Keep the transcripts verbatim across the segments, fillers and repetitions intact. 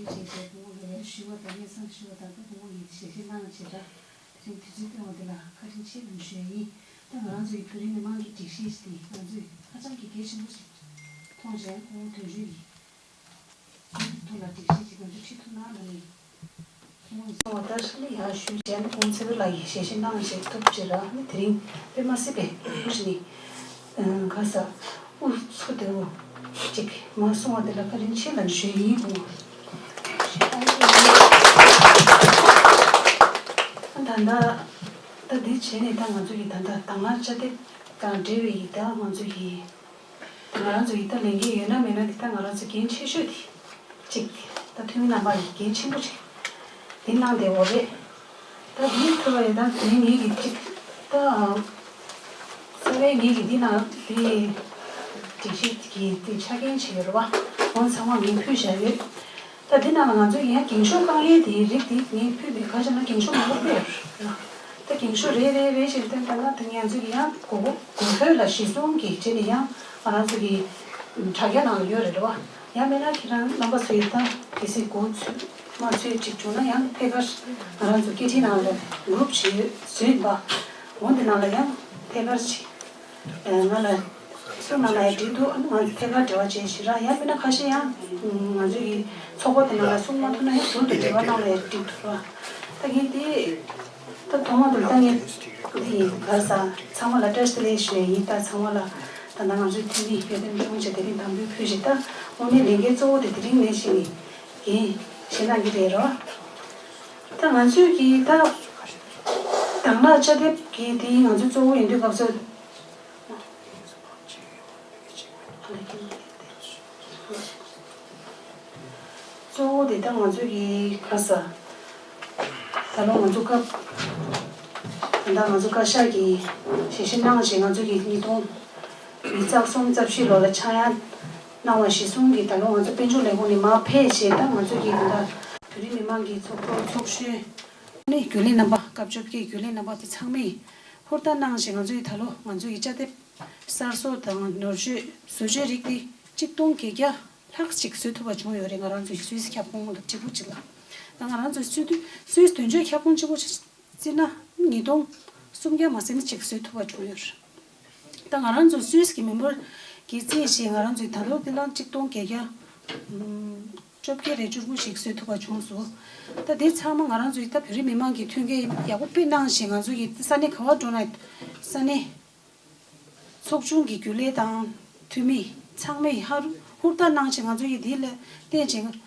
བྱས་བྱས་སྐུ་ངོ་ལ་ཡར་ཞུས་པ་དང་སྙན་སེང་ཞུས་པ་དང་སྐུ་ངོ་ཡིས་ཞལ་བཞེས་གནང་བྱས་ད་དེ་རིང་དུས་ཚོད་བཏོན་པ་དེ་ལ་བཀའ་དྲིན་ཆེ་ལབ་ཞུ་ཡ་ཡིན། ད་ང་རང་ཚོ་ཡི་བོད་རིགས་མི་མང་གི་སྒྲིག་གཞི་དེ་ང་ཚོས་ཧ་ཅང་གི་གལ་ཆེན་པོ་ཞིག་མཐོང་བྱས་སྐུ་ངོ་དོན་གཅོད་ཡིས་དེ་ཐོག་ལ་སྒྲིག་གཞི་ཅིག་ང་ཚོས་ཁྲིད་ཐུབ་ན་ལབ་ནས། ད་ལྟ་ནི་ཡར་ཞུས་བྱས་ནས་ཁོང་ཚེ་རིང་ལགས་ཀྱིས་ཞལ་བཞེས་གནང་བྱས་ཐུབ་ཅེས་ར་ནི་དེ་རིང་དཔེ་མ་སྲིད་པའི་ཁུ་ནི་ག་ས་དབུ་ཚུགས་བདེ་བོ་ཅིག་མ་གསུང་བ་དེ་ལ་བཀའ་དྲིན་ཆེ་ལབ་ཞུ་ཡིན་གོ། ད་ལྟ་ད་འདི་བྱས་ནས་ད་ང་ཚོ་གི་ད་ལྟ་དང་བླངས་དཔྱ་དེབ་དང་འབྲེལ་བའི་ཡིག་ད་ང་ཚོ་གི་ང་རང་ཚོ་ཡི་ད་ལས་འགན་ཡོད་ན་མེད་ན་འདི་ད་ང་རང་ཚོ་འགན་ཆེ་ཤོས་དེ་གཅིག་ད་འཐུས་མི་རྣམ་པ་ཡི་འགན་ཆེན་པོ་ཅིག་འདི་གནང་བསྡད་ཡོད་རེད། ད་འདི་ཐུབ་པ་ཡོད་ད་དེ་ངེད་ཀྱི་གཅིག་ད་རྩ་བའི་ངེད་ཀྱི་འདི་ནང་འདི་སྒྲིག་གཞི་གི་འདི་ཆ་རྐྱེན་ཅིག་ཡོད་རེད་བ། འོ་ཚང་མ་ངས་ཕུལ་བཞག་ཡོད། ད་དེ་ནང་ལ་ང་ཚོས་ཡང་འགེངས་ཤོག་བཀང་ཡས་དེའི་རིགས་དེ་ངས་ཕུལ་བའི་ཁ་ཆེ་ན་འགེངས་ཤོག་མང་པོ་སྤེལ་ཡོད་རེད། ད་འགེངས་ཤོག་རེ་རེ་རེ་བཞིན་བཏོན་པ་ན་ད་ང་ཚོས་ཡང་གོ་གོ་ཐོས་ལ་གཞི་བཟུང་གིས་བྱས་ནས་ཡང་ང་རང་ཚོ་གི་དྲ་རྒྱ་ནང་ལ་ཡོད་རེད་བ། ཡང་མིན་ན་ཁྱེད་རང་རྣམ་པ་ཚོས་ད་གལ་སྲིད་གོ་ཚོད་མ་ཚོད་ཅིག་བྱུང་ན་ཡང་ཐད་ཀར་ང་རང་ཚོ་སྐད་འཕྲིན་ནང་ལ་གུ་རུབ་ཞིག་ཡོད་བཟོས་པ། འོ་འདི་ནང་ལ་ཡང་ཐད་ཀར་ཅིག་ང་ལ་སུ་ནང་ལ་ཡང་འགྲིག་འདུག་ང་ཚོ་ཐད་ཀར་འབྲེལ་བ་བྱས་ཤིག་ར་ཡང་མིན་ན་ཁ་ཤས་ཡང་ང་ཚོ་ཡི་ཚོགས་པ་དེ་ནང་ལ་གསུང་མ་ཐུབ་ན་ཡང་ཟུར་དུ་འབྲེལ་བ་གནང་ལ་ཡང་འགྲིག་འདུག་ར། ད་ངས་དེ་ད་ཐོག་མ་དུ་ད་ངས་འདི་ཡིན་ག་ས་ཚང་མ་ལ་བཀྲ་ཤིས་བདེ་ལེགས་ཞུ་ཡ་ཡིན། ད་ཚང་མ་ལ་ད་ལྟ་ང་ཚོའི་འཐུས་མི་ཡོད་དོན་ཆུང་ཆེ་དེ་རིང་དམ་འབུལ་ཕུལ་ཞིག་ད་དངོས་གནས་ལས་འགན་གཙོ་བོ་དེ་དེ་རིང་ནས་བྱས་ནས་ཡིན་ཞེ་གནང་གི་རེད་རོ། ད་ང་ཚོས་ཀྱིས་ད་དང་བླངས་དཔྱ་དེབ་ཀྱི་དེ་ང་ཚོ་གཙོ་བོ་ཡིན་དུས་སྐབས་སུ། གཙོ་བོ་དེ་ད་ང་ཚོ་གི་ག་ས་ད་ལོ་ང་ཚོ་སྐབས་ད་ལྟ་ང་ཚོ་བཀའ་ཤག་གི་ཞལ་བཞེས་གནང་བཞིན་ང་ཚོ་གི་ཉིས་སྟོང་ཉི་ཤུ་རྩ་གསུམ་རྩ་བཞི་ལོ་ལ་ཆག་ཡང་གནང་བ་གཞི་བཟུང་གིས་ད་ལོ་ང་ཚོ་དཔལ་འབྱོར་ལས་ཁུངས་ནས་མར་ཕེབས་བྱས་ད་ང་ཚོ་གི་ད་ལྟ་བོད་རིགས་མི་མང་གི་ཚོགས་གཙོ་ཚོགས་གཞོན་ནི་རྒྱུན་ལས་རྣམ་པ་སྐབས་བཅོ་བརྒྱད་རྒྱུན་ལས་རྣམ་པ་དེ་ཚང་མས་ཧུར་ཐག་གནང་བཞིན་ང་ཚོ་གི་ད་ལོ་ང་ཚོ་གི་དཔྱ་དེབ་གསར་བཟོ་དང་ནོར་བཅོས་བཟོ་བཅོས་རིགས་དེ་གཅིག་སྟོང་བརྒྱད་བརྒྱ་ལྷག་ཅིག་བཟོ་ཐུབ་པ་བྱུང་ཡོད་རེད། ང་རང་ཚོའི་སུད་སི་ཁྱབ་ཁོངས་ལ་གཅིག་པུ་གཅིག་ལ། ད་ང་རང་ཚོའི་སུད་སི་སུད་སི་དོན་གཅོད་ཁྱབ་ཁོངས་གཅིག་པུ་བརྩིས་ན་ཉིས་སྟོང་སུམ་བརྒྱ་མ་ཟིན་ཅིག་བཟོ་ཐུབ་པ་བྱུང་ཡོད་རེད། ད་ང་རང་ཚོ་སུད་སི་གི་མི་འབོར་གྱིས་རྩིས་བྱས་ང་རང་ཚོའི་ད་ལོ་འདི་ལ་གཅིག་སྟོང་བརྒྱད་བརྒྱ་བཅོ་བརྒྱད་རེ་བཅུ་དགུ་ཞིག་བཟོ་ཐུབ་པ་བྱུང་སོང་། ད་དེ་ཚང་མ་ང་རང་ཚོའི་ད་བོད་རིགས་མི་མང་གི་མཐུན་རྐྱེན་ཡག་པོ་དཔེ་གནང་བཞིན་ང་ཚོ་གི་ས་གནས་ག་བ་འགྲོ་ན་ས་གནས་ཚོགས་ཆུང་གི་རྒྱུན་ལས་དང་འཐུས་མི་ཚང་མས་ཧ་རུ་ཧུར་ཐག་གནང་བྱས་ང་ཚོ་ཡི་དེ་ལ་བརྟེན་བྱས་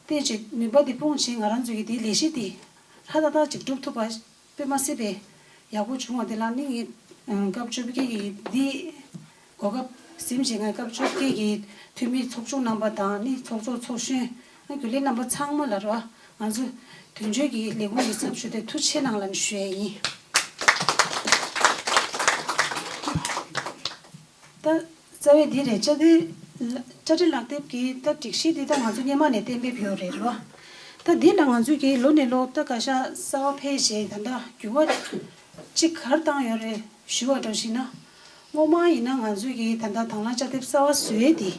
བརྟེན་བྱས་ནུས་པ་དེ་སྤུངས་བྱས་ང་རང་ཚོ་ཡི་དེ་ལས་གཞི་དེ་ཧྲ་ཏག་ཏག་ཅིག་སྒྲུབ་ཐུབ་པ་དཔེ་མ་སྲིད་པའི་ཡག་པོ་བྱུང་བ་དེ་ལ་ནི་ངས་སྐབས་བཅོ་བརྒྱད་ཀྱི་འདི་གོ་སྐབས་ཟིན་བྱས་ངས་སྐབས་བཅོ་བརྒྱད་ཀྱི་འཐུས་མི་ཚོགས་ཆུང་རྣམ་པ་དང་ནི་ཚོགས་གཙོ་ཚོགས་གཞོན་རྒྱུན་ལས་རྣམ་པ་ཚང་མ་ལ་རོ། ང་ཚོ་དོན་གཅོད་ཀྱི་ལས་ཁུངས་ཀྱི་ཚབ་ཞུ་སྟེ་ཐུགས་རྗེ་ཆེ་གནང་ལབ་ཞུ་ཡས་ཡིན། ད་རྩ་བའི་འདི་རེད། བཅའ་སྡོད་བཅའ་ཁྲིམས་ལག་དེབ་ཀྱི་ད་སྒྲིག་གཞི་འདི་ད་ང་ཚོ་སྔོན་མ་ནས་གཏན་འབེབས་ཡོད་རེད་རེད་བ། ད་འདི་ལ་ང་ཚོས་ཀྱི་ལོ་ནས་ལོ་ད་བཀའ་ཤག་གསར་བ་ཕེབས་བྱས་ད་ལྟ་འགྱུར་བ་གཅིག་ག་རེ་བཏང་ཡོད་རེད་ཞུ་བ་འདྲ་ཞིག་ན། སྔོན་མ་ཡིན་ན་ང་ཚོས་ཀྱི་ད་ལྟ་དང་བླངས་བཅའ་དེབ་གསར་བ་བཟོས་ཏེ་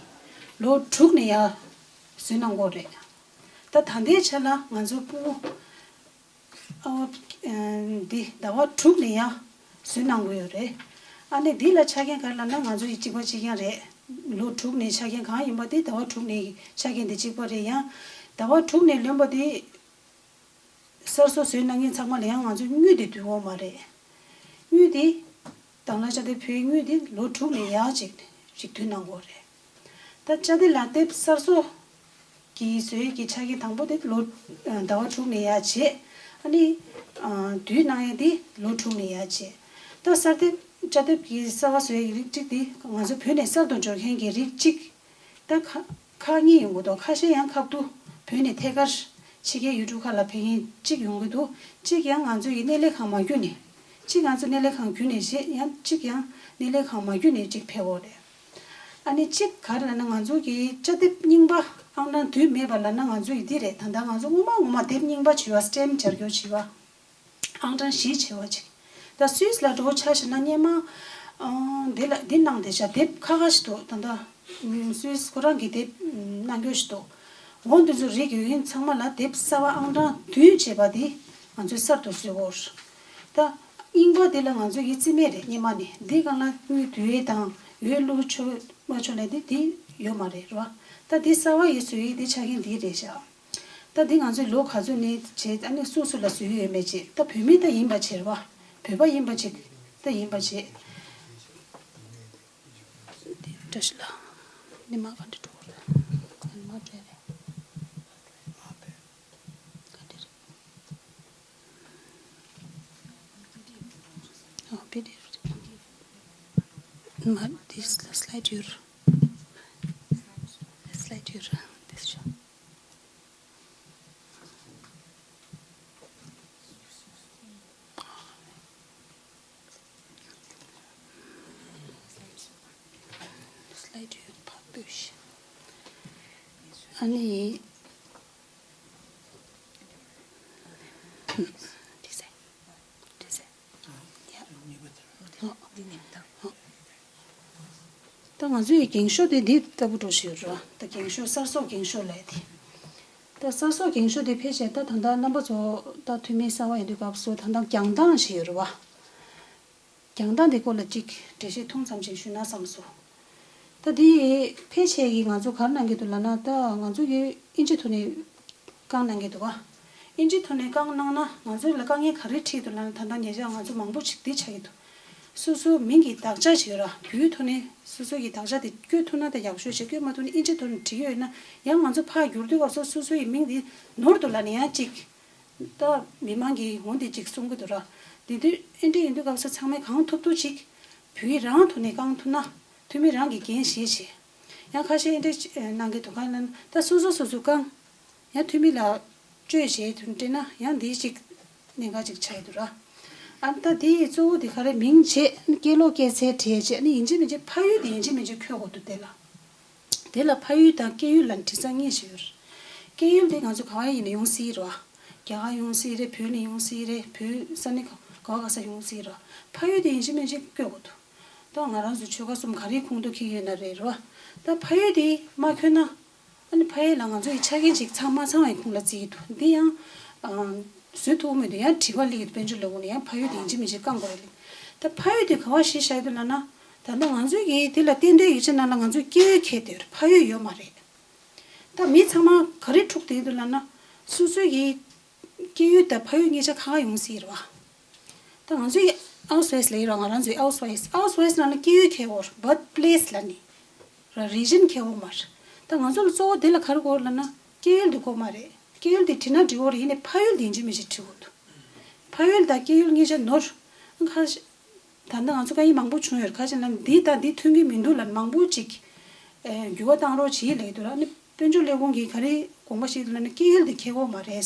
ལོ་དྲུག་ནས་ཡར་བཟོས་གནང་གི་ཡོད་རེད། ད་ད་ལྟའི་ཆ་ལ་ང་ཚོ་སྤུ་གུ་ཨ་འདི་ཟླ་བ་དྲུག་ནས་ཡར་བཟོས་གནང་གི་ཡོད་རེད། ཨ་ནི་འདི་ལ་ཆ་རྐྱེན་ག་རེ་ལབ་ན་ང་ཚོ་ཡི་གཅིག་པ་གཅིག་རྐྱང་རེད། ལོ་དྲུག་ནས་ཆ་རྐྱེན་གང་ཡིན་པ་དེ་ཟླ་བ་དྲུག་ནས་ཆ་རྐྱེན་དེ་གཅིག་པ་རེད། ཡང་ཟླ་བ་དྲུག་ནས་ལོན་པ་དེ་གསར་བཟོ་བཟོས་གནང་མཁན་ཚང་མ་ལ་ཡང་ང་ཚོ་དངུལ་དེ་བསྡུ་ཡོད་མ་རེད། དངུལ་དེ་དང་བླངས་བཅའ་དེབ་ཕུལ་དངུལ་དེ་ལོ་དྲུག་ནས་ཡར་ཅིག་ཅིག་བསྡུ་གནང་གི་ཡོད་རེད། ད་བཅའ་སྡོད་ལག་དེབ་གསར་བཟོ་གི་བཟོ་ཡས་ཀྱི་ཆ་རྐྱེན་དང་པོ་དེ་ལོ་ཟླ་བ་དྲུག་ནས་ཡར་བྱས། ཨ་ནི་བསྡུ་གནང་ཡས་དེ་ལོ་དྲུག་ནས་ཡར་བྱས། ད་གསར་དེབ་བཅའ་དེབ་ཀྱི་གསར་བ་བཟོ་ཡས་ཀྱི་རིགས་གཅིག་དེ་ང་ཚོ་བོད་ནས་གསར་དུ་འབྱོར་མཁན་གྱི་རིགས་གཅིག་ད་ཁ་ཁག་གཉིས་ཡོང་གི་འདུག་ཁ་ཤས་ཡང་ཁག་ཏུ་བོད་ནས་ཐད་ཀར་ཕྱི་རྒྱལ་ཡུལ་གྲུ་ཁག་ལ་ཕེབས་མཁན་གཅིག་ཡོང་གི་འདུག་གཅིག་ཡང་ང་ཚོ་ཡི་གནས་ལས་ཁང་མ་བརྒྱུད་ནས། གཅིག་ང་ཚོ་གནས་ལས་ཁང་བརྒྱུད་ནས་བྱས་ཡང་གཅིག་ཡང་གནས་ལས་ཁང་མ་བརྒྱུད་ནས་གཅིག་ཕེབས་ཡོད་རེད། ཨ་ནི་གཅིག་ག་རེ་ལབ་ན་ང་ཚོ་གི་བཅའ་དེབ་རྙིང་པ་ཨང་གྲངས་བསྡུས་མེད་པ་ལབ་ན་ང་ཚོ་ཡི་འདི་རེད། ད་ལྟ་ང་ཚོ་སྔོན་མ་སྔོན་མ་དེབ་རྙིང་པ་བྱས་པ་སི་ཊེམ་སྦྱར་སྐྱོར་བྱས་པ། ཨང་གྲངས་བཞི་བྱས་པ་ཅིག་ད་སུད་སི་ལ་འགྲོ་ཆ་བཞག་ན་སྔོན་མ་ཨང་འདི་ལ་འདི་གནང་བསྡད་ཤག་དེབ་ཁ་ཁ་ཞིག་འདུག་ད་ལྟ་སུད་སི་ཁོ་རང་གི་དེབ་གནང་རྒྱུ་ཞིག་འདུག་འོ་འདི་ཚོ་རིགས་ཡོད་མཁན་ཚང་མ་ལ་དེབ་གསར་པ་ཨང་གྲངས་བདུན་བྱས་པ་དེ་ང་ཚོས་གསར་དུ་བཟོས་ཡོད། ད་རྙིང་པ་དེ་ལ་ང་ཚོ་ཡི་རྩིས་མེད་རེད། སྔོན་མ་ནས་འདི་སྒང་ལ་དངུལ་བསྡུ་ཡས་དང་འོས་བླུག་ཆོག་མ་ཆོག་ལབ་དེ་དེ་ཡོད་མ་རེད་རོ། ད་འདི་གསར་པ་ཡི་བཟོ་ཡས་དེ་ཆ་རྐྱེན་འདི་རེད་ཤག་ད་འདི་ང་ཚོས་ལོ་ག་ཚོད་ནས་བྱས། ཨ་ནི་སུ་སུ་ལ་བཟོས་ཡོད་མེད་བྱས། ད་བོད་མི་ད་ཡིན་པ་བྱས་རེད་བ། བོད་པ་ཡིན་པ་བྱས། ད་ཡིན་པ་བྱས། འདི་བཀྲ་ཤིས་ལགས། ཉི་མ་ག་འདྲ་འགྲོ་གི་རེད། ཉི་མ་འདྲ་རེད། ག་འདྲ་རེད། ཨོ་པི་ཌི་ཨེཕ་རེད། མ་འདི་སི་ལའེ་ཌི་ཡོད་རེད། སི་ལའེ་ཌི་ཡོད་རེད། འདི་ཤོག་སི་ལའེ་ཌི་ཕར་ཕུད་ཤིག་ཨ་ནི། འདི་ཟེར། འདི་ཟེར། ཡ། འདི་ནས་མི་བཏང་། ད་ང་ཚོའི་འགེངས་ཤོག་དེ་འདི་ལྟ་བུ་འགྲོ་བཞིན་ཡོད་རེད། ད་འགེངས་ཤོག་གསར་བཟོ་འགེངས་ཤོག་ལབ་དེ། ད་གསར་བཟོ་འགེངས་ཤོག་དེ་ཕལ་ཆེར་ད་ད་ལྟ་རྣམ་པ་ཚོ་ད་འཐུས་མི་གསར་པ་ཡིན་དུས་སྐབས་སུ་ད་ལྟ་རྒྱང་ཐག་བཞིན་ཡོད་རེད་བ། རྒྱང་ཐག་འདི་སྐོར་ལ་གཅིག་འགྲེལ་བཤད་ཐུང་ཙམ་ཅིག་ཞུས་ན་བསམ་སོང་། ད་འདི་ཕལ་ཆེར་གྱིས་ང་ཚོ་ག་རེ་གནང་གི་འདུག་ལབ་ན། ད་ང་ཚོ་གིས་ཨིན་ཇི་ཐོག་ནས་བཀང་གནང་གི་འདུག་བ། ཨིན་ཇི་ཐོག་ནས་བཀང་གནང་ན་ང་ཚོ་ལ་དཀའ་ངལ་ག་རེ་འཕྲད་འདུག་ལབ་ན། ད་ལྟ་ཉེ་ཆར་ང་ཚོ་མང་པོ་ཞིག་འདི་ཆགས་ཀྱི་འདུག་སོ་སོའི་མིང་གི་དག་ཆ་ཞིག་ཡོད་ར། བོད་ཐོག་ནས་སོ་སོ་ཡི་དག་ཆ་དེ་བཀོད་ཐུབ་ན་ད་ཡག་ཤོས་ཤིག་བཀོད་མ་ཐུབ་ན་ཨིན་ཇི་ཐོག་ནས་བྲིས་ཡོད་ན་ཡང་ང་ཚོ་ཕར་བསྒྱུར་དུས་སྐབས་སུ་སོ་སོ་ཡི་མིང་དེ་ནོར་འདུག་ལབ་ནས་ཡང་གཅིག་ད་མི་མང་གིས་འོ་དེ་གཅིག་གསུང་གི་འདུག་ར། དེ་དུས་ཨེ་འདྲ་ཡིན་དུས་སྐབས་སུ་ཚང་མས་གང་ཐུབ་ཐུབ་ཅིག་བོད་ཡིག་རང་ཐོག་ནས་བཀང་ཐུབ་ན། འཐུས་མི་རང་གིས་འགན་བཞེས་བྱས། ཡང་ཁ་ཤས་ཨེ་འདྲ་གནང་གི་འདུག་ག་ལབ་ན། ད་སོ་སོ་སོ་སོ་བཀང་། ཡང་འཐུས་མི་ལ་སྤྲོད་བྱས་དུས་སྤྲད་ན་ཡང་འདི་གཅིག་གནད་འགག་ཅིག་ཆགས་ཡོད་འདུག་ར། ཨ་ད་དེ་ཡི་གཙོ་བོ་དེ་ག་རེ་མིང་བྱས། སྐད་ལོག་སྐད་ཚད་བྲིས་བྱས། ཨ་ནི་ཡིན་གཅིག་མིན་གཅིག་ཕ་ཡུལ་དེ་ཡིན་གཅིག་མིན་གཅིག་འཁོད་དགོས་འདུག་དེ་ལ། དེ་ལ་ཕ་ཡུལ་དང་སྐད་ཡུལ་ལ་འབྲི་ས་གཉིས་ཤིག་ཡོད་རེད། སྐད་ཡུལ་དེ་ང་ཚོ་ག་བ་ཡིན་ན་ཡོང་སྲིད་རེད་བ། རྒྱ་གར་ཡོང་སྲིད་རེད། བོད་ནས་ཡོང་སྲིད་རེད། བོད་ས་གནས་ག་ག་བ་ག་ས་ཡོང་སྲིད་རེད། ཕ་ཡུལ་དེ་ཡིན་གཅིག་མིན་གཅིག་བཀོད་དགོས་འདུག་ད་ང་རང་ཚོ་ཆོལ་ཁ་གསུམ་ག་རེའི་ཁོངས་གཏོགས་འཁྱེར་ཡོད་ན་རེད་རེད་བ། ད་ཕ་ཡུལ་དེ་མ་འཁྱོལ་ན། ཨ་ནི་ཕ་ཡུལ་ལ་ང་ཚོ་ཡི་ཆ་རྐྱེན་ཅིག་ཚང་མ་ཚང་བའི་ཁོངས་ལ་བརྩི་གི་འདུག་འདི་ཡང་ཨ་བཟོ་ཐུབ་མི་འདུག་ཡང་དྲི་བ་སླེབས་ཀྱི་འདུག་དཔལ་འབྱོར་ལས་ཁུངས་ནས་ཡང་ཕ་ཡུལ་དེ་ཡིན་གཅིག་མིན་གཅིག་བཀང་དགོས་རེད་ལབ། ད་ཕ་ཡུལ་དེ་ག་བ་གཞི་བཞག་ཡོད་འདུག་ལབ་ན། ད་ལྟ་ང་ཚོའི་གི་དེ་ལ་གཏན་དོན་ཡིག་ཆ་ནང་ལ་ང་ཚོའི་སྐད་ཡིག་འཁྱེར་བསྡད་ཡོད་རེད། ཕ་ཡུལ་ཡོད་མ་རེད། ད་མི་ཚང་མ་ག་རེ་འཁྲུག་བསྡད་ཡོད་འདུག་ལབ་ན། སོ་སོའི་གི་སྐད་ཡིག་དང་ཕ་ཡུལ་གཉིས་ཆ་ཁ་ཁ་ཡོང་སྲིད་རེད་བ། ད་ང་ཚོའི་ཨའུ་སི་ཝེས་ལབ་ཡོད་ར། ང་རང་ཚོའི་ཨའུ་སི་ཝེས། ཨའུ་སི་ཝེས་ནང་ལ་སྐད་ཡིག་འཁྱེར་ཡོད་རེད། བར་ཐི་པི་ལེ་སི་ལབ་ནི་ར། རི་ཇན་འཁྱེར་ཡོད་མ་རེད། ད་ང་ཚོ་ལ་གཙོ་བོ་དེ་ལ་ག་རེ་དགོས་ལབ་ན། སྐད་ཡིག་དེ་དགོས་མ་རེད། སྐད་ཡིག་དེ་བྲིས་ན་འགྲིག་གི་རེད། ཡིན་ནའི་ཕ་ཡུལ་དེ་ཡིན་གཅིག་མིན་གཅིག་བྲི་དགོས་འདུག་ཕ་ཡུལ་དང་སྐད་ཡིག་གཉིས་ཆ་ནོར། ཁ་ཤས། ད་ལྟ་ང་ཚོ་དཀའ་ངལ་མང་པོ་བྱུང་ཡོད་རེད། ཁ་ཤས་ལ་འདི་དང་འདི་མཐུན་གྱི་མི་འདུག་ལབ་མང་པོ་ཅིག་ཨེ། འགྱུར་བ་བཏང་རོགས་བྱེད་ལབ་ཀྱི་འདུག་ར། ཨ་ནི་དཔལ་འབྱོར་ལས་ཁུངས་ཀྱིས་ག་རེ་དགོངས་པ་བཞེས་འདུག་ལབ་ན། སྐད་ཡིག་དེ་འཁྱེར་དགོས་མ་རེད།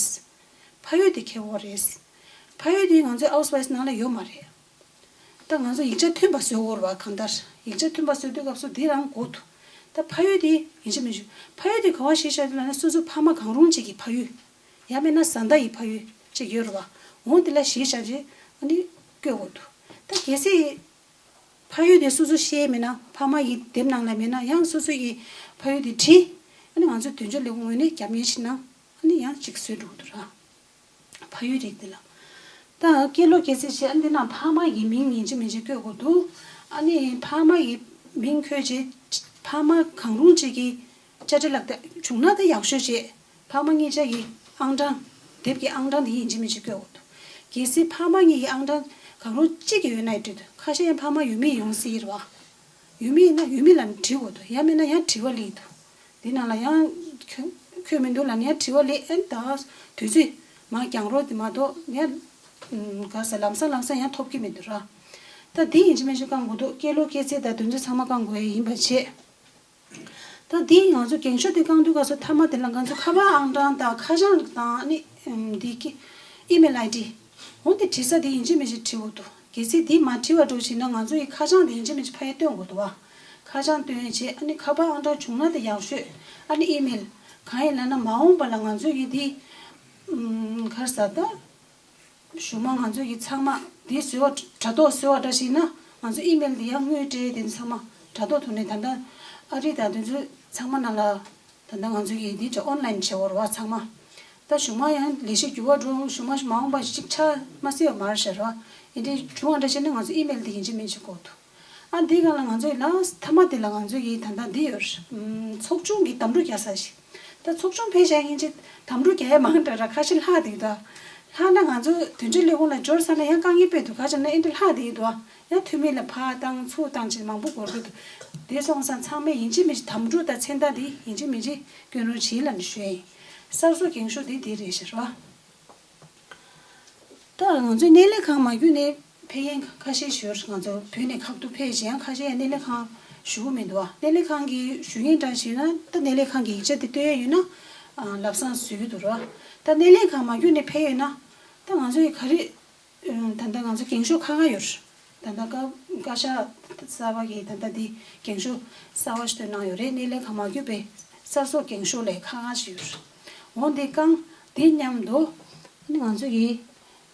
ཕ་ཡུལ་དེ་འཁྱེར་དགོས་རེད། ཕ་ཡུལ་དེ་ང་ཚོའི་ཨའུ་སི་ཝེས་ནང་ལ་ཡོད་མ་རེད། ད་ང་ཚོ་ཡིག་ཆ་མཐུན་པ་བཟོ་དགོས་རེད་བ། གང་ལྟར་ཡིག་ཆ་མཐུན་པ་བཟོ་དུས་སྐབས་སུ་འདི་རང་དགོས་འདུག་ད་ཕ་ཡུལ་དེ་ཡིན་གཅིག་མིན་གཅིག་ཕ་ཡུལ་དེ་ག་བ་གཞི་བཞག་འདུག་ལབ་ན། སོ་སོ་ཕ་མ་གང་རུང་གཅིག་གི་ཕ་ཡུལ། ཡང་མིན་ན་བཟའ་ཟླ་ཡི་ཕ་ཡུལ་གཅིག་ཡོད་རེད་བ། འོ་དེ་ལ་གཞི་བཞག་བྱས་ཨ་ནི་བཀོད་དགོས་འདུག་ད་གལ་སྲིད་ཕ་ཡུལ་དེ་སོ་སོ་ཤེས་མེད་ན། ཕ་མ་ཡི་དེབ་ནང་ལ་མེད་ན། ཡང་སོ་སོ་ཡི་ཕ་ཡུལ་དེ་བྲིས། ཨ་ནི་ང་ཚོ་དོན་གཅོད་ལས་ཁུངས་ངོས་ནས་རྒྱབ་གཉེར་བྱས་ན་ཨ་ནི་ཡང་གཅིག་བཟོས་འགྲོ་གི་འདུག་ར། ཕ་ཡུལ་རིགས་དེ་ལ། ད་སྐད་ལོག་སྐད་ཚད་བྱས། ཨ་འདི་ན་ཕ་མ་ཡི་མིང་ཡིན་གཅིག་མིན་གཅིག་བཀོད་དགོས་འདུག་ཨ་ནི་ཕ་མ་ཡི་མིང་བཀོད་བྱས། ཕ་མ་གང་རུང་གཅིག་གི་དཔྱ་ཁྲལ་ལག་དེབ་བྱུང་ན་ད་ཡག་ཤོས་བྱས། ཕ་མ་གཉིས་ཆ་གི་ཨང་གྲངས། དེབ་ཀྱི་ཨང་གྲངས་དེ་ཡིན་གཅིག་མིན་གཅིག་བཀོད་དགོས་འདུག་གལ་སྲིད་ཕ་མ་གཉིས་ཀྱི་ཨང་གྲངས་གང་རུང་གཅིག་གི་ཡོད་ན་ཡང་འགྲིག་འདུག་ཁ་ཤས་ཡང་ཕ་མ་ཡུལ་མི་ཡོང་སྲིད་རེད་བ། ཡུལ་མི་ཡིན་ན་ཡུལ་མི་ལ་འབྲི་དགོས་འདུག་ཡང་མིན་ན་ཡང་དྲི་བ་སླེབས་འདུག་འདི་ནང་ལ་ཡང་འཁྱོལ་འཁྱོལ་མི་འདུག་ལབ་ནས་ཡང་དྲི་བ་སླེབས། ཨ་ནི་ད་དུས་ཚོད་མར་འགྱངས་རོགས་དེ་མ་གཏོགས་ཡང་ག་རེ་ཟེར། ལམ་སང་ལམ་སང་ཡང་ཐོབ་ཀྱི་མི་འདུག་ར། ད་འདི་ཡིན་གཅིག་མིན་གཅིག་བཀང་དགོས་འདུག་སྐད་ལོག་སྐད་ཚད་དང་དེ་ཚོ་ཚང་མ་བཀང་དགོས་ཡ་ཡིན་པ་བྱས། ད་འདི་ང་ཚོ་འགེངས་ཤོག་འདི་བཀང་དུས་སྐབས་སུ་མཐའ་མ་དེ་ལ་ང་ཚོ་ཁ་པར་ཨང་གྲངས་དང་ཁ་བྱང་དང་ཨ་ནི་འདི་གི་ཨི་མེལ་ཨའི་ཌི། འོ་འདི་བྲིས་ས་འདི་ཡིན་གཅིག་མིན་གཅིག་བྲིས་དགོས་འདུག་གལ་སྲིད་འདི་མ་བྲིས་པ་འདྲ་བྱས་ན་ང་ཚོ་ཡི་ཁ་བྱང་འདི་ཡིན་གཅིག་མིན་གཅིག་ཕ་ཡུལ་སྟོན་དགོས་འདུག་བ། ཁ་བྱང་སྟོན་བྱས། ཨ་ནི་ཁ་པར་ཨང་གྲངས་བྱུང་ན་དེ་ཡག་ཤོས། ཨ་ནི་ཨི་མེལ། གང་ཡིན་ལབ་ན་མ་འོངས་པ་ལ་ང་ཚོ་ཡི་འདི་ཨམ་ག་རེ་ཟེར། ད་གཞུག་མ་ང་ཚོ་ཡི་ཚང་མ་འདི་བཟོས་པ། དྲ་ཐོག་བཟོས་པ་འདྲ་ཞིག་ན་ང་ཚོ་ཨི་མེལ་འདི་ཡང་དངུལ་སྤྲད། དེ་ཚང་མ་དྲ་ཐོག་ཐོག་ནས། ད་ལྟ་ཨ་རི་དང་དེ་ཚོ་ཚང་མ་ནང་ལ་ ད་ལྟ་ང་ཚོ་གི་འདི་ཅིག་ཨོན་ལན་བྱེད་འོར་བ་ཚང་མ། ད་གཞུག་མ་ཡང་ལས་གཞི་འགྱུར་བ་འགྲོ། གཞུག་མ་མ་འོངས་པ་ཅིག་ཆ་མ་སྲིད་པ་མ་རེད་ཤག་ར། ཨེ་འདྲའི་བྱུང་བ་འདྲ་བྱས་ན་ང་ཚོ་ཨི་མེལ་འདི་ཡིན་གཅིག་མིན་གཅིག་དགོས་འདུག་ཨ་འདི་སྒང་ལ་ང་ཚོ་ཡི་ལ་མཐའ་མ་དེ་ལ་ང་ཚོ་ཡི་ད་ལྟ་འདི་ཡོད་རེད། ཚོགས་ཆུང་གི་དམ་ཕྲུག་རྒྱག་ས་ཞིག་ད་ཚོགས་ཆུང་ཕེབས་བཞག་ཡིན་ཅིག་དམ་ཕྲུག་རྒྱག་ཡ་མང་དྲགས་ར། ཁ་ཤས་ལྷག་འདུག་ད་ལྷག་ན་ང་ཚོ་དོན་གཅོད་ལས་ཁུངས་ལ་འབྱོར་ཚར་ན་ཡང་དཀའ་ངལ་དཔེ་འདུག་ག་ཅི་ན་ཨེ་འདྲ་ལྷག་འདུག་ད་ཡང་འཐུས་མི་ལ་ཕར་བཏང་ཚུར་བཏང་བྱས་མང་པོ་འགོར་གི་འདུག་དེ་སོང་ཙང་ཚང་མས་ཡིན་གཅིག་མིན་གཅིག་དམ་ཕྲུག་དང་མཚན་རྟགས་དེ་ཡིན་གཅིག་མིན་གཅིག་སྐྱོན་རོགས་བྱེད་ལབ་ནས་ཞུ་ཡ་ཡིན། གསར་བཟོ་འགེངས་ཤོག་དེ་དེ་རེད་ཤག་ར། ད་ང་ཚོའི་སྣེ་ལེན་ཁང་མ་བརྒྱུད་ནས་ཕེབས་མཁན་ཁ་ཤས་ཞིག་ཡོད་རེད། ང་ཚོ་བོད་ནས་ཁ་ཐུག་ཕེབས་བྱས་ཡང་ཁ་ཤས་ཡང་སྣེ་ལེན་ཁང་ཞུ་གི་མི་འདུག་བ། སྣེ་ལེན་ཁང་གི་ཞུ་མཁན་འདྲ་ཞིག་ན་ད་སྣེ་ལེན་ཁང་གི་ཡིག་ཆ་དེ་སྟོན་ཡ་ཡོད་ན་ལབ་སང་བཟོ་གི་འདུག་ར། ད་སྣེ་ལེན་ཁང་མ་བརྒྱུད་ནས་ཕེབས་ཡོད་ན་ད་ང་ཚོ་ཡི་ག་རེ། ད་ལྟ་ང་ཚོ་འགེངས་ཤོག་ཁག་ཁག་ཡོད་རེད། ད་ལྟ་བཀའ་བཀའ་ཤག་གསར་པ་གིས་ད་ལྟ་འདི་འགེངས་ཤོག་གསར་པ་ཞིག་བཏོན་གནང་ཡོད་རེད། སྣེ་ལེན་ཁང་མ་བརྒྱུད་པའི་གསར་བཟོ་འགེངས་ཤོག་ལས་ཁག་ཁག་ཞིག་ཡོད་རེད། འོ་འདི་བཀང་། འདི་མཉམ་དུ་ནི་ང་ཚོ་གི་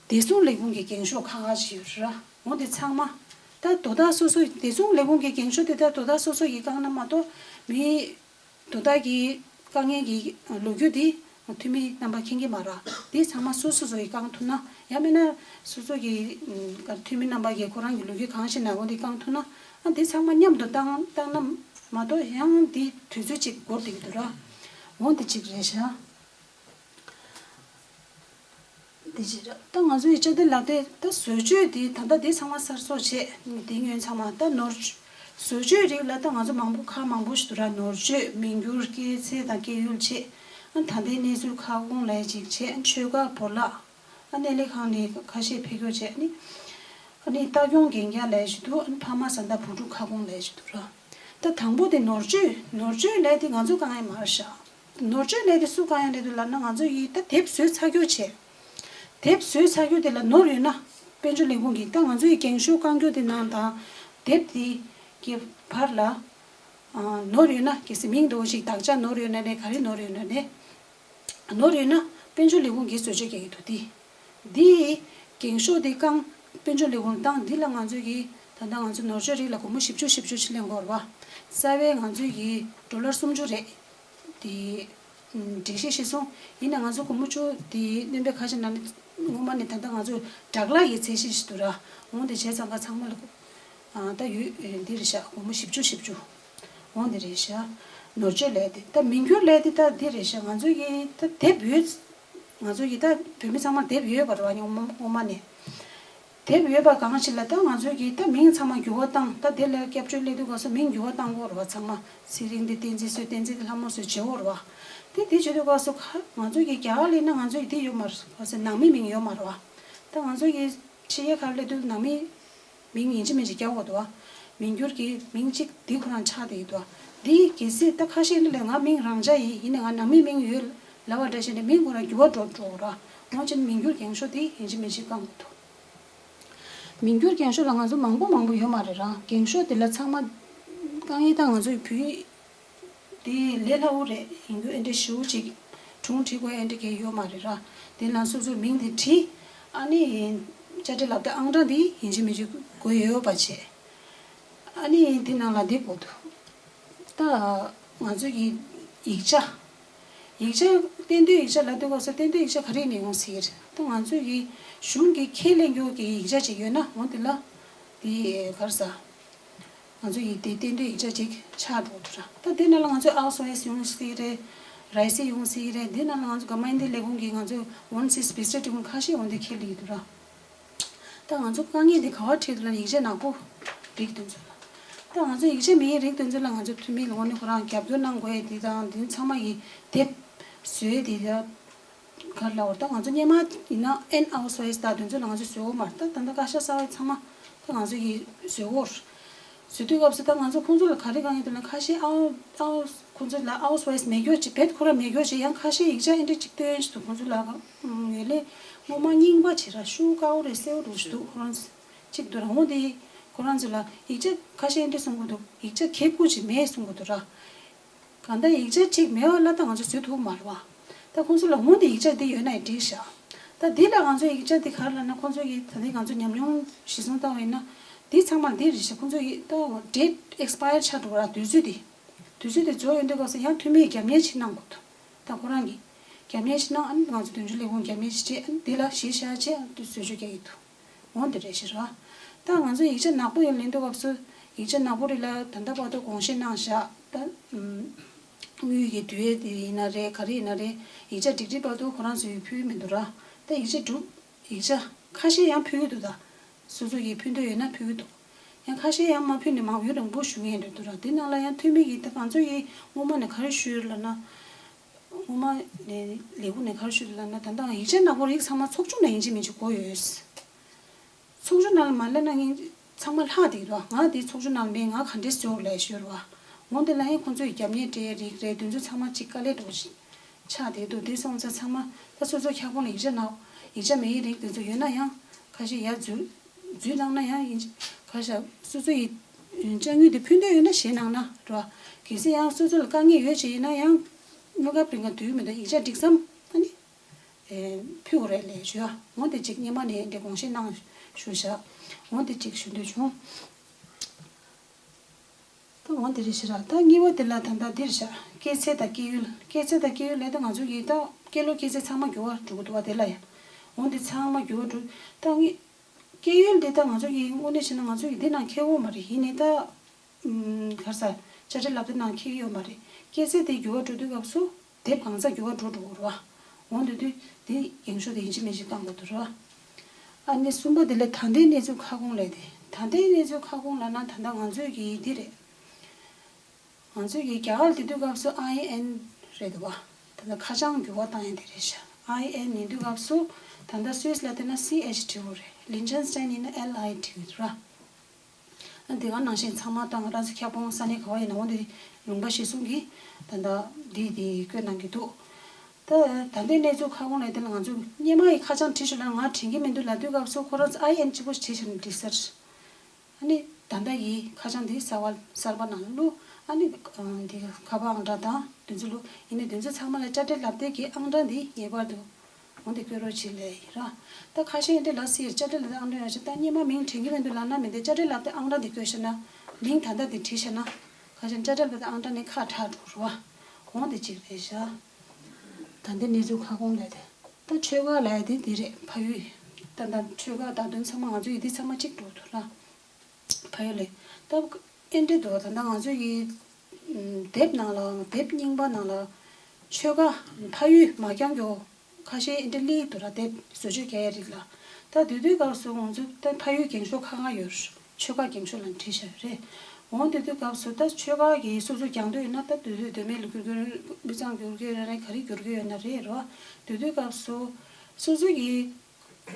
བདེ་སྲུང་ལས་ཁུངས་ཀྱི་འགེངས་ཤོག་ཁག་ཁག་ཞིག་ཡོད་རེད། འོ་འདི་ཚང་མ་ད་དོ་བདག་སོ་སོ་བདེ་སྲུང་ལས་ཁུངས་ཀྱི་འགེངས་ཤོག་དེ་ད་དོ་བདག་སོ་སོ་ཡིས་བཀང་ན་མ་གཏོགས་མི། དོ་བདག་གི་དཀའ་ངལ་གྱི་ལོ་རྒྱུས་འདི་འཐུས་མི་རྣམ་པ་མཁྱེན་གྱི་མ་རེད། འདི་ཚང་མ་སོ་སོ་སོ་ཡིས་བསྐང་ཐུབ་ན། ཡང་མིན་ན་སོ་སོ་གི་ཨ་འཐུས་མི་རྣམ་པ་གིས་ཁོ་རང་གི་ལོ་རྒྱུས་གང་ཤེས་ན་འོ་འདི་བསྐང་ཐུབ་ན། ཨ་འདི་ཚང་མ་མཉམ་དུ་བཏང་བཏང་ན་མ་གཏོགས་ཡང་འདི་དུས་ཚོད་ཅིག་འགོར་བསྡད་ཀྱི་འདུག་ར། འོ་འདི་གཅིག་རེད་ཤག་འདི་ཅི་རེད། ད་ང་ཚོའི་དཔྱ་གཏེར་ལག་དེབ་ད་བཟོ་བཅོས་འདི་ད་ལྟ་འདི་ཚང་མ་གསར་བཟོ་བྱས། འདི་སྔོན་ཚང་མ་ད་ནོར་བཅོས། བཟོ་བཅོས་རིགས་ལ་ད་ང་ཚོ་མང་པོ་ཁག་མང་པོ་ཞིག་འདུག་ར། ནོར་བཅོས། མི་འགྱུར། སྐྱེས་ཚེས་དང་སྐྱེས་ཡུལ་བྱས། ཨ་ད་ལྟའི་གནས་ཚུལ་ཁ་སྐོང་ལབ་ཡ་ཅིག་བྱས། ཆོས་བཀའ་བོར་བརླག་ཨ་སྣེ་ལེན་ཁང་ནས་ཁ་ཤས་ཕེབས་སྐྱོར་བྱས། ཨ་ནི་ཨ་ནི་ལྟ་སྐྱོང་གན་རྒྱ་ལབ་ཡ་ཞིག་འདུག་ཨ་ནི་ཕ་མ་བཟའ་ཟླ་བུ་ཕྲུག་ཁ་སྐོང་ལབ་ཡ་ཞིག་འདུག་ར། ད་དང་པོ་དེ་ནོར་བཅོས། ནོར་བཅོས་ལབ་ཡ་དེ་ང་ཚོ་དཀའ་ངལ་མ་རེད་ཤག་ནོར་བཅོས་ལས་དེ་སུ་བཀང་ཡ་རེད་འདུག་ལབ་ན། ང་ཚོ་ཡིས་ད་དེབ་བཟོས་ཚར་རྒྱུ་བྱས། དེབ་བཟོས་ཚར་རྒྱུ་དེ་ལ་ནོར་ཡོད་ན། དཔལ་འབྱོར་ལས་ཁུངས་ཀྱིས་ད་ང་ཚོ་ཡི་འགེངས་ཤོག་བསྐང་རྒྱུ་དེ་ནང་དང་། དེབ་དེ་གི་བར་ལ་ཨ་ནོར་ཡོད་ན། གལ་སྲིད་མིང་འདྲ་བོ་ཞིག་དག་ཆ་ནོར་ཡོད་ན་རེད། ག་རེ་ནོར་ཡོད་ན་རེད། ནོར་ཡོད་ན་དཔལ་འབྱོར་ལས་ཁུངས་ཀྱིས་བཟོ་བཅོས་རྒྱག་གི་འདུག་དེ། འདི་འགེངས་ཤོག་འདི་བསྐང་། དཔལ་འབྱོར་ལས་ཁུངས་བཏང་། འདི་ལ་ང་ཚོ་གིས་ད་ལྟ་ང་ཚོ་ནོར་བཅོས་རིགས་ལ་སྒོར་མོ་བཞི་བཅུ་བཞི་བཅུ་ཕྱིར་ལེན་དགོས་རེད་བ། རྩ་བའི་ང་ཚོ་གིས་ཌོ་ལར་སུམ་ཅུ་རེད། དེ་སྒྲིག་གཞི་གཞིར་བཟུང་ཡིན་ན་ང་ཚོ་སྒོར་མོ་བཅུ་དེ་སྣོན་པའི་ཁ་ཆེ་ན་ནི་སྔོན་མ་ནས་ད་ལྟ་ང་ཚོ་དྲག་ལྷག་གི་ཚད་གཞི་ཞིག་འདུག་ར། འོང་དེ་བྱས་ཙང་ཀ་ཚང་མ་ལ་ཨ་ད་ཡོད་འདི་རེད་ཤག་སྒོར་མོ་བཞི་བཅུ་བཞི་བཅུ། འོང་དེ་རེད་ཤག་ནོར་བཅོས་ལས་དེ་ད་མི་འགྱུར་ལས་དེ་ད་འདི་རེད་ཤག་ང་ཚོ་གི་ད་དེབ་ཡོད། ང་ཚོ་གི་ད་བོད་མི་ཚང་མར་དེབ་ཡོད་པ་རེད་བ། སྔོན་མ་སྔོན་མ་ནས། དེབ་ཡོད་པ་གང་ཞིག་ལ་ད་ང་ཚོས་ཀྱིས་ད་མིང་ཚང་མ་འགྱུར་བ་བཏང་། ད་དེ་ལ་སྐྱབས་བཅོལ་སླེབས་དུས་སྐབས་སུ་མིང་འགྱུར་བ་བཏང་དགོས་རེད་བ། ཚང་མ་ཚེ་རིང་དེ་བསྟན་འཛིན་བཟོས། བསྟན་འཛིན་དེ་ལྷ་མོ་བཟོས་བྱེད་དགོས་རེད་བ། དེ་དེ་བྱེད་དུས་སྐབས་སུ་ཁ་ང་ཚོས་ཀྱིས་རྒྱ་གར་སླེབས་ན་ང་ཚོས་ཀྱིས་དེ་ཡོད་མ་རེད་བ། ཟེར་ནང་མི་མིང་ཡོད་མ་རེད་བ། ད་ང་ཚོས་ཀྱིས་ཕྱི་རྒྱལ་ཁག་སླེབས་དུས་ནང་མི་མིང་ཡིན་གཅིག་མིན་གཅིག་རྒྱག་དགོས་འདུག་བ། མིང་འགྱུར་གྱི་མིང་གཅིག་འདི་ཁོ་རང་ཆགས་བསྡད་ཡོད་འདུག་བ། འདི་གལ་སྲིད་ད་ཁ་ཤས་ནི་ལས་ང་མིང་རང་འཇགས་ཡིན། ཡིན་ནའི་ང་ནང་མི་མིང་ཡོད་ལབ་པ་འདྲ་བྱས་ནས་མིང་ཁོ་རང་འགྱུར་བ་འགྲོ་འགྲོ་གི་རེད་བ། འོ་ཅན་མིང་འགྱུར་འགེངས་ཤོག་འདི་ཡིན་གཅིག་མིན་གཅིག་བསྐང་དགོས་འདུག་མི་འགྱུར་འགེངས་ཤོག་ལ་ང་ཚོ་མང་པོ་མང་པོ་ཡོད་མ་རེད་ར། འགེངས་ཤོག་དེ་ལ་ཚང་མ་དཀའ་ངལ་ད་ང་ཚོའི་བོད་ཡིག་དེ་ལས་སླ་བོ་རེད། ཡིན་རྒྱུ་ཨེ་འདྲ་ཞེ་པོ་ཅིག་སྒྲུང་བྲིས་དགོས་ཨེ་འདྲ་གས་ཡོད་མ་རེད་ར། དེ་ལ་སོ་སོའི་མིང་དེ་བྲིས། ཨ་ནི་དཔྱ་ཁྲལ་ལག་དེབ་ཨང་གྲངས་དེ་ཡིན་གཅིག་མིན་གཅིག་དགོས་ཡོད་པ་བྱས། ཨ་ནི་དེ་ནང་ལ་དེ་དགོས་འདུག་ད་ང་ཚོ་གི་ཡིག་ཆ། ཡིག་ཆ་གཏན་དུས་ཡིག་ཆ་ལབ་དུས་སྐབས་སུ་གཏན་དུས་ཡིག་ཆ་ག་རེ་ནས་ཡོང་སྲིད་ཀྱི་རེད། ད་ང་ཚོ་གི་གཞུང་གི་ཁས་ལེན་རྒྱུ་གི་ཡིག་ཆ་ཅིག་ཡོད་ན་འོ་དེ་ལ་དེ་ག་རེ་ཟ། ང་ཚོ་ཡི་དེ་གཏན་དུས་ཡིག་ཆ་ཅིག་ཆགས་འགྲོ་འདུག་ར། ད་དེ་ནང་ལ་ང་ཚོ་ཨའོ་སི་ཝའེ་སི་ཡོང་སྲིད་ཀྱི་རེད། ར་ཨེ་སི་ཡོང་སྲིད་ཀྱི་རེད། དེ་ནང་ལ་ང་ཚོ་ག་མ་ཡིན་དེ་ལས་ཁུངས་ཀྱི་ང་ཚོ་ཝན་སི་སི་སྤེ་སི་ལི་སི་ཊི་ཁ་ཤས་འོ་དེ་ཁས་ལེན་གྱི་འདུག་ར། ད་ང་ཚོ་དཀའ་ངལ་འདི་ག་པར་འཕྲད་འདུག་ལབ་ན་ཡིག་ཆ་ནག་པོ་རིགས་དེ་ཚོ་ལ། ད་ང་ཚོ་ཡིག་ཆ་མེད་རིགས་དེ་ཚོ་ལ་ང་ཚོ་འཐུས་མི་ལ་དངོས་གནས་ཁོ་རང་རྒྱབ་སྐྱོར་གནང་དགོས་ཡས་འདི་དང་འདི་ཚང་མ་ཡི་དེབ་བཟོས་འདི་ད་ག་རེ་ལབ་དགོས་རེད། ད་ང་ཚོ་སྔོན་མ་ཡིན་ན་ཨེན་ཨའོ་སི་ཝའེ་སི་ད་དེ་ཚོ་ལ་ང་ཚོ་བཟོས་ཡོད་མ་རེད། ད་ད་ལྟ་བཀའ་ཤག་གསར་པ་ཚང་མ་ད་ང་ཚོ་ཡི་བཟོས་ཡོད་རེད། བཟོས་དུས་སྐབས་སུ་ད་ང་ཚོ་ཁོང་ཚོ་ལ་ག་རེ་དཀའ་ངལ་འདུག་ལབ་ན་ཁ་ཤས་ཨའོ་ཨའོ་ཁོང་ཚོ་ལ་ཨའོ་སི་ཝའེ་སི་མེད་རྒྱུ་ཅིག་བེད་ཁོ་རང་མེད་རྒྱུ་ཅིག་ཡང་ཁ་ཤས་ཡིག་ཆ་ཨེ་འདྲ་ཅིག་སྟོན་ཞིག་འདུག་ཁོང་ཚོ་ལ་ངོས་ལེན་ངོ་མ་རྙིང་པ་བྱེད་ར་ཤུགས་དཀའ་བོ་རེད། གསལ་བོ་འདུག་ཞིག་འདུག་ཁོ་རང་ཚོ་གཅིག་འདུག་ར། འོ་དེ་ཁོ་རང་ཚོ་ལ་ཡིག་ཆ་ཁ་ཤས་ཨེ་འདྲ་གསུང་གི་འདུག་ཡིག་ཆ་གལ་ཁུ་ཅིག་མེད་གསུང་གི་འདུག་ར། གང་ལྟར་ཡིག་ཆ་གཅིག་མེད་པ་ལ་ད་ང་ཚོ་བཟོ་ཐུབ་མ་རེད་བ། ད་ཁོང་ཚོ་ལ་འོ་དེ་ཡིག་ཆ་འདི་ཡོད་ན་ཡང་འགྲིག་ཤག་ད་འདི་ལ་ང་ཚོ་ཡིག་ཆ་འདི་ག་རེ་ལབ་ན་ཁོང་ཚོ་ཡི་ད་ལྟའི་ང་ཚོ་ཉམས་མྱོང་གཞིར་བཟུང་བཏང་བ་ཡིན་ན་འདི་ཚང་མ་འདི་རེད་ཤག་ཁོང་ཚོ་ཡི་ད་ཌེ་ཊི་ཨེག་སི་པ་ཡར་ཆགས་འགྲོ་བ་ར། དུས་ཚོད་འདི། དུས་ཚོད་དེ་རྫོགས་ཡོང་དུས་སྐབས་སུ་ཡང་འཐུས་མིས་རྒྱབ་གཉེར་ཅིག་གནང་དགོས་འདུག་ད་ཁོ་རང་གིས་རྒྱབ་གཉེར་ཅིག་གནང་། ཨ་ནི་ང་ཚོ་དོན་གཅོད་ལས་ཁུངས་རྒྱབ་གཉེར་ཅིག་བྱས། ཨ་ནི་འདི་ལ་གཞི་བཞག་བྱས། ཨ་ནི་བཟོ་བཅོས་རྒྱག་གི་འདུག་འོ་འདི་རེད་ཤག་ར། ད་ང་ཚོ་ཡིག་ཆ་ནག་པོ་ཡང་ལེན་དུས་སྐབས་སུ་ཡིག་ཆ་ནག་པོ་རེད་ལ། ད་ལྟ་བར་དུ་དགོངས་བཞེས་གནང་བཞག་ད་ཨུམ། དངུལ་གྱི་དུས་ཡུན་དེ་ཡིན་ན་རེད། ག་རེ་ཡིན་ན་རེད། ཡིག་ཆ་སྒྲིག་སྒྲིག་བར་དུ་ཁོ་རང་ཚོས་ཕུལ་མི་འདུག་ར། ད་ཡིག་ཆ་སྒྲུབ། ཡིག་ཆ་ཁ་ཤས་ཡང་ཕུལ་གྱི་འདུག་ད་སོ་སོ་ཡིས་ཕུལ་འདོད་ཡོད་ན་ཕུལ་གྱི་འདུག་ཡང་ཁ་ཤས་ཡང་མ་ཕུལ་ནས་མང་ཡུན་རིང་པོ་བཞུགས་མཁན་རེད་འདུག་ར། དེ་ནང་ལ་ཡང་འཐུས་མི་གིས་ད་ང་ཚོ་ཡིས་སྔོན་མ་ནས་ག་རེ་ཞུས་ལབ་ན། སྔོན་མ་ནས་ལས་ཁུངས་ནས་ག་རེ་ཞུས་ལབ་ན། ད་ལྟ་ཡིག་ཆ་ནག་པོ་རིགས་ཚང་མ་ཚོགས་ཆུང་ནང་ཡིན་གཅིག་མིན་གཅིག་དགོས་ཡོད། ཚོགས་ཆུང་ནང་ལ་མ་སླེབས་ན་ངས་ཚང་མ་ལྷག་བསྡད་ཀྱི་འདུག་ང་འདི་ཚོགས་ཆུང་ནང་མེད། ང་ག་འདྲས་བཟོ་ལས་ཞུས་ར་བ། འོ་འདི་ལ་ཡང་ཁོང་ཚོས་རྒྱབ་གཉེར་སྤྲད་རིགས་རེད། དེ་ཚོ་ཚང་མ་གཅིག་དཀའ་ལས་འགྲོ་ཞིག་ཆགས་བསྡད་འདུག་དེ་སོང་ཙང་ཚང་མ་ད་སོ་སོ་ཁྱབ་ཁོངས་ལ་ཡིག་ཆ་ནག་ཡིག་ཆ་མེད་ཡི་རིགས་དེ་ཚོ་ཡོད་ན་ཡང་ཁ་ཤས་ཡར་འཛུལ་འཛུལ་གནང་ན་ཡང་ཡིན། ག་ཤ་སོ་སོ་ཡི་དཔྱ་དངུལ་དེ་ཕུལ་འདོད་ཡོད་ན་བཞེས་གནང་ན་ར་བ། གལ་སྲིད་ཡང་སོ་སོ་ལ་དཀའ་ངལ་ཡོད་ཅིག་ཡིན་ན་ཡང་དངུལ་ཁང་པུའུ་ལ་དུས་མི་འདུག་ཡིག་ཆ་སྒྲིག་མཚམས་ཨ་ནི། ཨེ། ཕུལ་དགོས་རེད་ལབ་ཞུ་ཡ། འོ་དེ་གཅིག་སྔོན་མ་ནས་འདི་དགོངས་བཞེས་གནང་ཞུ་བཞག་འོ་དེ་གཅིག་ཞུ་འདོད་བྱུང་། ད་འོ་དེ་རེད་ཤག་ར། ད་གཉིས་པ་དེ་ལ་ད་ལྟ་འདིར་བཞག་སྐྱེད་ཚལ་དང་སྐྱེ་ཡུལ། སྐྱེད་ཚལ་དང་སྐྱེ་ཡུལ་ལས་ད་ང་ཚོ་གིས་ད་སྐྱེས་ལོ་སྐྱེད་ཚལ་ཚང་མ་འགྱུར་བ་འགྲོ་གི་འདུག་བ། དེ་ལ་ཡ། འོ་དེ་ཚང་མ་འགྱུར་བ་འགྲོ། ད་ངས་སྐྱེ་ཡུལ་དེ་ད་ང་ཚོ་གིས་དངོས་གནས་བྱས་ན་ང་ཚོ་གིས་འདི་ནང་འཁྱེར་ཡོད་མ་རེད། ཡིན་ནའི་ད། ཨུམ། ག་རེ་ཟ། དཔྱ་ཁྲལ་ལག་དེབ་ནང་འཁྱེར་གྱི་ཡོད་མ་རེད། སྐྱེད་ཚལ་དེ་འགྱུར་བ་འགྲོ་དུས་སྐབས་སུ་དེབ་གང་ཚང་འགྱུར་བ་འགྲོ་འགྲོ་གི་རེད་བ། འོ་འདི་དུས་དེ་འགེངས་ཤོག་དེ་ཡིན་གཅིག་མིན་གཅིག་བཏང་དགོས་འདུག་རེད་བ། ཨ་ནི་གསུམ་པ་དེ་ལས་ད་ལྟའི་གནས་ཚུལ་ཁ་སྐོང་ལས་དེ། ད་ལྟའི་གནས་ཚུལ་ཁ་སྐོང་ལབ་ན་ད་ལྟ་ང་ཚོས་ཀྱི་འདི་རེད། ང་ཚོས་ཀྱི་རྒྱ་གར་དེ་དུས་སྐབས་སུ་ཨའི་ཨེན་རེད་འདུག་བ། ད་ལྟ་ཁ་བྱང་འགྱུར་བ་བཏང་ཡ་དེ་རེད་ཤག་ཨའི་ཨེན་ཡིན་དུས་སྐབས་སུ་ད་ལྟ་སུད་སི་ལ་བལྟས་ན་སི་ཨེཆ་ཊི་ཡུ་རེད། ལིན་ཆན་སི་ཊན་ཡིན་ན་ཨེལ་ཨའི་ཊི་ཡུ་རེད་བ། ཨ་དེ་ག་ནང་བཞིན་ཚང་མ་ད་ང་རང་ཚོ་ཁྱབ་ཁོངས་ས་གནས་ག་བ་ཡིན་ན་འོ་དེ་ལུང་པ་གཞིར་བཟུང་གིས་ད་ལྟ་འདི་འདི་བཀོད་གནང་གི་འདུག་ད་ད་ལྟའི་གནས་ཚུལ་ཁ་སྐོང་ལས་དེ་ལ་ང་ཚོས་སྔོན་མ་ཡི་ཁ་བྱང་བྲིས་ཤོག་ལབ་ན་ང་དྲན་གྱི་མི་འདུག་ལབ་དུས་སྐབས་སུ་ཁོ་རང་ཚོ་ཨའི་ཨེན་གཅིག་པོ་བྲིས་ཤོག་ན་འགྲིག་ས་རེད། ཨ་ནི་ད་ལྟ་ཡི་ཁ་བྱང་འདི་གསར་བ་གསར་པ་ནང་བླུགས། ཨ་ནི་འདི་ཁ་པར་ཨང་གྲངས་དང་དེ་ཚོ་བླུགས། ཡིན་ནའི་དེ་ཚོ་ཚང་མ་ལ་དཔྱ་ཁྲལ་ལག་དེབ་ཀྱི་ཨང་གྲངས་འདི་ངེས་པར་དུ། འོ་འདི་བཀོད་རོགས་བྱེད་ལབ་ཡིན་ར། ད་ཁ་ཤས་འདི་ལ་སི་ཡར་དཔྱ་ཁྲལ་ལག་དེབ་ཨང་གྲངས་ཡོད་ཅེ། ད་སྔོན་མ་མིང་དྲན་གྱི་མི་འདུག་ལབ་ན་མི་འདི་དཔྱ་ཁྲལ་ལག་དེབ་ཨང་གྲངས་འདི་བཀོད་ཤེ་ན། མིང་ད་ལྟ་འདི་བྲིས་ཤེ་ན། ཁ་ཤས་དཔྱ་ཁྲལ་ལག་དེབ་ཨང་གྲངས་ནི་ཁ་བྲལ་འགྲོ་ར། འོ་འདི་གཅིག་རེད་ཤག་ད་འདི་གནས་ཚུལ་ཁ་སྐོང་ལས་དེ། ད་ཆོལ་ཁ་ལབ་ཡ་དེ་འདི་རེད། ཕ་ཡུལ། ད་ད་ཆོལ་ཁ་ད་དོན་ཚང་མ་ང་ཚོ་ཡི་འདི་ཚང་མ་གཅིག་འགྲོ་འདུག་ར། ཕ་ཡུལ་ལས། ད་ཨེ་འདྲ་འདུག་ད་ལྟ་ང་ཚོ་ཡི་དེབ་ནང་ལ་དེབ་རྙིང་པ་ནང་ལ་ཆོལ་ཁ་ཕ་ཡུལ་མ་རྐྱང་གྱོ་ཁ་ཤས་ཨེ་འདྲ་སླེབས་འདུག་ར། དེབ་བཟོ་བཅོས་རྒྱག་ཡ་རིགས་ལ། ད་དེ་དུས་སྐབས་སུ་ང་ཚོ་ད་ཕ་ཡུལ་འགེངས་ཤོག་ཁག་ཁག་ཡོད་རེད། ཆོལ་ཁ་འགེངས་ཤོག་ལ་བྲིས་བཞག་ཡོད་རེད། འོ་དེ་དུས་སྐབས་སུ་ད་ཆོལ་ཁ་གི་སོ་སོ་རྒྱག་འདོད་ཡོད་ན་ད་དེ་དུས་དེ་མེད་ལ་བསྒྱུར་གྱི་ཡོད་རེད། མི་ཚང་བསྒྱུར་གྱི་ཡོད་རེད། ག་རེ་བསྒྱུར་གྱི་ཡོད་ན་རེད་རོ། དེ་དུས་སྐབས་སུ་སོ་སོ་གི་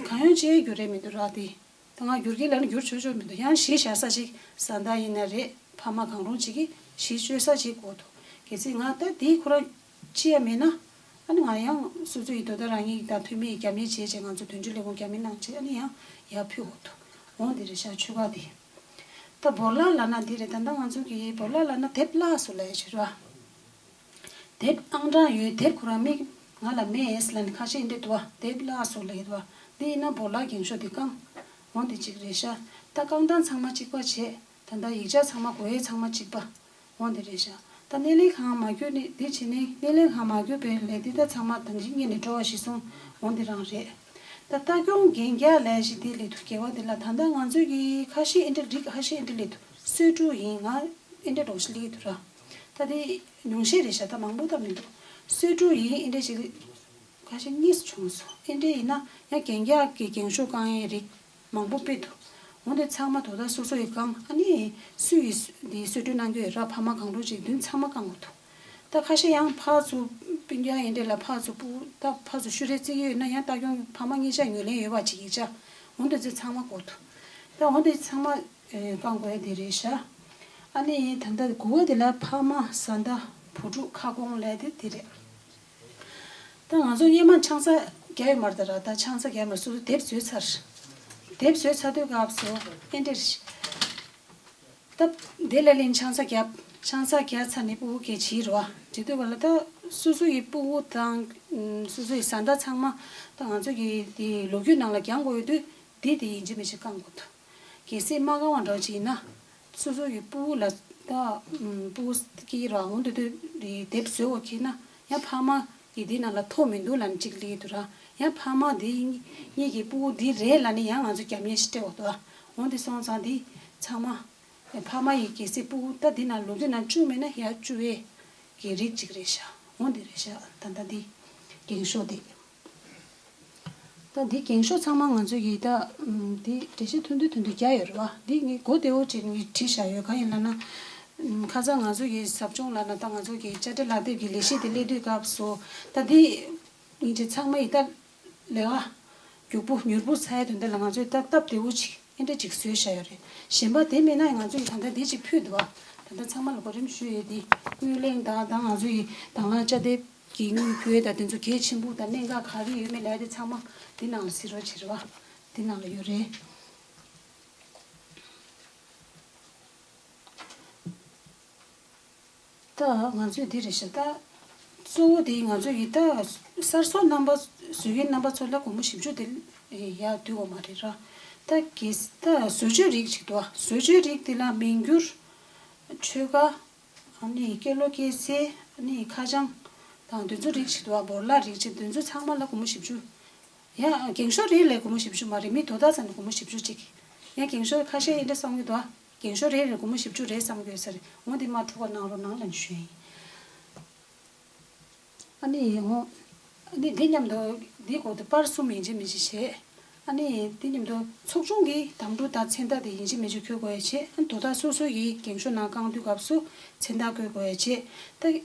གང་ཡོང་ཅི་ཡང་བསྒྱུར་རེད་མི་འདུག་ར་དེ། ད་ང་བསྒྱུར་གྱི་ལ་ནི་བསྒྱུར་ཆོག་ཆོག་མི་འདུག་ཡང་གཞི་བཞག་ས་ཞིག་བཟའ་ཟླ་ཡིན་ན་རེད། ཕ་མ་གང་རུང་ཅིག་གིས་གཞི་བཅོལ་ས་ཅིག་དགོས་འདུག་གལ་སྲིད་ང་ད་དེའི་ཁོ་རང་ཅི་ཡང་མེད་ན། ཨ་ནི་ང་ཡང་སོ་སོ་ཡི་དོ་ད་རང་ཉིད་དང་འཐུས་མི་ཡི་རྒྱབ་གཉེར་བྱས་བྱས་ང་ཚོ་དོན་གཅོད་ལས་ཁུངས་རྒྱབ་གཉེར་གནང་བྱས་ཨ་ནི་ཡང་ཡར་ཕུལ་དགོས་འདུག་འོ་འདི་རེད་ཤག་ཆོལ་ཁ་འདི། ད་བོར་ལ་ལབ་ན་འདི་རེད། ད་ལྟ་ང་ཚོ་གིས་བོར་ལ་ལབ་ན་དེབ་བརླགས་སོང་ལབ་ཡ་ཞིག་རེད་བ། དེབ་ཨང་གྲངས་ཡོད། དེབ་ཁོ་རང་མིག་ང་ལ་མེད་ལབ་ནས་ཁ་ཤས་འདི་འདུག་བ། དེབ་བརླགས་སོང་ལབ་ཡོད་བ། འདི་ཡིན་ན་བོར་ལ་འགེངས་ཤོག་འདི་བཀང་། འོ་འདི་གཅིག་རེད་ཤག་ད་བཀང་སྟངས་ཚང་མ་གཅིག་པ་བྱས། ད་ལྟ་ཡིག་ཆ་ཚང་མ་དགོས་ཡས་ཚང་མ་གཅིག་པ། འོ་འདི་རེད་ཤག་ད་སྣེ་ལེན་ཁང་མ་བསྒྱུར་ནི་འདི་བྱས་ནས་སྣེ་ལེན་ཁང་མ་བསྒྱུར་བའི་ལས་འདི་ད་ཚང་མ་ད་འདི་སྔོན་ནས་འགྲོ་བ་གཞིར་བཟུང་འོ་འདི་རང་རེད། ད་ལྟ་སྐྱོང་རྒན་རྒྱ་ལས་ཞིག་འདི་སླེབས་འདུག་སྐྱེ་བ་འདི་ལ་ད་ལྟ་ང་ཚོས་ཀྱི་ཁ་ཤས་ཨེ་འདྲ་རིགས་ཁ་ཤས་ཨེ་འདྲ་སླེབས་འདུག་གསོས་ཕྲུག་ཡིན་ང་ཨེ་འདྲ་འགྲོ་ཞིག་སླེབས་འདུག་ར། ད་དེ་ཉུང་ཤས་རེད་ཤག་ད་མང་པོ་ད་མི་འདུག་གསོས་ཕྲུག་ཡིན་ཨེ་འདྲ་ཞིག་ཁ་ཤས་གཉིས་སུ་བྱུང་སོང་། ཨེ་འདྲ་ཡིན་ན་ཡང་རྒན་རྒྱ་གི་རྒན་ཤོས་བཀང་ཡས་རིགས་མང་པོ་དཔེ་འདུག་འོ་འདི་ཚང་མ་དོ་བདག་སོ་སོ་ཡིས་བཀང་། ཨ་ནི་སུ་ཡིས་འདི་གསོས་སྤྲོད་གནང་རྒྱུ་ཡོད་ར། ཕ་མ་གང་རུང་ཅིག་མདུན་ཚང་མ་བཀང་དགོས་འདུག་ད་ཁ་ཤས་ཡང་ཕར་ཚུར་སྤུན་ཀྱག་ཡིན་འདྲ་ལ་ཕར་ཚུར་སྤུ་ད་ཕར་ཚུར་ཤུ་རེ་བརྩི་གི་ཡོད་ན་ཡང་ལྟ་སྐྱོང་ཕ་མ་གཉིས་ཆ་ངོས་ལེན་ཡོད་པ་ཅིག་ཡིག་ཆ་འོ་འདི་ཚོ་ཚང་མ་དགོས་འདུག་ད་འོ་འདི་ཚང་མ་བཀང་དགོས་ཡ་དེ་རེད་ཤག་ཨ་ནི་ད་ལྟ་དགུ་པ་དེ་ལ་ཕ་མ་བཟའ་ཟླ་བུ་ཕྲུག་ཁ་སྐོང་ལས་དེ་དེ་རེད། ད་ང་ཚོ་སྔོན་མ་ཆང་ས་བརྒྱབ་ཡོད་མ་རེད་ད་ར། ད་ཆང་ས་བརྒྱབ་མ་རེད། སོ་སོ་དེབ་བཟོས་ཚར། དེབ་བཟོས་ཚར་དུས་སྐབས་སུ་ཨེ་འདྲ་རེད། ད་དེ་ལ་ལན་ཆང་ས་བརྒྱབ། ཆང་ས་བརྒྱབ་ཚར་ནས་སྤུ་གུ་སྐད་བྱིས་རེད་བ། བྱེད་དུས་ག་ལ་ད་སོ་སོ་ཡི་སྤུ་གུ་དང་སོ་སོ་ཡི་བཟའ་ཟླ་ཚང་མ་ད་ང་ཚོ་གི་དེ་ལོ་རྒྱུས་ནང་ལ་རྒྱག་དགོས་ཡོད་དུས་འདི་དེ་ཡིན་གཅིག་མིན་གཅིག་བཀང་དགོས་འདུག་གལ་སྲིད་མ་བཀང་བ་འདྲ་བ་ཅིག་ཡིན་ན་སོ་སོ་ཡི་སྤུ་གུ་ལ་ ད་ཨམ་སྤུ་གུ་སྐྱེས་ར་འོང་དུས་དུས་རེད་དེབ་བཟོས་འོ་ཁྱེར་ན་ཡང་ཕ་མ་གི་འདི་ནང་ལ་ཐོ་མི་འདུག་ལབ་ནས་གཅིག་སླེབས་འདུག་ར། ཡང་ཕ་མ་འདི་གཉིས་ཀྱི་སྤུ་གུ་འདི་རེད་ལབ་ནས་ཡང་ང་ཚོ་རྒྱབ་གཉེར་ཞིག་སྤྲད་འོ་དོ། འོང་དེ་སོང་ཙང་འདི་ཚང་མ་ཕ་མ་ཡི་གལ་སྲིད་སྤུ་གུ་ད་འདི་ནང་ལོ་དུས་ནང་བཅུ་མེད་ན་ཡང་བཅུ་བའི་གི་རིགས་གཅིག་རེད་ཤག་འོང་འདི་རེད་ཤག་ད་ལྟ་འདི་འགེངས་ཤོག་འདི། ད་འདི་འགེངས་ཤོག་ཚང་མ་ང་ཚོ་གིས་ད་ཨམ་འདི་འགྲེལ་བཤད་ཐུང་ཐུང་ཐུང་ཐུང་རྒྱག་ཡོད་རེད་བ། འདི་ངས་གོ་བདེ་བོ་བྱས་ནས་བྲིས་བཞག་ཡོད། གང་ཡིན་ལབ་ན་ཨམ་ཁ་སང་ང་ཚོ་གི་ཟབ་སྦྱོང་ལབ་ན་ད་ང་ཚོ་གི་དཔྱ་ཁྲལ་ལག་དེབ་ཀྱི་ལས་གཞི་དེ་སླེབས་དུས་སྐབས་སུ་ད་འདི་ཡིན་གྱི་ཚང་མ་ཡིས་ད་ལས་ཀ་མགྱོགས་པོ་མྱུར་པོ་ཚར་ཡ་དོན་དག་ལ་ང་ཚོས་ད་སྟབས་བདེ་བོ་ཅིག་ཨེ་འདྲ་ཅིག་བཟོས་བཞག་ཡོད་རེད། གཞན་པ་དེ་མིན་ན་ང་ཚོས་ད་ལྟ་འདི་ཅིག་ཕུལ་འདུག་བ། ད་ལྟ་ཚང་མ་ལ་གོ་རིམ་ཞུས་ཡོད་དེ། དངུལ་གླེང་དང་ད་ང་ཚོ་ཡི་དང་བླངས་དཔྱ་དེབ་ཀྱི་དངུལ་ཕུལ་ཡས་དང་དེ་ཚོ་གལ་ཆེན་པོ་དང་གནད་འགག་ག་རེ་ཡོད་མེད་ལབ་ཡ་དེ་ཚང་མ་འདི་ནང་ལ་གཟིགས་རོགས་བྱེད་རེད་བ། འདི་ནང་ལ་ཡོད་རེད། ད་ང་ཚོས་འདི་རེད་ཤག་ད་གཙོ་བོ་དེ་ང་ཚོ་ཡི་ད་གསར་བཟོ་རྣམ་པ་བཟོ་མཁན་རྣམ་པ་ཚོ་ལ་སྒོར་མོ་བཞི་བཅུ་དེ་ཡར་བསྡུ་དགོས་མ་རེད་ར། ད་གལ་སྲིད་ད་བཟོ་བཅོས་རིགས་ཅིག་འདུག་བ། བཟོ་བཅོས་རིགས་དེ་ལ་མིང་བསྒྱུར། ཆོས་ག་ཨ་ནི་ཀེ་ལོ་ཀེ་སེ། ཨ་ནི་ཁ་བྱང་དང་དེ་ཚོ་རིགས་ཅིག་འདུག་བ། བོར་ལ་རིགས་ཅིག་དེ་ཚོ་ཚང་མ་ལ་སྒོར་མོ་བཞི་བཅུ། ཡང་འགེངས་ཤོག་རེ་ལ་སྒོར་མོ་བཞི་བཅུ་མ་རེད། མི་དོ་བདག་ཚོ་ནས་སྒོར་མོ་བཞི་བཅུ་གཅིག་ཡང་འགེངས་ཤོག་ཁ་ཤས་ཨེ་འདྲ་བསམ་གྱི་འདུག་ཨ། འགེངས་ཤོག་རེ་རེར་སྒོར་མོ་བཞི་བཅུ་རེ་བསམ་གྱི་ཡོད་ས་རེད། འོ་འདི་མ་འཁྲུག་པ་གནང་རོགས་གནང་ལབ་ཞུ་ཡིན། ཨ་ནི་འོ། ཨ་ནི་འདི་མཉམ་དུ་འདི་འོག་ཏུ་པར་གསུམ་ཡིན་གཅིག་མིན་གཅིག་བྱས། ཨ་ནི་འདི་མཉམ་དུ་ཚོགས་ཆུང་གི་དམ་ཕྲུག་དང་མཚན་རྟགས་དེ་ཡིན་གཅིག་མིན་གཅིག་འཁོད་དགོས་ཡ་བྱས། ཨ་ནི་དོ་བདག་སོ་སོ་ཡིས་འགེངས་ཤོག་ནང་བཀང་དུས་སྐབས་སུ་མཚན་རྟགས་བཀོད་དགོས་ཡ་བྱས། ད།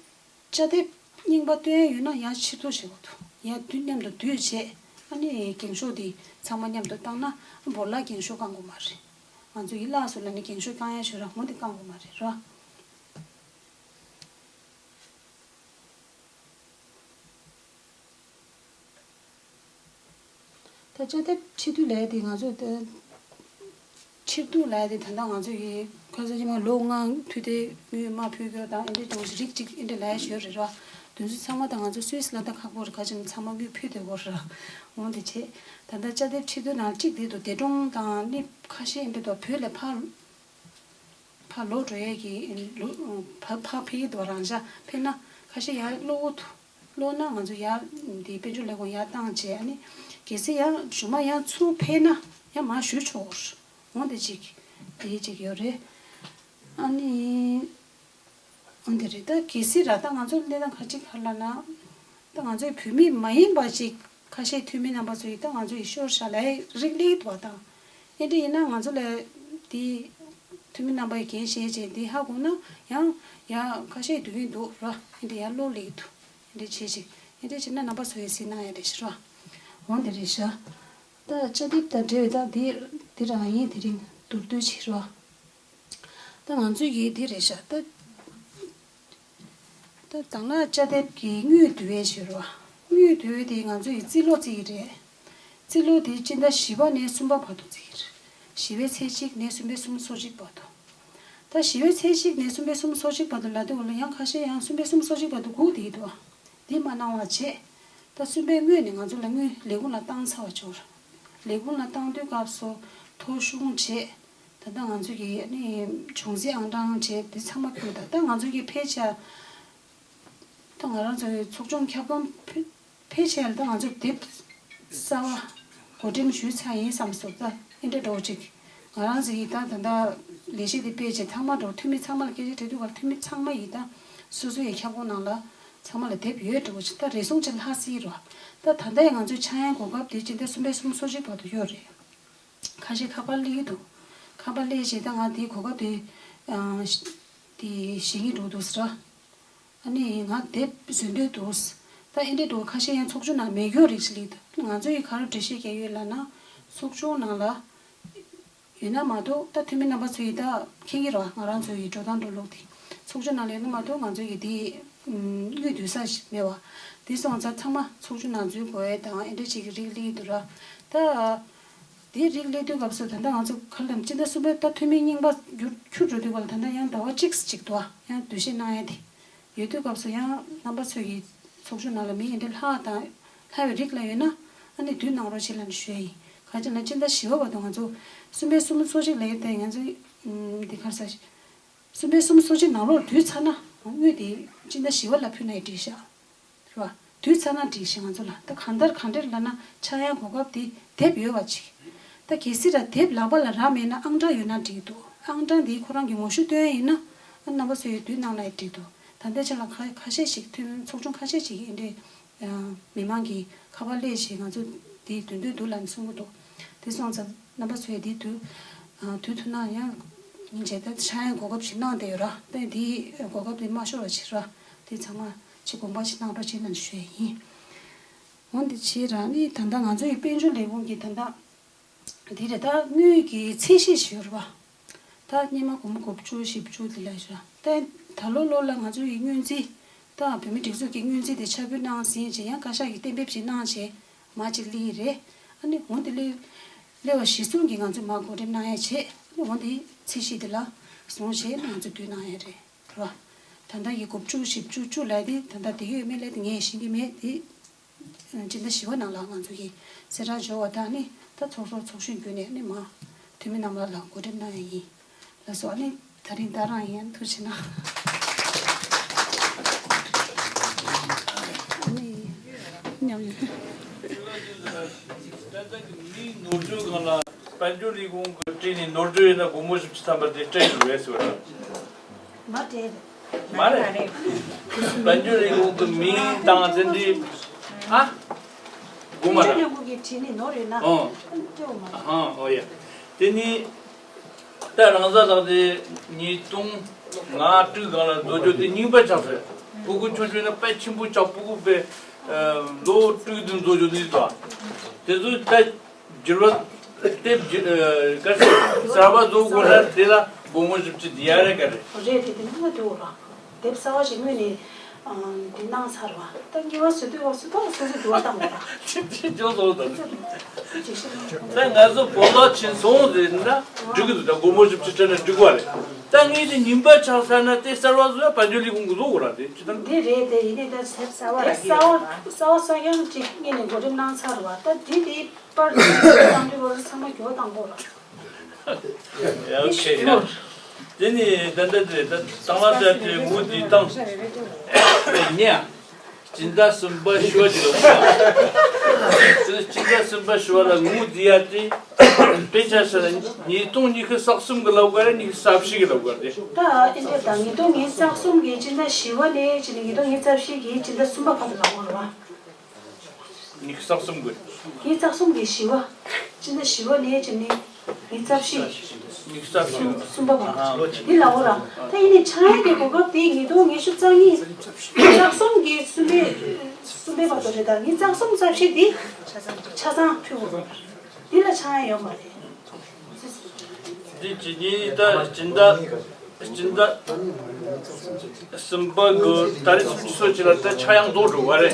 དཔྱ་དེབ་རྙིང་པ་བཏོན་ཡོད་ན་ཡང་ཕྱིར་བསྡུ་བྱེད་དགོས་འདུག་ཡང་དུས་མཉམ་དུ་བསྡུས་བྱས། ཨ་ནི་འགེངས་ཤོག་དེ་ཚང་མ་མཉམ་དུ་བཏང་ན་བོར་ལ་འགེངས་ཤོག་བཀང་དགོས་མ་རེད། ང་ཚོ་ཡི་ལགས་སུ་ལ་ནི་འགེངས་ཤོག་བཀང་ཡ་ཞོར་ར་འོ་དེ་བཀང་དགོས་མ་རེད་ར། ད་དཔྱ་དེབ་ཕྱིར་བསྡུ་ལས་དེ་ང་ཚོ་ད་ཕྱིར་བསྡུ་ལས་དེ་ད་ལྟ་ང་ཚོ་ཡི་ཁ་སང་ཉི་མ་ལོ་ལྔ་འཐུས་དེ་དངུལ་མ་ཕུལ་རྒྱུ་དང་ཨེ་འདྲ་དང་རིགས་གཅིག་ཨེ་འདྲ་ལས་ཞོར་རེད་ར། དེ་ཚོ་ཚང་མ་ད་ང་ཚོ་སུད་སི་ལ་ད་ཁག་པོ་རེད། ཁ་ཅིག་ཚང་མ་དངུལ་ཕུལ་སྡོད་དགོས་ར། འོང་དེ་བྱས་ད་ལྟ་དཔྱ་དེབ་ཕྱིར་བསྡུ་ནང་གཅིག་དེ་དུ་འདས་གྲོངས་དང་ནི་ཁ་ཤས་ཨེ་འདྲ་དུ་བོད་ལ་ཕར་ཕར་ལོག་འགྲོ་ཡས་ཀྱི་ལུ་ཕ་ཕ་ཕེ་ཡི་དོ་རང་ཤ་ཕེ་ན་ཁ་ཤས་ཡར་གློ་བོ་ཐུ་གློ་ན་ང་ཚོ་ཡར་འདི་དཔལ་འབྱོར་ལས་ཁུངས་ཡར་བཏང་བྱས། ཨ་ནི་གལ་སྲིད་ཡང་གཞུག་མ་ཡང་ཚུར་ཕེ་ན་ཡང་མར་ཞུ་ཆོག་འོང་དེ་ཅིག་དེ་ཅིག་ཡོད་རེད། ཨ་ནི། འོན་ཏེ་རེད། ད་གལ་སྲིད་ར་ད་ང་ཚོ་གནས་སྟངས་ག་ཅིག་ག་ལ་ན། ད་ང་ཚོའི་བོད་མི་མ་ཡིན་པ་ཅིག་ཁ་ཤས་འཐུས་མི་རྣམ་པ་ཚོ་ཡིས་ད་ང་ཚོ་ཡི་ཤོར་ཤ་ལའི་རིགས་ལས་དུ་བ་དང་། ཨེ་འདྲ་ཡིན་ན་ང་ཚོ་ལ་དེ་འཐུས་མི་རྣམ་པ་ཡི་འགན་བཞེས་བྱས་དེ་ཧ་གོ་ན་ཡང་ཡ་ཁ་ཤས་འདུག་གིན་འདུག་ར། ཨེ་འདྲ་ཡ་བློ་ལས་འདུག་ཨེ་འདྲ་བྱས་ཅིག་ཨེ་འདྲ་བྱས་ན་རྣམ་པ་ཚོ་ཡི་སེ་ན་ཡ་རེད་ཤི་ར། འོན་ཏེ་རེད་ཤ། ད་དཔྱ་དེབ་དང་འབྲེལ་བའི་ད་དེ་དེ་རང་ཡིན་དེ་རིང་མདོར་བསྡུས་བྱེད་རོགས། ད་ང་ཚོས་ཀྱིས་འདི་རེད་ཤག་ད་ད་དང་ན་དཔྱ་དེབ་ཀྱི་དངུལ་བསྡུ་བའི་བྱེད་རོགས། དངུལ་བསྡུ་བའི་དེ་ང་ཚོ་ཡི་རྩིས་ལོ་རྩིས་ཀྱི་རེད། རྩིས་ལོ་དེ་སྤྱི་ཟླ་བཞི་པ་ནས་གསུམ་པ་བར་དུ་རྩིས་ཀྱི་རེད། བཞི་པའི་ཚེས་གཅིག་ནས་གསུམ་པའི་གསུམ་སོ་གཅིག་བར་དུ། ད་བཞི་པའི་ཚེས་གཅིག་ནས་གསུམ་པའི་གསུམ་སོ་གཅིག་བར་དུ་ལ་དེ་འོ་ལ་ཡང་ཁ་ཤས་ཡང་གསུམ་པའི་གསུམ་སོ་གཅིག་བར་དུ་སྒུག་བསྡད་ཀྱི་འདུག་འདི་མ་གནང་བ་བྱས། ད་གསུམ་པའི་སྔོན་ནས་ང་ཚོ་ལ་དངུལ་ལས་ཁུངས་ལ་བཏང་ཚར་བ་ཅིག་ཡོད་རེད། ལས་ཁུངས་ལ་བཏང་དུས་སྐབས་སུ་ཐོ་གཞུང་བྱས། ད་ལྟ་ང་ཚོ་གི་ཨ་ནི་བྱུང་རྩིས་ཨང་གྲངས་བྱས་དེ་ཚང་མ་ཕུལ། ད་ལྟ་ང་ཚོ་གི་ཕལ་ཆེར་ད་ང་རང་ཚོ་གི་ཚོགས་ཆུང་ཁྱབ་ཁོངས་ཕལ་ཕལ་ཆེར་ད་ང་ཚོ་དེབ་གསར་བ་གོ་སྒྲིག་ཞུས་ཚར་ཡིན་བསམ་སོང་། ད་ཨེ་འདྲ་འགྲོ་ཅིག་ང་རང་ཚོ་གི་ད་ད་ལྟ་ལས་གཞི་དེ་སྤེལ་བྱས་ཚང་མ་འགྲོ་འཐུས་མི་ཚང་མ་ལ་སྐད་ཆ་དྲིས་དུས་ཀ་འཐུས་མི་ཚང་མ་ཡིས་ད་སོ་སོ་ཡི་ཁྱབ་ཁོངས་ནང་ལ་ཚང་མ་ལ་དེབ་ཡོད་འགྲོ་ཅིག་ད་རེ་ཟུང་ཅིག་ལྷག་སྲིད་རོ། ད་ད་ལྟ་ཡི་ང་ཚོའི་ཆག་ཡང་གོ་སྐབས་དེ་སྤྱི་ཟླ་གསུམ་པའི་གསུམ་སོ་གཅིག་བར་དུ་ཡོད་རེད། ཁ་ཤས་ཁ་པར་སླེབས་ཀྱི་འདུག་ཁ་པར་སླེབས་བྱས་ད་ང་དེའི་གོ་སྐབས་དེ་ཨ་དེ་ཞིག་གི་འགྲོ་འདུག་ཟེར། ཨ་ནི་ང་དེབ་བཟོ་འདོད་འདུག་ད་ཨེ་འདྲའི་འགྲོ་ཁ་ཤས་ཡང་ཚོགས་ཆུང་ནང་མེད་རྒྱུ་རིགས་ཤིག་སླེབས་འདུག་ང་ཚོ་ཡི་ག་རེ་འགྲེལ་བཤད་རྒྱག་ཡོད་ལབ་ན་ཚོགས་ཆུང་ནང་ལ་ཡོད་ན་མ་གཏོགས་ད་འཐུས་མི་རྣམ་པ་ཚོ་ཡི་ད་མཁྱེན་གྱི་རེད་བ། ང་རང་ཚོ་ཡི་འགྲོ་སྟངས་འགྲོ་ལུགས་དེ་ཚོགས་ཆུང་ནང་ལ་ཡོད་ན་མ་གཏོགས་ང་ཚོ་ཡི་དེ་དངུལ་བསྡུ་ས་ཞིག་མེད་བ། དེ་སོང་ཙང་ཚང་མ་ཚོགས་ཆུང་ནང་འཛུལ་དགོས་ཡས་དང་ཨེ་འདྲ་ཅིག་གི་རིགས་སླེབས་འདུག་ར། ད་དེ་རིགས་སླེབས་དུས་སྐབས་སུ་ད་ལྟ་ང་ཚོ་ག་ལ་སྤྱི་ཟླ་གསུམ་པའི་ད་འཐུས་མི་རྙིང་པ་འགྱུར་འཁྱུར་འགྲོ་དུས་སྐབས་ལ་ད་ལྟ་ཡང་ཟླ་བ་གཅིག་ཙམ་ཅིག་འདུག་ཨ། ཡང་བསྡུ་བཤད་གནང་ཡ་དེ་ཡོད་དུས་སྐབས་སུ་ཡང་རྣམ་པ་ཚོས་ཀྱི་ཚོགས་ཆུང་ནང་ལ་མི་ཨེ་འདྲ་ལྷག་དང་ལྷག་པའི་རིགས་ལ་ཡོད་ན་ཨ་ནི་བསྡུ་གནང་རོགས་བྱེད་ལབ་ནས་ཞུ་ཡ་ཡིན། ག་ཅི་ལ་སྤྱི་ཟླ་བཞི་པ་བར་དུ་ང་ཚོ་གསུམ་པའི་གསུམ་ཚོགས་གཅིག་ལ་ཡོད་དེ་ང་ཚོ་འདི་གར་ས་ གསུམ་པའི་གསུམ་སོ་གཅིག་ནང་ལོགས་བསྡུས་ཚར་ན་དངུལ་དེ་སྤྱི་ཟླ་བཞི་པ་ལ་ཕུལ་ན་ཡང་འགྲིག་ཤག་རེད་བ། བསྡུས་ཚར་ན་འགྲིག་ཤག་ང་ཚོ་ལ་ད་གང་ལྟར་གང་འདྲ་ལབ་ན་ཆག་ཡང་གོ་སྐབས་དེ་དེབ་ཡོད་པ་ཅིག་ད་གལ་སྲིད་ར་དེབ་ལག་པ་ལ་རག་མེད་ན་ཨང་གྲངས་ཡོད་ན་འགྲིག་འདུག་ཨང་གྲངས་དེ་ཁོ་རང་གི་ངོ་བཤུས་སྟོན་ཡ་ཡིན་ན་ཨ་རྣམ་པ་ཚོས་བསྡུས་གནང་ན་ཡང་འགྲིག་འདུག་ད་ལྟའི་ཆ་ལ་ཁ་ཁ་ཤས་ཤིག་ཐོན་ཚོགས་ཆུང་ཁ་ཤས་ཤིག་གིས་འདི་འདྲའི་མི་མང་གི་ཁ་པར་སླེབས་བྱས་ང་ཚོ་འདི་འདོན་འདོད་འདུག་ལབ་ནས་གསུང་གི་འདུག་དེ་སོང་ཙང་རྣམ་པ་ཚོས་འདི་དུས་དུས་ཐུབ་ན་ཡང་ཉིན་བྱས་ད་ཆག་ཡང་གོ་སྐབས་ཤིག་གནང་བསྡད་ཡོད་ར། ད་འདི་གོ་སྐབས་འདི་མ་ཤོར་བ་བྱེད་ར། དེ་ཚང་མ་ཆེ་དགོངས་པ་ཞིག་གནང་རོགས་བྱེད་ལབ་ནས་ཞུ་ཡ་ཡིན། འོན་ཏེ་བྱས་ར་ནི་ད་ལྟ་ང་ཚོ་ཡི་དཔལ་འབྱོར་ལས་ཁུངས་ཀྱི་ད་ལྟ་འདི་རེད། ད་དངུལ་གྱི་ཚད་གཞི་ཞིག་ཡོད་རེད་པ། ད་སྙེ་མ་སྒོར་མོ་དགུ་བཅུ་བཞི་བཅུ་དེ་ལ་ཞུ་ར། ད་ད་ལོ་ལོ་ལ་ང་ཚོ་ཡི་སྔོན་རྩིས་ད་བོད་མི་སྒྲིག་འཛུགས་ཀྱི་སྔོན་རྩིས་དེ་ཆ་བགོས་གནང་ཟིན་བྱས་ཡང་བཀའ་ཤག་གིས་གཏན་འབེབས་ཅིག་གནང་བྱས་མ་ཅིག་སླེབས་རེད། ཨ་ནི་འོན་ཏེ་སླེབས་སླེབས་པ་གཞིར་བཟུང་གིས་ང་ཚོས་མ་བགོ་འགྲེམས་གནང་ཡ་བྱས། ཨ་ནི་འོན་ཏེ་ཚད་གཞི་དེ་ལ་བཟུང་བྱས་ང་ཚོས་བསྡུས་གནང་ཡ་རེད། རེད་བ། ད་ལྟ་ཡི་དགུ་བཅུ་བཞི་བཅུ་བཅུ་ལབ་དེ་ད་ལྟ་དེ་ཡོད་མེད་ལབ་དེ་ངས་ཤེས་ཀྱི་མེད་དེ། སྤྱི་ཟླ་བཞི་པ་ནང་ལ་ང་ཚོ་གི་གསལ་བསྒྲགས་འབྱོར་བ་དང་ནི་ད་ཚོགས་གཙོ་ཚོགས་གཞོན་བརྒྱུད་ནས་ནི་མ་འཐུས་མི་རྣམ་པ་ལ་བགོ་འགྲེམས་གནང་ཡ་ཡིན། ལགས་སོ། ཨ་ནི་ད་རིང་ད་རང་ཡིན། ཐུགས་རྗེ་གནང་། ཨ་ནི་མཉམ་ཡོད། ནོར་འཁྲུལ་གང་ལ་དཔལ་འབྱོར་ལས་ཁུངས་ཀྱི་སྤྲད་ནས་ནོར་འཁྲུལ་ཡིན་ན་སྒོར་མོ་བཞི་བཅུ་ཐམ་པ་དེ་སྤྲད་ཡོད་རེད་ཟེར་བ་དང་། མ་སྤྲད། མ་རེད། དཔལ་འབྱོར་ལས་ཁུངས་ཀྱི་མིང་དང་དེ་འདྲའི་ཨ་དགོས་མ་རེད། དཔལ་འབྱོར་ལས་ཁུངས་ཀྱིས་བྲིས་ནས་ནོར་ཡོད་ན་ཨོ་སྤྲད་འོ་མ་རེད། ཨ་ཨོ་ཡ། དེ་ནི་ད་རང་ས་ལགས་དེ་ཉིས་སྟོང་ང་དྲུག་སྒང་ལ་བཟོ་རྒྱུ་དེ་རྙིང་པ་ཆགས་ཟེར། ཕྲུ་གུ་ཆུང་ཆུང་ན་དཔེ་ཆེན་པོ་ཆགས། ཕྲུ་གུ་དཔེ་ལོ་དྲུག་བདུན་བཟོ་རྒྱུ་དེ་དང་དེ་ཚོ་ད། འགྱུར་བ་དེབ་འགྱུར་ཨ་ག་རེ་གསར་པ་བཟོ་དགོས་ན་དེ་ལ་སྒོར་མོ་བཞི་བཅུ་འདི་ཡ་རེ་ག་རེ། རེད་དེ་དེ་ནི་ང་དུ་ར། དེབ་གསར་པ་ཞིག་དངོས་ནས་ཨ་འདི་གནང་ཚར་བ། ད་གཉིས་པ་བཟོ་དུས་སྐབས་སུ་ད་སོ་སོ་འགྱུར་བ་བཏང་དགོས་ར། ཅི་ཅི་ཅོག་བཟོ་དང་། ཅིག་ཤེས་ན། ད་ང་ཚོ་བོད་ལ་ཕྱིན་སོང་ཟེར་ན་འགྲིག་གི་འདུག་ད་སྒོར་མོ་བཞི་བཅུ་སྤྲད་ན་འགྲིག་པ་རེད། ད་ངས་དེ་རྙིང་པ་ཆགས་ཚར་ན་དེ་གསར་པ་བཟོ་ཡ་དཔལ་འབྱོར་ལས་ཁུངས་ཀྱིས་བཟོ་དགོས་ར། དེ་ཅི་ད། འདི་རེད་དེ་ཡིན་ནའི་ད་དེབ་གསར་པ་ར། དེབ་གསར་པ་གསར་པ་གསར་རྐྱང་ཅིག་སྔོན་ནས་བགོ་འགྲེམས་གནང་ཚར་བ། ད་འདི་དེ། པར་དེ་བཏང་དུས་བར་ཚང་མ་འགྱུར་བ་བཏང་དགོས་ར། ཡ་ཨོ་ཁེ་ཡ། དེ་ནི་ད་ལྟ་དེ་ད་དང་བླངས་བྱས་ཏེ་ངོ་འདི་བཏང་། ཉེ་ཡ། སྤྱི་ཟླ་གསུམ་པ་བཞི་པ་ཅིག་ལ་དགོས་པ། དེ་སྤྱི་ཟླ་གསུམ་པ་བཞི་པ་ལ་ངོ་འདི་ཡ་དེ། དཔེ་ཆ་ཟེར་ན་ཉིས་སྟོང་ཉི་ཤུ་རྩ་གསུམ་གི་ལབ་དགོས་རེད། ཉི་ཤུ་རྩ་བཞི་གི་ལབ་དགོས་རེད། ད་ཨེ་འདྲ་ད་ཉིས་སྟོང་ཉི་ཤུ་རྩ་གསུམ་གི་སྤྱི་ཟླ་བཞི་པ་ནས་བྱས་ནས་ཉིས་སྟོང་ཉི་ཤུ་རྩ་བཞི་གི་སྤྱི་ཟླ་གསུམ་པ་བར་དུ་ལབ་དགོས་རེད་བ། ཉི་ཤུ་རྩ་གསུམ་གི། ཉི་ཤུ་རྩ་གསུམ་གི་བཞི་པ། སྤྱི་ཟླ་བཞི་པ་ནས་བྱས་ནས་ཉི་ཤུ་རྩ་བཞི། ཉི་ཤུ་རྩ་བཞི། གསུམ་པ་བར། ཨ་ཧ། འདི་ལ་འོ་ར། ད་ཡིན་ནའི་ཆག་ཡང་གི་གོ་སྐབས་དེ་ཉིས་སྟོང་ཉི་ཤུ་རྩ་གཉིས། རྩ་གསུམ་གི་གསུམ་པའི། གསུམ་པའི་བར་དུ་རེད། ད་ཉི་ཤུ་རྩ་གསུམ་རྩ་བཞི་འདི་ཆ་ཚང་ཕུལ་དགོས། འདི་ལ་ཆག་ཡང་ཡོད་མ་རེད། འདི་ཇི་སྙེད་ད་སྤྱི་ཟླ་སྤྱི་ཟླ་གསུམ་པ་གི་ཏ་རིག་སུམ་ཅུ་སོ་གཅིག་ལ་ད་ཆག་ཡང་རྫོགས་འགྲོ་བ་རེད།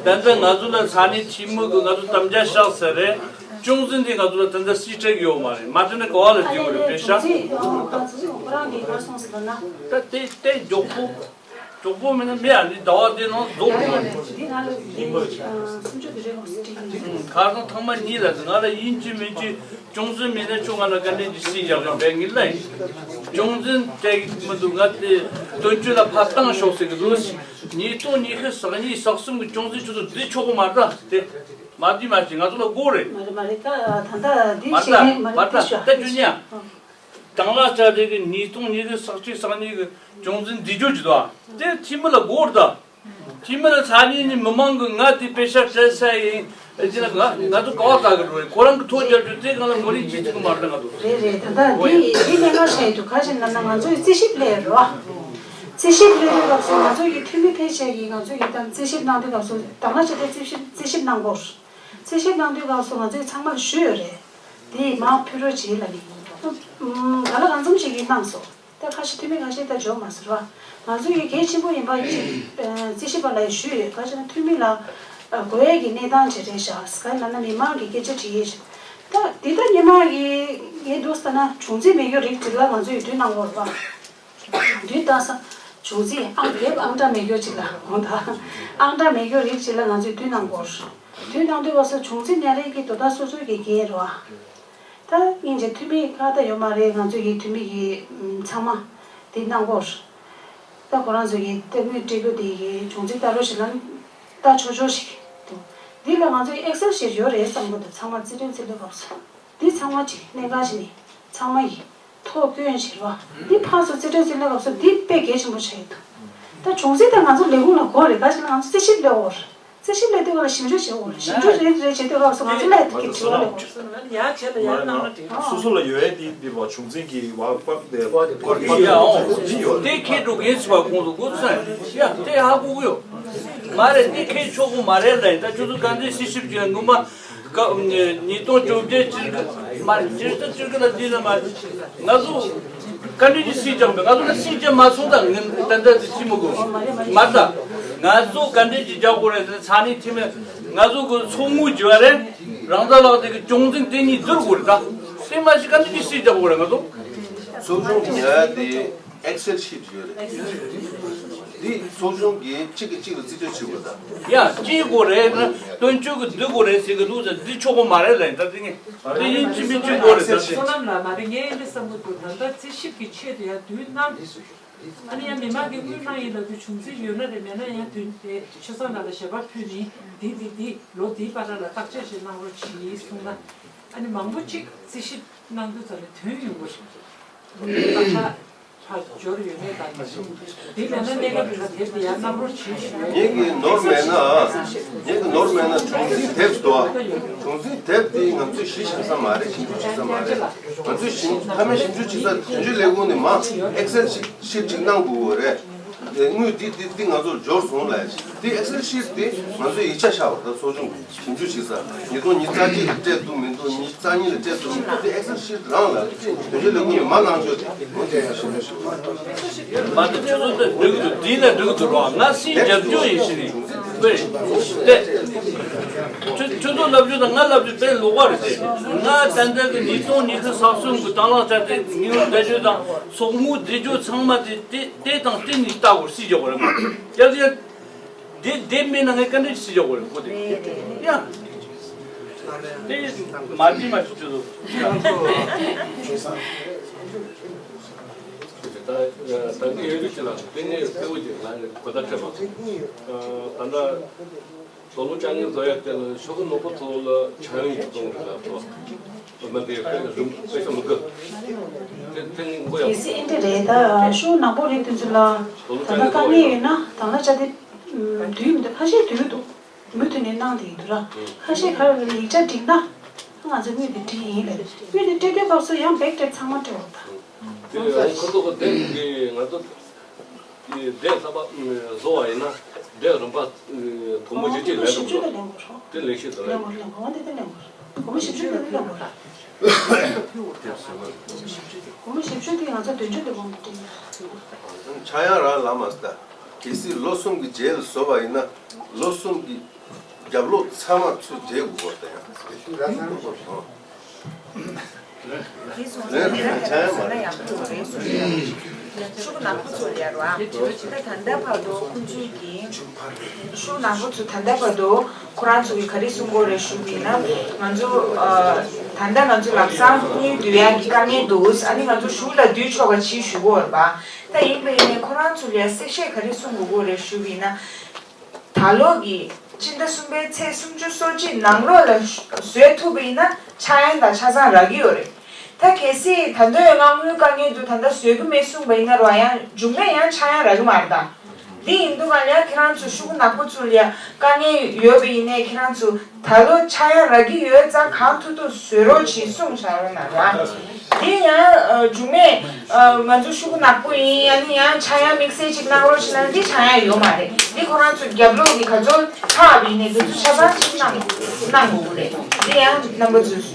ད་ལྟ་ང་ཚོ་ལ་ས་གནས་འཐུས་མི་གི་ང་ཚོ་དམ་བཅའ་བཞག་ས་རེད། ཅུང་ཟད་འདི་ང་ཚོ་ལ་ད་ལྟ་སྲིད་སྤྲད་ཀྱི་ཡོད་མ་རེད། མ་བྱས་ན་ག་བ་ལ་བསྡུ་དགོས་རེད། པེ་ཤ། ཨ་ནི་ཅུང་ཟད་ཁོ་རང་གིས་ག་རེ་གསུངས་ཟེར་ན། ད་དེ་དེ་མགྱོགས་པོ། གྲོགས་པོ་མིན་ན་མེད། ཨ་ནི་ཟླ་བ་དེ་ནང་རྫོགས་འགྲོ་བ་རེད། འདི་ང་ལ་འདི་སུམ་ཅུ་དེ་རེད་མོ་སྲིད་ཀྱི་ཡིན། ཁ་སང་ཐེངས་མ་གཉིས་ལ་ང་ལ་ཡིན་གཅིག་མིན་གཅིག་ཅུང་ཟད་མིན་ན་ཁྱོད་ང་ལ་དཀའ་ལས་འདི་སྲིད་བཞག་རེད་པས། ངས་ལབ་ཡིན། ཅུང་ཟད་སྤྲད་ཀྱི་མི་འདུག་ང་དེ་དོན་གཅོད་ལ་ཕར་བཏང་ཤོག་ཟེར་གི་འདུག་ཉིས་སྟོང་ཉི་ཤུ་རྩ་གཉིས་རྩ་གསུམ་གི་ཅུང་ཟད་ཁྱོད་ཚོ་བསྡུ་ཆོག་གི་མ་རེད། ད་དེ་མ་བསྡུས་མ་བྱེད། ང་ཚོ་ལ་དགོས་རེད། མ་རེད་མ་རེད། ད་ད་ལྟ་འདི་མ་བྱས་ནས་མ་རེད། མ་རེད། ད་ད་ཁྱོད་ཉན། དང་བླངས་བྱས་ཏེ་གི་ཉིས་སྟོང་ཉི་ཤུ་རྩ་གཅིག་རྩ་གཉིས་གི་ཅུང་ཟད་འདི་བརྗོད་ཀྱི་འདུག་ཨ་དེ་འཐུས་མི་ལ་དགོས་རེད་ད། འཐུས་མི་ལ་ས་གནས་ནས་མི་མང་གི་ང་དེ་པེ་ཤ་སྤྲད་ས་ཡིན། ཨེ་ཅི་ལ་ང་ང་ཚོ་ག་བ་ལྟ་གི་རེད། ཁོ་རང་གི་ཐོ་རྒྱབ་རྒྱུ་དེ་སྒང་ལ་ངོས་ལེན་བྱེད་ཐུབ་ཀྱི་མ་རེད་ད་ང་ཚོ། རེད་རེད། ད་ལྟ་འདི་འདི་གནད་འགག་ཆགས་ཡོད་འདུག་ག་ཅི་ལབ་ན་ང་ཚོས་རྩིས་ཞིབ་སླེབས་རེད་བ། རྩིས་ཞིབ་སླེབས་དུས་སྐབས་སུ་ང་ཚོ་ཡི་འཐུས་མི་ཕལ་ཆེར་གྱིས་ང་ཚོ་ཡི་ད་རྩིས་ཞིབ་གནང་དུས་སྐབས་སུ་དང་བླངས་བྱས་ཏེ་རྩིས་ཞིབ་རྩིས་ཞིབ་གནང་དགོས། རྩིས་ཞིབ་གནང་དུས་སྐབས་སུ་ང་ཚོས་ཚང་མར་ཞུས་ཡོད་རེད། དེ་མར་ཕུལ་རོགས་བྱེད་ལབ་ནས། ཨ་ག་ལ་གང་འཚམ་ཞིག་གིས་གནང་སོང་། ད་ཁ་ཤས་འཐུས་མི་ཁ་ཤས་ད་འབྱོར་མ་སོང་ར། ང་ཚོ་ཡི་གལ་ཆེན་པོ་ཡིན་པ་ཅིག་རྩིས་ཞིབ་པ་ལ་ཡི་ཞུས་ཡོད། ག་ཅི་ན་འཐུས་མི་ལ་དགོས་ཡས་ཀྱི་གནས་སྟངས་ཅིག་རེད་ཤག་ག་ལབ་ན་མི་མང་གི་སྐད་ཆ་དྲི་ཡས་ཤིག་ད་འདི་ད་སྔོན་མ་གི་ངས་འདུག་ཟེར་ན་བྱུང་རྩིས་མེད་རྒྱུ་རིགས་ཅིག་ལ་ང་ཚོ་ཡི་བསྡུས་གནང་དགོས་རེད་པ། བསྡུས་བཏང་ས། བྱུང་རྩིས་ཨང་དེབ་ཨང་གྲངས་མེད་རྒྱུ་ཅིག་ལ་འོང་ད། ཨང་གྲངས་མེད་རྒྱུ་རིགས་ཅིག་ལ་ང་ཚོས་བསྡུས་གནང་དགོས། བསྡུས་གནང་དུས་བ་སོ་བྱུང་རྩིས་ཉར་ཡས་ཀྱི་དོ་བདག་སོ་སོའི་གི་འགན་རེད་བ། ད་སྙིང་རྗེ་འཐུས་མི་ཁག་ད་ཡོད་མ་རེད། ང་ཚོ་གི་འཐུས་མི་གི་ཚང་མ། དེ་གནང་སྐོར། ད་ཁོ་རང་ཚོ་གི་ལྟད་མོ་སྤྲད་རྒྱུ་དེ་གི་བྱུང་རྩིས་ལྟ་རོགས་ཞིག་ལ་ལྟ་ཆོག་ཆོག་ཞིག་འདུག་འདི་ལ་ང་ཚོ་ཨེག་སེལ་ཤིཊ་ཡོད་རེད་བསམ་གི་འདུག་ཚང་མ་རྩིས་སྤྲོད་རྩིས་སྤྲོད་སྐབས་སུ། འདི་ཚང་མ་ཅིག་གནད་འགག་ཅིག་ནི་ཚང་མ་ཡི་ཐོག་སྐྱོན་ཞིག་རེད་བ། འདི་ཕར་ཚུར་རྩིས་སྤྲོད་རྩིས་སྤྲོད་སྐབས་སུ་འདི་དཔེ་གལ་ཆེན་པོ་ཆགས་ཡོད་འདུག་ད་བྱུང་རྩིས་དེ་ང་ཚོ་ལས་ཁུངས་ལ་དགོས་རེད། ག་ཅི་ལ་ང་ཚོ་རྩིས་ཞིབ་སླེབས་འོར། རྩིས་ཞིབ་ལས་དུས་ལ་ཞིབ་འཇུག་བྱེད་དགོས་རེད། ཞིབ་འཇུག་རེད་རེད་བྱེད་དུས་སྐབས་སུ་ང་ཚོ་ལ་དེ་གི་དྲི་བ་ལ་དགོས། ཡ་ཁྱེད་ལ་ཡར་གནང་ན་འགྲིག་སོ་སོ་ལ་ཡོད་ཡ་དེ་འདི་བ་བྱུང་འཛིན་གྱི་བ་བཀག་དེ་བཀག་དེ་ཡ་འོང་འདི་ཡོད། དེ་ཁྱེད་འགྲོ་གིན་སུ་བ་ཁོང་ཚོ་དགོས་ཚོད་ཡ་དེ་ཧ་གོ་གི་ཡོད། མ་རེད་དེ་ཁྱེད་ཆོག་གི་མ་རེད་ལ་ཡིན། ད་ཁྱོད་ཚོ་ག་འདྲའི་རྩིས་ཞིབ་བྱེད་ལ་ངོ་མ་ཀ་ཉིས་སྟོང་བཅོ་བརྒྱད་སྤྱི་ཟླ་མ་རེད་སྤྱི་ཟླ་བཅུ་དགུ་ལ་འདི་ལ་མ་ང་ཚོ། བཀའ་འདྲི་ཅིག་སྲིད་ཀྱང་མེད། ང་ཚོ་ལ་སྲིད་ཀྱང་མ་སོང་ད་ངན་ཏན་ཏན་དེ་ཅི་མི་དགོས་མ་ད། ང་ཚོ་བཀའ་འདྲི་ཅིག་རྒྱག་དགོས་རེད་ཟེར་ཚ་ནི་ཐི་མེད། ང་ཚོ་གི་ཚོགས་དངུལ་བརྗེ་བ་རེད། རང་ཚ་ལག་དེ་གི་ཅུང་ཙིང་དེ་གཉིས་བསྡུར་དགོས་རེད་ད། དེ་མ་ཞིག་བཀའ་འདྲི་ཅིག་སྲིད་རྒྱག་དགོས་རེད་ང་ཚོ། ཚོགས་ཆུང་གི་ཉ་དེ་ཨེག་སེལ་ཤིཊ་ཡོད་རེད། འདི་ཚོགས་ཆུང་གིས་གཅིག་གིས་གཅིག་ལ་རྩིས་སྤྲོད་བྱེད་དགོས་ད། ཡ་གཅིག་དགོས་རེད་ན་དོན་གཅོད་ཀྱི་འདི་དགོས་རེད་ཟེར་གི་འདུག་ཟེར་འདི་ཆོག་གི་མ་རེད་ལ་ཡིན་ད་དེ་ངས་དེ་ཡིན་གཅིག་མིན་གཅིག་དགོས་རེད་ད་དེ། བསོད་ནམས་ལགས་མ་རེད། ངས་འདི་བསམ་གི་འདུག་ད་ལྟ་རྩིས་ཞིབ་ཀྱི་ཆེད་དུ་ཡང་དུས་གནང་། ཨ་ནི་ཡང་མི་མང་གི་དངུལ་གནང་ཡིན་ལབ་དུས་བྱུང་རྩིས་ཡོད་ན་རེད་མེད་ན་ཡང་དུས་དེ་ཆོས་བཟང་ལགས་ལ་ཞལ་པར་ཕུལ་ནི་འདི་འདི་འདི་ལོ་འདིའི་བར་ལ་བརྟག་དཔྱད་ཞིག་གནང་རོགས་གྱིས་གསུངས་ན། ཨ་ནི་མང་པོ་གཅིག་རྩིས་ཞིབ་གནང་དུས་ཙམ་ནས་དོན་ཡོང་གི་རེད། དངུལ་བརྟག་དཔྱད་ཕར་འབྱོར་ཡོད་མེད་དང་། དེ་མེད་ན་གནས་སྐབས་རིང་ལ་དེབ་དེ་ཡར་གནང་རོགས་གྱིས་ཞུ། ངེད་ཀྱི་ནོར་མེད་ན། ངེད་ཀྱི་ནོར་མེད་ན་བྱུང་རྩིས་དེབ་འདུག་ཨ། བྱུང་རྩིས་དེབ་དེ་ང་ཚོས་གཞི་བཞག་ས་མ་རེད། ཞིབ་འཇུག་བྱེད་ས་མ་རེད། ང་ཚོས་ཞིབ་མཐའ་མའི་ཞིབ་འཇུག་བྱེད་ས་དོན་གཅོད་ལས་ཁུངས་ནས་མར་ཨེག་སེལ་ཤིཊ་ཅིག་གནང་དགོས་རེད། དེ་དངུལ་འདི་འདི་འདི་ང་ཚོར་འབྱོར་སོང་ལབ་ཡ་ཅིག་དེ་ཨེག་སེལ་ཤིཊ་དེ་ང་ཚོས་ཡིག་ཆ་བཞག་པ་དང་ཚོགས་ཆུང་གི་ཞིབ་འཇུག་བྱེད་ས་ཉིས་སྟོང་ཉི་ཤུ་རྩ་གཅིག་ལ་སྤྲད་འདུག་མི་འདུག་ཉི་ཤུ་རྩ་གཉིས་ལ་སྤྲད་འདུག་མི་འདུག་དེ་ཨེག་སེལ་ཤིཊ་རང་ལ་དོན་གཅོད་ལས་ཁུངས་ནས་མར་གནང་ཆོག་དེ་ངོས་འཛིན་ཞུ་ཞུ། མ་གཏོགས་ཁྱོད་ཚོ་འདི་འགྲིག་གི་འདུག་འདི་ལ་འགྲིག་གི་འདུག་རོགས་ང་སྲིད་རྒྱབ་སྐྱོར་ཡིན་ཞེས་ནས་དཔེ་དེ་ཁྱོད་ཁྱོད་ཚོ་ལབ་རྒྱུ་དང་ང་ལབ་རྒྱུ་དཔེ་ལོགས་པ་རེད་དེ། ང་ཏན་ཏན་གྱི་ཉིས་སྟོང་ཉི་ཤུ་ས་གསུམ་གྱི་དང་བླངས་བྱ་དེ་དངུལ་བསྡད་རྒྱུ་དང་ཚོགས་དངུལ་བསྡད་རྒྱུ་ཚང་མ་དེ་དེ་དེ་དང་དེ་གཉིས་ལྟ་བུར་སྲིད་རྒྱག་པ་རེད་མ་གཏོགས་རྒྱབ་ཀྱི། འདི་འདི་མིན་ན་ངས་བཀའ་འདྲི་ཞིག་བྱེད་དགོས་རེད་ཁོ་དེ། ཡ། དེ་མ་བྱེད་མ་ཞིག་བྱེད་དོ། ད་ད་ངས་ཡོད་ཀྱི་ལ་དེ་ངས་གསལ་བོ་ཅིག་ང་གོ་བརྡ་སྤྲད་པ། ད་ལྟ་དོ་ལོ་ཅང་ངས་བཟོ་ཡ་དེ་ལ་ཤོག་གུ་ནག་པོ་ཚོ་ལ་ཆ་ཡོང་ཡོད་གཏོང་རེད་ལ་ཐོ། མ་དེ་རིམ་དཔེ་ཆ་མི་དགོས། དེ་དེ་ངས་མགོ་ཡག་གལ་སྲིད་ཨེ་འདྲ་རེད་ད་ཤོག་གུ་ནག་པོ་རེད་དུས་ཚོད་ལ་ད་ལྟ་དཀའ་ངལ་ཡོད་ན་དང་བླངས་བྱ་དེ། དུས་མི་འདུག་ཁ་ཤས་དུས་འདུག་མུ་མཐུད་ནས་གནང་བསྡད་ཡོད་འདུག་ར། ཁ་ཤས་ག་རེ་ཡིག་ཆ་བསྒྲིགས་ན་ང་ཚོས་དངུལ་དེ་སྤྲད་ཡིན་ལབ། དངུལ་དེ་སྤྲད་དུས་སྐབས་སུ་ཡང་བེག་སྤྲད་ཚང་མ་སྤྲད་འོ་ད། དེ་ཁོ་ཚོ་གི་དེ་གི་ང་ཚོ་དེ་གསར་པ་བཟོ་བ་ཡིན་ན་དེ་རིམ་པ་དུམ་བུ་བཞི་ཅིག་ལེན་དགོས་རེད། དེ་ལེགས་ཤོས་དེ་རེད། ལེན་དགོས་ལེན་དགོས་འོ་དེ་དེ་ལེན་དགོས་རེད། སྒོར་མོ་བཞི་བཅུ་དེ་དེ་ལེན་དགོས་རེད། སྒོར་མོ་བཞི་བཅུ་དེ་ང་ཚོ་དོན་གཅོད་ལས་ཁུངས་ཀྱི་སྤྲད་ཡིན། ཆག་ཡང་རང་ལ་མ་ལྟ། གལ་སྲིད་ལོ་གསུམ་གྱི་རྗེས་ལ་བཟོ་བ་ཡིན་ན་ལོ་གསུམ་གྱི་རྒྱབ་ལོགས་ཚང་མ་ཚུར་འབྲེལ་དགོས་པ་དང་། དེ་སོང་ཙང་དེ་རང་ག་རེ་བཟོ་ན་ཡག་པོ་རེད་གསུངས་ཡ། ཤོག་གུ་ནག་པོ་ཚོ་ལ་ཡར་བ། ད་ད་ལྟ་བར་དུ་ཁོང་ཚོས་ཀྱིས་ཤོག་གུ་ནག་པོ་ཚོ་ད་ལྟ་བར་དུ་ཁོ་རང་ཚོ་གིས་ག་རེ་གསུང་གི་ཡོད་རེད་ཞུ་གི་ཡིན་ན་ང་ཚོ་ད་ལྟ་ང་ཚོ་ལམ་སང་དངུལ་བསྡུ་ཡག་གི་དཀའ་ངལ་འདུག་ཨ་ནི་ང་ཚོ་གཞུང་ལ་བསྡུ་ཆོག་པ་ཅིག་ཞུ་གི་ཡོད་རེད་པ། ད་ཡིན་པ་ཡིན་ནའི་ཁོ་རང་ཚོ་ལ་ཡ་གསལ་བཤད་ག་རེ་གསུང་དགོས་ཀྱི་ཡོད་རེད་ཞུ་གི་ཡིན་ན། ད་ལོ་གི་སྤྱི་ཟླ་གསུམ་པའི་ཚེས་སུམ་ཅུ་སོ་གཅིག་ནང་ལོགས་ལ་བཟོས་ཐུབ་པ་ཡིན་ན་ཆག་ཡང་དང་ཆ་ཚང་རག་གི་ཡོད་རེད། ད་གལ་སྲིད་ད་དུང་ཡང་དངུལ་དཀའ་ངལ་འདུག་ད་ལྟ་བཟོ་གི་མེད་གསུངས་པ་ཡིན་ན་རོ་ཡང་མཇུག་མ་ཡང་ཆག་ཡང་རག་གི་མ་རེད་ད། འདི་ཡིན་དུས་ག་ལ་ཡ་ཁྱེད་རང་ཚོ་ཤོག་གུ་ནག་པོ་ཚོ་ལ་ཡ་དཀའ་ངལ་ཡོད་པ་ཡིན་ནའི་ཁྱེད་རང་ཚོ། ད་ལོ་ཆག་ཡང་རག་གི་ཡོད་ཙང་གང་ཐུབ་ཐུབ་བཟོ་རོགས་གྱིས་གསུངས་བཞག་རོགས་གནང་རོགས། དེ་ཡང་མཇུག་མས་ང་ཚོ་ཤོག་གུ་ནག་པོ་ཡིན་ཨ་ནི་ཡང་ཆག་ཡང་དམིགས་བསལ་ཅིག་གནང་རོགས་ཞེས་ན་འདི་ཆག་ཡང་ཡོད་མ་རེད། འདི་ཁོ་རང་ཚོ་རྒྱབ་ལོགས་ཀྱི་ག་ཚོད་ཆག་པ་ཡིན་ནའི་འདི་ཚོ་ཆ་ཚང་ཅིག་གནང་གནང་དགོས་ཀྱི་རེད། འདི་ཡང་རྣམ་པ་ཚོས་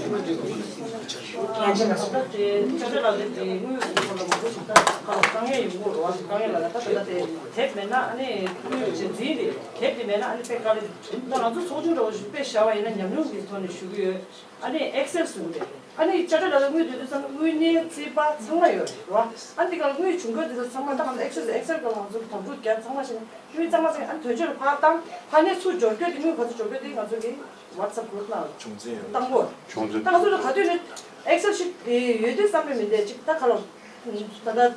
ཡང་ཅིག་ལ་སོ། དེ་ཆ་འདྲ་ལ་དེ་དེ་དངུལ་སྐོར་ལ་མང་པོ་ཞིག་ད་ག་ལ་དཀའ་ངལ་ཡོང་གི་རེད་བ། དཀའ་ངལ་ལ་ད་ད་ལྟ་དེ་དེབ་མེད་ན་ཨ་ནི་དངུལ་རྗེས་འཛིན་རེད། དེབ་དེ་མེད་ན་ཨ་ནི་དཔེ་དཀའ་ལས། ད་ང་ཚོ་ཚོགས་ཆུང་འདྲ་བོ་ཞིག་དཔེ་བཞག་པ་ཡིན་ན་ཉམས་མྱོང་གི་ཐོག་ནས་ཞུ་གི་ཡོད། ཨ་ནི་ཨེག་སེལ་ཟེར་གི་རེད། ཨ་ནི་དཔྱ་ཁྲལ་ལ་དངུལ་སྡོད་དུས་ཙམ་དངུལ་གནས་རྩིས་པ་ཚང་མ་ཡོད་རེད་བ། ཨ་ནི་དེ་ག་ལ་དངུལ་བྱུང་དགོས་དུས་ཙམ་ཚང་མ་ད་ག་ལ་ཨེག་སེལ་ཨེག་སེལ་ག་ལ་ང་ཚོ་དམ་ཕྲུག་རྒྱ་ཚང་མ་ཞིག་དངུལ་གཙང་མ་ཞིག་ཨ་ནི་དོན་གཅོད་ལ་ཕར་བཏང་ཕར་ནས་ཚུར་འབྱོར་སྐྱོད་དེ་དངུལ་ག་ཚོད་འབྱོར་སྐྱོད་དེ་ང་ཚོ་གི་ཝ་ཊི་སེབ་གུ་རུབ་ནང་བྱུང་འཛིན་ཡོད་བཏང་གོ། བྱུང་འཛིན་ད་ང་ཚོ་ལ་ག་དུས་ནས་ཨེག་སེལ་ཤིཊ་དེ་ཡོད་དུས་བསམ་པའི་མི་འདས་ཅིག་ད་ག་ལ་ད་ལྟ།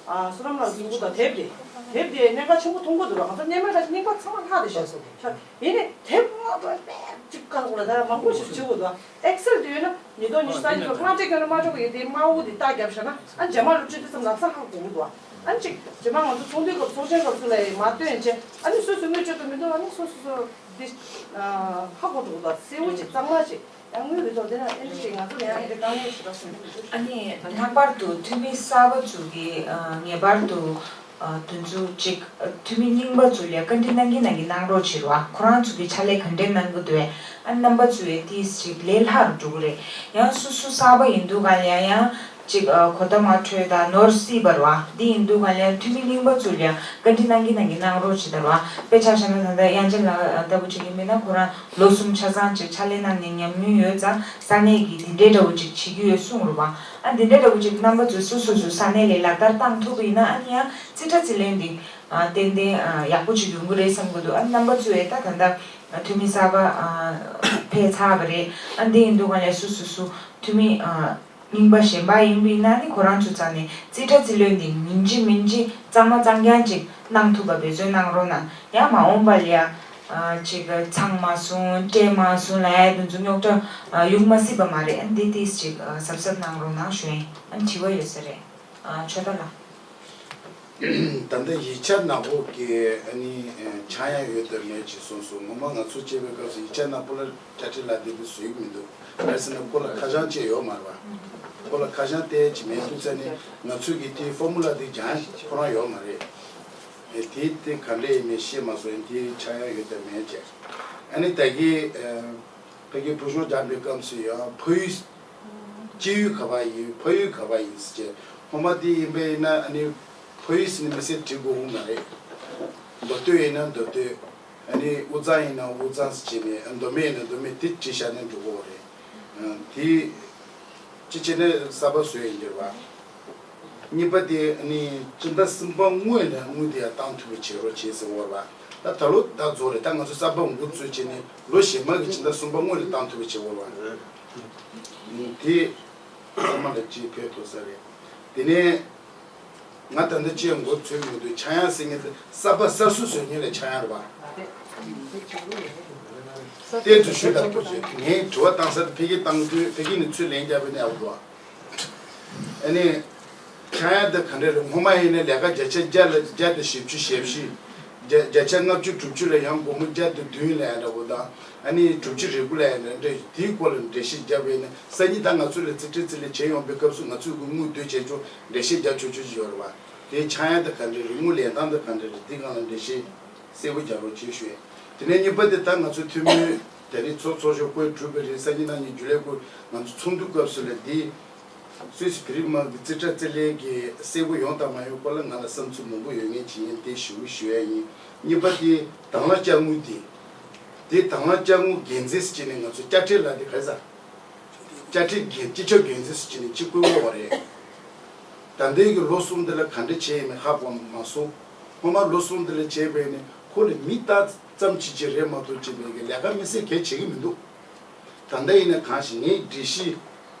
ཨ་བསོད་ནམས་ལགས་གཟུགས་པོ་དང་དེབ་དེ། དེབ་དེ་གནད་འགག་ཆེན་པོ་མཐོང་གི་འདུག་ར། ང་ཚོ་གནས་མལ་ཁ་ཅིག་གནས་འགག་ཚང་མ་ལྷག་དེ་ཤག་ཡིན་ནའི་དེབ་ལྔ་པ་པས་ཅིག་བཀག་དགོས་ལ་ད་མང་པོ་ཞིག་བྱེད་དགོས་འདུག་ཨེག་སེལ་དེ་ཡོད་ན་ཉིས་སྟོང་ཉི་ཤུ་རྩ་གཉིས་ལོར་ཁོ་རང་སྤྲད་ཀྱི་ཡོད་ན་མ་འགྲོ་གི་ཡོད་དེ་དམར་པོ་དེ་རྟགས་བརྒྱབ་བཞག་ན་ཨ་རྗེས་མ་སློབ་ཁྲིད་དེ་ཙམ་ལམ་སང་ཧ་གོ་གི་འདུག་ཨ་ནི་ཅིག་རྗེས་མ་ང་ཚོ་ཚོགས་འདུའི་སྐབས་ཚོགས་ཆེན་སྐབས་སུ་ལ་མ་སྟོན་བྱས་ཨ་ནི་སོ་སོས་དངུལ་སྤྲོད་དུ་མི་འདུག་ཨ་ནི་སོ་སོ་སོ་འདི་ཧ་གོ་འགྲོ་གི་འདུག་གསལ་བོ་ཅིག་གཙང་མ་ཅིག་ཡང་དངུལ་གྱི་ཐོག་དེ་ན་ཨེ་འདྲ་ཅིག་ང་ཚོ་ལ་ཡང་ཨེ་འདྲ་དཀའ་ངལ་ཞིག་རག་སོང་། ཨ་ནི་ལྷག་པར་དུ་འཐུས་མི་གསར་པ་ཚོ་གིས་ངེས་པར་དུ་དུས་ཚོད་ཅིག་འཐུས་མི་རྙིང་པ་ཚོ་ལ་བཀའ་འདྲི་གནང་གིན་གནང་གིན་གནང་རོགས་བྱེད་རོགས། ཁོ་རང་ཚོ་གི་ཕྱག་ལས་ག་འདྲས་གནང་གི་འདུག་ཨ་རྣམ་པ་ཚོས་ཏིས་ཅིག་ལས་སླ་རུ་འགྲོ་གི་རེད། ཡང་སུ་སུ་གསར་པ་ཡིན་འདུག་ག་ལ་ཡང་ཅིག་གོ་བརྡ་མ་འཕྲོད་དང་ནོར་སྲིད་པ་རེད་བ། འདི་ཡིན་འདུག་ག་ལ་ཡང་འཐུས་མི་རྙིང་པ་ཚོ་ལ་ཡང་བཀའ་འདྲི་གནང་གིན་གནང་གིན་གནང་རོགས་བྱེད་ད་རེད་བ། དཔེ་ཆ་བཞག་ན་ད་ལྟ་དབྱངས་ཅན་ལགས་ལྟ་བུ་ཅིག་ཡིན་མིན་ན་ཁོ་རང་ལོ་གསུམ་ཆ་ཚང་ཅིག་ཕྱག་ལས་གནང་ནས་ཉམས་མྱོང་ཡོད་ཙང་ས་གནས་ཀྱི་འདི་འདྲའི་འདྲ་བོ་ཅིག་བྱེད་ཀྱི་ཡོད་གསུངས་རེད་བ། ཨ་འདི་འདྲའི་འདྲ་བོ་ཅིག་རྣམ་པ་ཚོས་སོ་སོ་སོའི་ས་གནས་ལ་ལག་བསྟར་བཏང་ཐུབ་པ་ཡིན་ན་ཨ་ནི་ཡང་རྩིས་ཁྲ་རྩིས་ལེན་འདི་ཏན་ཏན་ཡག་པོ་ཅིག་ཡོང་གི་རེད་བསམ་གི་འདུག་ཨ་རྣམ་པ་ཚོས་ད་ད་ལྟ་འཐུས་མི་གསར་པ་ཕེབས་ཚར་བ་རེད། ཨ་འདི་ཡིན་འདུག་ག་ལ་སོ་སོ་སོ་འཐུས་མི་རྙིང་པ་གཞན་པ་ཡིན་པ་ཡིན་ན་ནི་ཁོ་རང་ཚོ་རྩ་ནས་རྩིས་ཁྲ་རྩིས་ལེན་འདི་མིན་གཅིག་མིན་གཅིག་གཙང་མ་གཙང་རྐྱང་ཅིག་གནང་ཐུབ་པ་འབད་བརྩོན་གནང་རོགས་གནང་། ཡང་མ་འོངས་པ་ལ་ཡ་ཅིག་ཚང་མ་སོང་སྤྲད་མ་སོང་ལ་ཡ་དེ་ཚོ་རྙོག་དྲ་ཡོང་མ་སྲིད་པ་མ་རེད། ཨ་འདི་ཏིས་ཅིག་གཟབ་གཟབ་གནང་རོགས་གནང་ཞུ་ཡིན། ཨ་དྲི་བ་ཡོད་ས་རེད། ཨ་ཆོས་དར་ལགས། ད་ལྟ་ཡིག་ཆ་ནག་པོ་གི་ཨ་ནི་ཆག་ཡང་ཡོད་དམ་མེད་ཅེས་གསུངས་སོང་། ངོ་མ་ང་ཚོ་བྱེད་པའི་སྐབས་སུ་ཡིག་ཆ་ནག་པོ་ལ་བཅའ་ཁྲིམས་ལ་དེ་འདྲ་བཟོས་ཀྱི་མི་འདུག་ག་རེ་ཟེར་ན་ཁོ་ལ་ཁ་བྱང་བཅས་ཡོད་མ་རེད་པ། ཁོ་ལ་ཁ་བྱང་བལྟས་ཅིག་མེད་འདུག་ཟེར་ནས་ང་ཚོས་ཀྱི་དེའི་ཕོར་མུ་ལ་དེ་སྦྱང་ཁོ་རང་ཡོད་མ་རེད། ཨེ་དེ་དེ་ག་འདྲ་ཡིན་མིན་ཤེས་མ་སོང་། དེ་ཆག་ཡང་ཡོད་དམ་མེད་ཅེས། ཨ་ནི་ད་གི་ཕ་གི་ཕོ་གཞོན་སྦྱངས་པའི་སྐབས་སུ་ཡང་ཕ་ཡུལ་སྐྱེས་ཡུལ་ག་པར་ཡིན་ཕ་ཡུལ་ག་པར་ཡིན་ཟེར་བྱས་ཧོ་མ་དེ་ཡིན་པ་ཡིན་ན་ཨ་ནི་ཕ་ཡུལ་ཟེར་ནས་མི་སེར་བྲི་དགོས་མ་རེད། མདོ་སྟོད་ཡིན་ན་མདོ་སྟོད། ཨ་ནི་དབུས་གཙང་ཡིན་ན་དབུས་གཙང་ཟེར་བྱས་ནས་མདོ་སྨད་ཡིན་ན་མདོ་སྨད་དེ་བྲིས་བཞག་ན་འགྲོ་གི་རེད། ཨ་དེ་ཅི་བྱས་ནས་གསར་པ་བཟོས་ཡིན་འགྱུར་བ། གཉིས་པ་དེ་ནི་སྤྱི་ཟླ་གསུམ་པ་སྔོན་ལ་དངུལ་དེ་ཡང་བཏང་ཐུབ་པ་བྱེད་རོགས་བྱེད་ཟེར་བ་རེད་པ། ད་ད་ལོ་ཟླ་རྫོགས་རེད། ད་ང་ཚོ་གསར་པ་འགོ་བཙུགས་བྱས་ནས་ལོ་གཞན་པ་གི་སྤྱི་ཟླ་གསུམ་པ་སྔོན་ལ་བཏང་ཐུབ་པ་བྱེད་དགོས་རེད་པ། དེ་ཚང་མ་ལ་གཅིག་ཕན་ཐོགས་ས་རེད། དེ་ནས་ང་ད་ལྟ་ཅི་ཡང་འགོ་ཚུགས་མི་འདུག་ཆག་ཡང་ཟེར་མཁན་དེ་གསར་པ་གསར་བཟོ་བཟོ་མཁན་ལ་ཆག་ཡང་རེད་པ། བསྟན་དུ་ཞུས་ལྟ་བུ་ཞིག་ངས་དྲི་བ་བཏང་ས་དེ་ཕ་གིར་བཏང་དུས་ཕ་གི་ནས་ཚུར་ལན་རྒྱག་པའི་གནས་བབ་འདུག་ཨ་ནི་ཆག་ཡང་དེ་ག་འདྲ་རེད། སྔོན་མ་ཡིན་ན་ལས་ཀ་བརྒྱ་ཆ་བརྒྱ་ལ་བརྒྱ་དང་བཞི་བཅུ་ཞེ་བཞི། བརྒྱ་བརྒྱ་ཆ་ལྔ་བཅུ་དྲུག་ཅུ་ལ་ཡང་སྒོར་མོ་བརྒྱ་དང་བདུན་ལ་ཡང་འདྲ་བོ་དང་ཨ་ནི་དྲུག་ཅུ་རེ་དགུ་ལ་ཡང་འདྲ་འདྲ་དེའི་སྐོར་ལ་འགྲེལ་བཤད་བརྒྱབ་པ་ཡིན་ན་སང་ཉིན་ད་ང་ཚོ་ལ་རྩིས་ཁྲའི་རྩིས་ལེན་བྱེད་ཡོང་པའི་སྐབས་སུ་ང་ཚོས་དངུལ་བསྡུ་བྱས་ཆོག་འགྲེལ་བཤད་རྒྱག་ཆོག་ཆོག་ཅིག་ཡོད་རེད་པ། དེའི་ཆག་ཡང་དེ་ག་འདྲ་རེད། དངུལ་ལེན་སྟངས་དེ་ག་འདྲ་རེད། དེ་སྒང་ལ་འགྲེལ་བཤད་གསལ་པོ་རྒྱག་རོགས་བྱེད་ཞུ་ཡས། དེ་ནས་གཉིས་པ་དེ་ད་ང་ཚོ་འཐུས་མི་ད་རེས་ཚོགས་ཚོགས་ཞུགས་བསྐོས་གྲུབ་པ་རེད། སང་ཉིན་གནངས་ཉིན་རྒྱུན་ལས་བསྐོས། ང་ཚོ་ཚོགས་འདུ་སྐབས་སུ་ལ་འདི་སུད་སི་བོད་རིགས་དམངས་ཀྱི་རྩིས་ཁྲ་རྩིས་ལེན་གྱི་གསལ་པོ་ཡོང་དང་མ་ཡོང་སྐོར་ལ་ང་ལ་བསམ་ཚུལ་མང་པོ་ཡོད་མཁན་ཅིག་ཡིན། དེ་ཞུ་ཞུ་ཡ་ཡིན། གཉིས་པ་དེ་དང་བླངས་བསྐྱར་དངུལ་དེ། དེ་དང་བླངས་བསྐྱར་དངུལ་འགན་འཛིན་ཟེར་བྱས་ནས་ང་ཚོ་དཔྱ་ཁྲལ་ལ་དེ་ག་རེ་ཟ། དཔྱ་ཁྲལ་འགན་སྤྱི་ཁྱབ་འགན་འཛིན་ཟེར་བྱས་ནས་གཅིག་བསྐོས་ཡོད་པ་རེད། ད་ལྟའི་གི་ལོ་གསུམ་འདི་ལ་ག་འདྲ་བྱས་ཡིན་མིན་ཧ་གོ་མ་སོང་། སྔོན་མ་ལོ་གསུམ་འདི་ལ་བྱས་པ་ཡིན་ན་ཁོ་ལ་མི་ལྟ་ཙམ་བྱེད་ཀྱི་རེད་མ་གཏོགས་བྱས་པའི་གི་ལས་ཀ་དམིགས་བསལ་གལ་ཆེ་གི་མི་འདུག་ད་ལྟ་ཡིན་ན་གང་ཞིག་ངས་སྒྲིག་གཞི་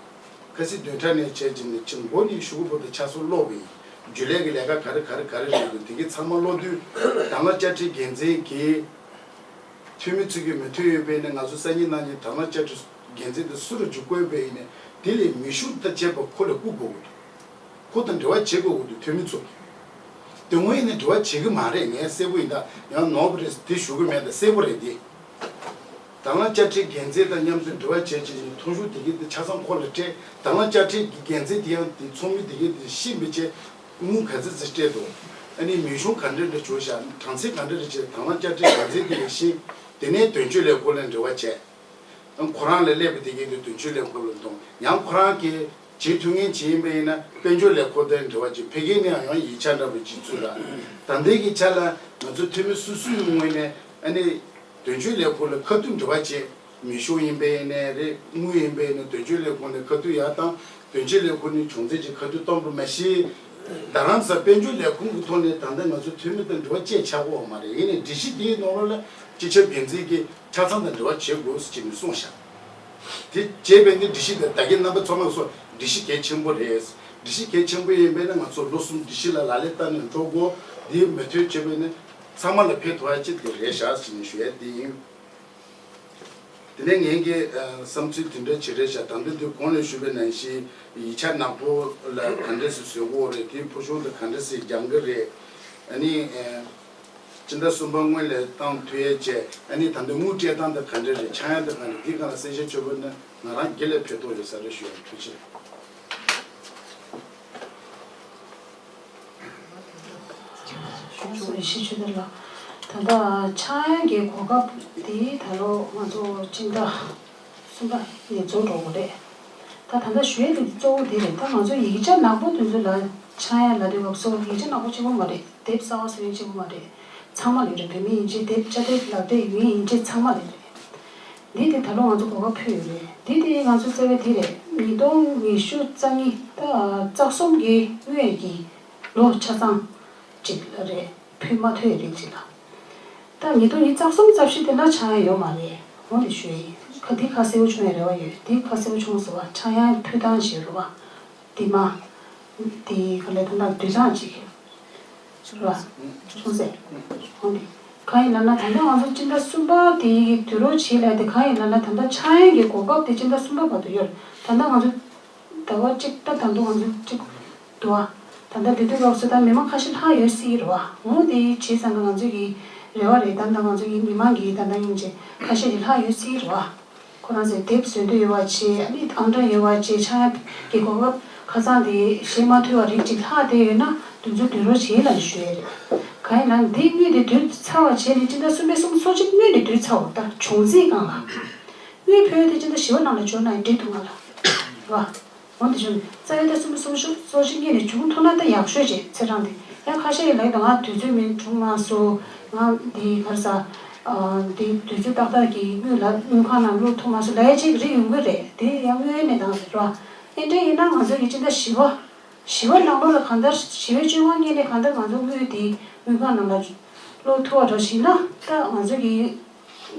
ཁ་སང་བདུན་ཕྲག་ནས་བྱས་ཀྱི་ནས་ཅིག་མགོ་ནས་གཞུག་གུ་བར་དུ་ཆ་ཚང་ཀློག་པ་ཡིན། རྒྱུན་ལས་ཀྱི་ལས་ཀ་ག་རེ་ག་རེ་ག་རེ་རེད་འདུག་དེ་གའི་ཚང་མ་ཀློག་དུས་དང་བླངས་དཔྱ་ཁྲལ་འགན་འཛིན་གྱིས་འཐུས་མི་ཚོ་གིས་མོས་མཐུན་ཡོད་པས་ནི་ང་ཚོ་སང་ཉིན་གནངས་ཉིན་དང་བླངས་དཔྱ་ཁྲལ་འགན་འཛིན་དེ་སུ་རུ་འཇུག་དགོས་པས་ནི་དེ་ལས་མི་ཤུགས་དང་བཅས་པ་ཁོ་ལ་བསྐུར་དགོས་ཀྱི་འདུག་ཁོ་དང་འབྲེལ་བ་བྱེད་དགོས་ཀྱི་འདུག་འཐུས་མི་ཚོ་གིས། དེ་སྔོན་ནས་འབྲེལ་བ་བྱེད་ཀྱི་མ་རེད། ངས་གསལ་པོ་ཡིན། ད་ཡང་ནོར་བ་རེད་དེ་ཞུ་གི་མེད། ད་གསལ་པོ་རེད་དེ། དང་བླངས་དཔྱ་ཁྲལ་འགན་འཛིན་དང་མཉམ་དུ་འབྲེལ་བ་བྱས་བྱས་ནས་ཐོ་གཞུང་དེ་གའི་དེ་ཆ་ཚང་ཁོ་ལ་སྤྲད། དང་བླངས་དཔྱ་ཁྲལ་གྱི་འགན་འཛིན་དེ་ཡང་དེ་ཚོགས་མི་དེ་གའི་དེ་ཤེས་མི་བྱས། དངུལ་ག་ཚོད་ཚོད་སྤྲད་འདུག་ཨ་ནི་མི་གཞུང་ག་འདྲ་འདྲ་བྱུང་ཤག་གྲངས་ཚད་ག་འདྲ་འདྲ་བྱས། དང་བླངས་དཔྱ་ཁྲལ་འགན་འཛིན་དེ་ལ་ཤེས། དེ་ནས་དོན་གཅོད་ལས་ཁུངས་ལ་འབྲེལ་བ་བྱས། ཁོ་རང་ལ་སླེབས་པ་དེ་གའི་དེ་དོན་གཅོད་ལས་ཁུངས་ལ་གཏོང་། ཡང་ཁོ་རང་གིས་བྱེད་ཐུབ་མཁན་བྱེད་ཡིན་པ་ཡིན་ན་དཔལ་འབྱོར་ལས་ཁུངས་དང་འབྲེལ་བ་བྱེད། ཕ་གི་ནས་ཡང་ཡང་ཡིག་ཆ་འདྲ་པོ་ཅིག་ཚུར་རག་ད་ལྟའི་གི་ཆ་ལ་ང་ཚོ་འཐུས་མི་སུ་སུའི་ངོས་ནས་ཨ་ནི་དོན་གཅོད་ལས་ཁུངས་ལ་ཁ་ཐུག་འབྲེལ་བ་བྱེད། མི་ཤུགས་ཡིན་པ་ཡིན་ནའི་རེད། དངུལ་ཡིན་པ་ཡིན་ནའི་དོན་གཅོད་ལས་ཁུངས་ནས་ཁ་ཐུག་ཡར་བཏང་། དོན་གཅོད་ལས་ཁུངས་ནས་བྱུང་ཚད་ཀྱི་ཁ་ཐུག་གཏོང་བ་མ་གཞི། རྡ་རམ་ས་དཔལ་འབྱོར་ལས་ཁུངས་ཀྱི་ཐོག་ནས་ད་ལྟ་ང་ཚོ་འཐུས་མི་དང་འབྲེལ་བ་བཅས་ཆགས་ཀྱི་ཡོད་མ་རེད། ཡིན་ནའི་སྒྲིག་གཞི་དེའི་ནང་ལོགས་ལ་སྤྱི་ཁྱབ་འགན་འཛིན་གྱིས་ཆ་ཚང་དང་འབྲེལ་བ་བྱེད་དགོས་ཟེར་ནས་གསུངས་ཤག་དེ་བྱས་པའི་ནི་སྒྲིག་གཞི་དེ་ད་གིན་རྣམ་པ་ཚང་མས་གསུངས། སྒྲིག་གཞི་གལ་ཆེན་པོ་རེད། སྒྲིག་གཞི་གལ་ཆེན་པོ་ཡིན་པས་ན། ང་ཚོ་ལོ་གསུམ་སྒྲིག་གཞི་ལ་ལག་ལེན་བསྟར་ནས་འགྲོ་དགོས། འདི་མུ་མཐུད་བྱས་པས་ན་ཚང་མ་ལ་ཕན་ཐོགས་ཡ་ཅིག་དེ་རེད་ཤག་ཟེར་ནས་ཞུ་ཡ་དེ་ཡིན། དེ་ནས་ངེད་ཀྱི་ཨ་བསམ་ཚུལ་དེ་འདྲ་ཅིག་རེད་ཤག། ད་ལྟ་དུས་གོང་ནས་ཞུས་པའི་ནང་བཞིན་ཡིག་ཆ་ནག་པོ་ལ་ག་འདྲ་སེ་བཟོ་དགོས་རེད། དེའི་ཕོ་གཞུང་དེ་ག་འདྲ་སེ་རྒྱག་གི་རེད། ཨ་ནི་ཨ་སྤྱི་ཟླ་གསུམ་པ་སྔོན་ལ་བཏང་ཐུབ་ཡས་བྱས། ཨ་ནི་ད་ལྟ་དངུལ་སྤྲད་སྟངས་དེ་ག་འདྲ་རེད། ཆག་ཡང་དེ་ག་འདྲ། འདི་སྒང་ལ་གསལ་བཤད་བྱས་པ་ན་ང་རང་དགེ་ལས་ཕན་ཐོགས་ཡོད་ས་རེད་ཞུ་ཡ། ཐུགས་རྗེ་ཆེ། ཞུ་ཆོག་རེད། ཞུ་ཆོག་རེད་ལ། ད་ལྟ་ཆག་ཡང་གི་གོ་སྐབས་དེ་ད་ལོ་ང་ཚོ་སྤྱི་ཟླ་གསུམ་པ་ནས་འཛོམས་འགྲོ་དགོས་རེད། ད་ད་ལྟ་ཞུ་ཡས་དེ་གཙོ་བོ་དེ་རེད། ད་ང་ཚོ་ཡིག་ཆ་ནག་པོ་དེ་ཚོ་ལ་ཆག་ཡང་ལབ་དུས་སྐབས་སུ་ཡིག་ཆ་ནག་པོ་གཅིག་པོ་མ་རེད། དེབ་གསར་པ་བཟོ་ཡས་གཅིག་པོ་མ་རེད། ཚང་མ་ལ་རེད། བོད་མི་ཡིན་ཕྱིན་དེབ་ཅ་དེབ་ལག་དེབ་ཡོད་ཡིན་ཕྱིན་ཚང་མ་ལ་རེད། འདི་དེ་ད་ལོ་ང་ཚོ་གོ་སྐབས་ཕུལ་ཡོད་རེད། འདི་དེ་ང་ཚོ་རྩ་བའི་དེ་རེད། ཉིས་སྟོང་ཉི་ཤུ་རྩ་གཉིས་ད་རྩ་གསུམ་གྱི་སྔོན་གྱི་ལོ་ཆ་ཚང་ཅིག་ལ་རེད། ཕུལ་མ་ཐུབ་ཡ་རིགས་ཅིག་ལ། ད་ཉིས་སྟོང་ཉི་རྩ་གསུམ་རྩ་བཞི་དེ་ལ་ཆག་ཡ་ཡོད་མ་རེད། འོ་དེ་ཞུ་ཡ་ཡིན། ཁ་འདི་ཁ་གསལ་པོ་བྱུང་ཡ་རེ་བ་ཡོད། འདི་ཁ་གསལ་པོ་བྱུང་སོང་བ། ཆག་ཡ་ཕུལ་སྟངས་ཞིག་རེད་བ། འདི་མ། འདི་ག་ལས་ད་ལྟ་དུས་སྟངས་ཅིག་རེད་བ། བྱུང་ཟེར། འོ་དེ། གང་ཡིན་ལབ་ན་ད་ལྟ་ང་ཚོ་སྤྱི་ཟླ་གསུམ་པ་དེ་ཡི་དུས་རབས་ཕྱེད་ལ་དེ་གང་ཡིན་ལབ་ན། ད་ལྟ་ཆག་ཡ་གི་གོ་སྐབས་དེ་སྤྱི་ཟླ་གསུམ་པ་བར་དུ་ཡོད། ད་ལྟ་ང་ཚོ་ཟླ་བ་གཅིག་ད་ད་དུང་ང་ཚོ་གཅིག་འདུག་བ། ད་ལྟ་དེ་དུས་སྐབས་སུ་ད་མི་མང་ཁ་ཤས་ལྷག་ཡོད་སྲིད་རེད་བ། འོ་དེ་བྱས་ཙང་ང་ཚོ་གི་རེ་བ་རེད། ད་ལྟ་ང་ཚོ་གི་མི་མང་གི་ད་ལྟ་ཡིན་ཅེ་ཁ་ཤས་ཀྱི་ལྷག་ཡོད་སྲིད་རེད་བ། ཁོ་རང་ཚོས་དེབ་བཟོ་འདོད་ཡོད་པ་བྱས། ཨ་ནི་ཨང་གྲངས་ཡོད་པ་བྱས། ཆག་ཡ་གི་གོ་སྐབས་ཁ་སང་དེ་བཞེས་མ་ཐུབ་པ་རིགས་གཅིག་ལྷག་བསྡད་ཡོད་ན་དེ་ཚོ་དུས་རབས་ཕྱེད་ལ་ཞུ་ཡ་རེད། གང་ཡིན་ན་འདི་དངུལ་དེ་བསྡུས་ཚར་བ་བྱས་ནས་སྤྱི་ཟླ་གསུམ་པའི་གསུམ་ཚོ་གཅིག་དངུལ་དེ་བསྡུས་ཚར་བ། ད་བྱུང་རྩིས་སྒང་ལ། དངུལ་ཕུལ་དེ་སྤྱི་ཟླ་བཞི་པ་ནང་ལ་འབྱོར་ན་ཡང་འགྲིག་འདུག་ང་ལ། རེད་བ། འོ་དེ་བྱུང་རྩ་བའི་ཟླ་གསུམ་པའི་གསུམ་ཤོག་ཚོ་གཅིག་གཉིས་ནས་བྱུང་ཐུབ་ན་ད་ཡག་ཤོས་རེད། ཚེ་རིང་དེ་ཡང་ཁ་ཤས་ཀྱིས་ལབ་ཀྱི་འདུག་ང་དུས་ཚོད་མི་འཁྲུག་མ་སོང་། ང་འདི་ག་རེ་ཟ། ཨ། འདི་དུས་ཚོད་ཏག་ཏག་གི་དངུལ་ལ་དངུལ་ཁང་ནང་བླུག་ཐུབ་མ་སོང་ལབ་ཡ་ཅིག་རིགས་ཡོང་གི་རེད། དེ་ཡང་དངུལ་གནས་སྟངས་རེད་བ། ཨེ་འདྲ་ཡིན་ན་ང་ཚོ་གི་སྤྱི་ཟླ་བཞི་པ། བཞི་པ་ནང་ལོགས་ལ་གང་ལྟར་བཞི་པའི་བཅོ་ལྔ་སྔོན་ནས་གང་ལྟར་ང་ཚོ་དངུལ་དེ་དངུལ་ཁང་ནང་ལ་བླུག་ཐུབ་པ་འདྲ་ཞིག་ན་ད་ང་ཚོ་གི་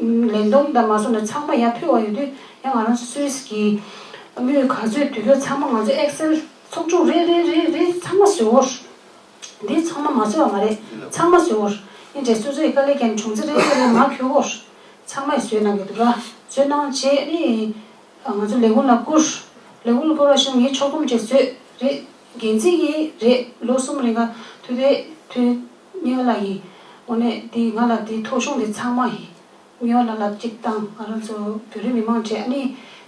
ལས་བསྡོམས་དང་མ་སོང་ན་ཚང་མ་ཡར་ཕུལ་བ་ཡོད་དུས། ཡང་ང་རང་ཚོ་སུད་སི་གི་དངུལ་ག་ཚོད་བསྡུ་རྒྱུ་ཚང་མ་ང་ཚོ་ཨེག་སེལ་ཚོགས་ཆུང་རེ་རེ་རེ་རེ་ཚང་མ་བཟོ་འོར། འདི་ཚང་མ་མ་བཟོས་པ་མ་རེད། ཚང་མ་བཟོ་འོར། ཡིན་ཅེ་སོ་སོ་ཡི་དཀའ་ལས་ཀྱང་བྱུང་ཚེ་རེ་རེ་རེ་མ་ཁྱོད་འོར། ཚང་མས་བཟོས་གནང་གི་འདུག་ར། བཟོས་གནང་བྱས་ནི། ང་ཚོ་ལས་ཁུངས་ལ་བསྐུར། ལས་ཁུངས་ལ་བསྐུར་བ་བཞིན་ངས་ཕྱོགས་སྡོམ་ཅིག་བཟོས་རེད། འགན་འཛིན་གྱིས་རེད། ལོ་གསུམ་རིང་ག་དུས་དེ་དུས་གཉེར་ལ་ཡིན། དངོས་གནས་དེ་ང་ལ་དེ་ཐོ་གཞུང་དེ་ཚང་མ་ཡིན། གཉེར་ལ་ལབ་ཅིག་བཏང་། ང་རང་ཚོ་བོད་རིགས་མི་མང་བྱས་ནི་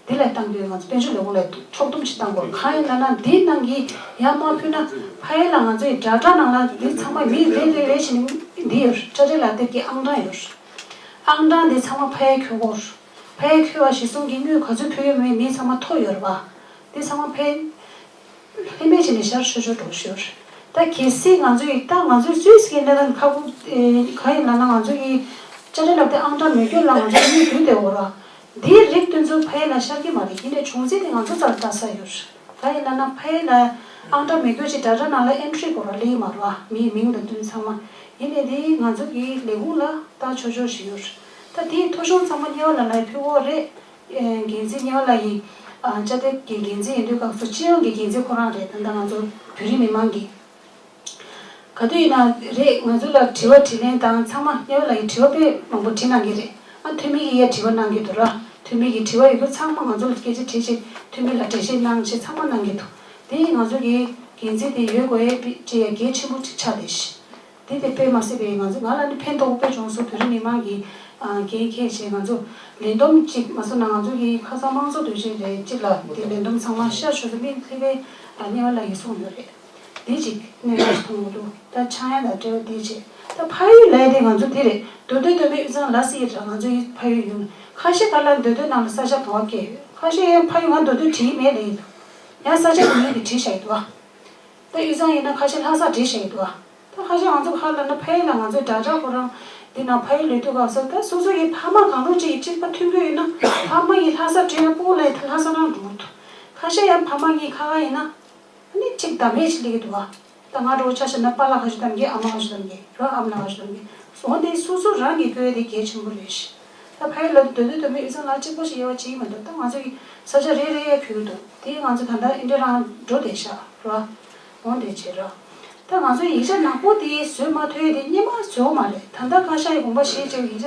འདི་ལ་བཏང་དུས་ང་ཚོ་དཔལ་འབྱོར་ལས་ཁུངས་ལ་ཕྱོགས་སྡོམ་ཅིག་བཏང་དགོས། གང་ཡིན་ལབ་ན་འདི་ནང་གི་ཡར་མ་ཕུལ་ན་ཕ་ཡུལ་ལ་ང་ཚོ་ཡི་དྲ་གྲགས་ནང་ལ་འདི་ཚང་མ་མི་རེ་རེ་རེ་བཞིན་འདི་ཡོད། དྲ་སྦྲེལ་ལག་དེབ་ཀྱི་ཨང་གྲངས་ཡོད། ཨང་གྲངས་འདི་ཚང་མ་ཕ་ཡུལ་འཁྱོལ་དགོས། ཕ་ཡུལ་འཁྱོལ་བ་གཞིར་བཟུང་གི་དངུལ་ག་ཚོད་ཕུལ་ཡོད་མེད་མི་ཚང་མ་ཐོ་ཡོད་རེད་བ། འདི་ཚང་མ་ཕ་ཡུལ་ལྷད་མེད་བྱས་ནས་ཤར་ཆོག་ཆོག་འགྲོ་ཞོར། ད་གལ་སྲིད་ང་ཚོ་ཡི་ད་ང་ཚོའི་སུད་སི་གི་གནས་སྟངས་ཁག་པོ་གང་ཡིན་ལབ་ན། ང་ཚོ་གི་དྲ་སྦྲེལ་ལག་དེབ་ཨང་གྲངས་མེད་རྒྱུ་ལ་ང་ཚོ་དངུལ་བསྡུས་བསྡད་ཡོད་རེད་བ། འདིའི་རིགས་དེ་ཚོ་ཕ་ཡུལ་ལ་ཤར་གྱི་མ་རེད། ཡིན་ནའི་བྱུང་རྩིས་དེ་ང་ཚོ་རྩ་ལ་ལྟ་ས་ཡོད་རེད། གང་ཡིན་ལབ་ན་ཕ་ཡུལ་ལ་ཨང་གྲངས་མེད་རྒྱུ་ཅིག་དྲ་གྲགས་ནང་ལ་ཨེན་ཊི་རི་དགོས་ར་སླེབས་ཀྱི་མ་རེད་བ། མིའི་མིང་དང་བསྟུན་ཚང་མ། ཡིན་ནའི་དེ་ང་ཚོ་གི་ལས་ཁུངས་ལ་ལྟ་ཆོག་ཆོག་ཞིག་ཡོད་རེད། ད་དེའི་ཐོ་གཞུང་ཚང་མ་གཉེར་བ་ལ་ལ་ཕུལ་དགོས་རེད། འགན་འཛིན་གཉེར་བ་ལ་ཡིན། ཨ། དྲ་སྦྲེལ་གྱི་འགན་འཛིན་ཡིན་དུས་སྐབས་སུ་སྤྱི་ཡོངས་ཀྱི་འགན་འཛིན་ཁོ་རང་རེད། ད་ལྟ་ང་ཚོ་བོད་རིགས་མི་མང་གི་ག་དུས་ཡིན་ན་རེད། ང་ཚོ་ལ་དྲི་བ་དྲིས་ལན་དང་ཚང་མ་གཉེར་བ་ལ་ཡིན་དྲི་བ་དཔེ་མང་པོ་དྲིས་གནང་གི་རེད། ཨ། འཐུས་མི་གིས་ཡ་དྲི་བ་གནང་གི་འདུག་ར། འཐུས་མི་གིས་དྲི་བ་ཡོད་རྒྱུ་ཚང་མ་ང་ཚོ་ལ་སྐད་ཆ་དྲིས་བྱས། འཐུས་མི་ལ་འགྲེལ་བཤད་གནང་བྱས་ཚང་མ་གནང་གི་འདུག་དེ་ང་ཚོ་གི་འགན་འཛིན་དེ་ཡོད་དགོས་ཡས་ཅིག་ཡ་གལ་ཆེན་པོ་ཅིག་ཆགས་བསྡད་ཤག་དེ་དེ་དཔེ་མ་སྲིད་པའི་ང་ཚོ་ང་ལ་ནི་ཕན་ཐོགས་དཔེ་བྱུང་སོང་། བོད་རིགས་མི་མང་གིས་ཨ་འགན་འཁྱེར་བྱས་ང་ཚོ་ལས་བསྡོམས་ཅིག་མ་སོང་ན་ང་ཚོ་གི་ཁ་སང་དམངས་གཙོ་དོན་གཅོད་རེད་ཅིག་ལ་དེ་ལས་བསྡོམས་ཚང་མ་ཤར་ཆོག་ཚེ་མི་ལྷག་པའི་ཨ་གཉེར་བ་ལ་ཡིན་གསུངས་ཡོད་རེད། དེ་ཅིག་གནད་འགག་ཅིག་མཐོང་གི་འདུག་ད་ཆག་ཡང་དང་འབྲེལ་བ་དེ་བྱས། ད་ཕ་ཡུལ་ལས་དེ་ང་ཚོ་དེ་རེད། མདོ་སྟོད་མདོ་སྨད་དབུས་གཙང་ལ་སྲིད་ར། ང་ཚོ་ཡི་ཕ་ཡུལ་ཡོང་ཁ་ཤས་ག་ལ་མདོ་སྟོད་ནང་ལ་ས་ཆ་ག་བ་སྐྱེས་ཡོད། ཁ་ཤས་ཡང་ཕ་ཡུལ་ང་མདོ་སྟོད་བྲིས་མེད་ལས་ཡིན་འདུག་ཡང་ས་ཆ་དེ་ཡིན་དེ་བྲིས་བཞག་ཡོད་འདུག་ད་དབུས་གཙང་ཡིན་ན་ཁ་ཤས་ལྷ་སར་བྲིས་བཞག་ཡོད་འདུག་ད་ཁ་ཤས་ང་ཚོ་ཕར་ལ་ན་ཕ་ཡུལ་ལ་ང་ཚོའི་དྲ་གྲགས་ཁོ་རང་འདི་ན་ཕ་ཡུལ་ལུས་དུས་སྐབས་སུ་ད་སོ་སོ་ཡི་ཕ་མ་གང་རུང་ཅིག་ཡི་གཅིག་པ་མཐུན་འགྱུར་ཡིན་ན་ཕ་མ་ཡི་ལྷ་ས་བྲིས་ན་སྤུ་གུ་ལ་ཡི་ད་ལྷ་ས་རང་འགྲོ་གི་འདུག་ཁ་ཤས་ཡང་ཕ་མ་གཉིས་ཁ་ཁ་ཡིན་ན་ཨ་ནི་གཅིག་བདམས་ཡས་ཅིག་སླེབས་ཀྱི་འདུག་བ། ད་ང་འདྲ་བོ་ཆ་བཞག་ན་པཱ་ལགས་ཁ་ཤས་བདམས་ཀྱི། ཨ་མ་ཁ་ཤས་བདམས་ཀྱི། ར་ཨ་མ་ལགས་ཁ་ཤས་བདམས་ཀྱི། འོ་འདི་སོ་སོ་རང་གི་བཀོད་དེ་གལ་ཆེན་པོ་རེད་ཤག་ད་ཕ་ཡུལ་ལ་སྡོད་སྡོད་སྡོད་མི་དབུས་གཙང་ལ་གཅིག་པ་ཞིག་ཡོད་པ་ཅིག་མི་འདུག་ད་ང་ཚོ་གི་ས་ཆ་རེ་རེ་ཡ་གྱུར་འདུག་དེ་ང་ཚོ་ད་ལྟ་ཨིན་ཌི་རང་འགྲོ་བསྡད་ཤག་ར། འོང་དེ་བྱེད་ར། ད་ང་ཚོ་ཡིག་ཆ་ནག་པོ་དེ་བཟོས་མ་ཐུབ་དེ་སྔོན་མ་བཟོས་མ་རེད། ད་ལྟ་བཀའ་ཤག་གི་དགོངས་པ་བཞེས་བྱས་ཡིག་ཆ་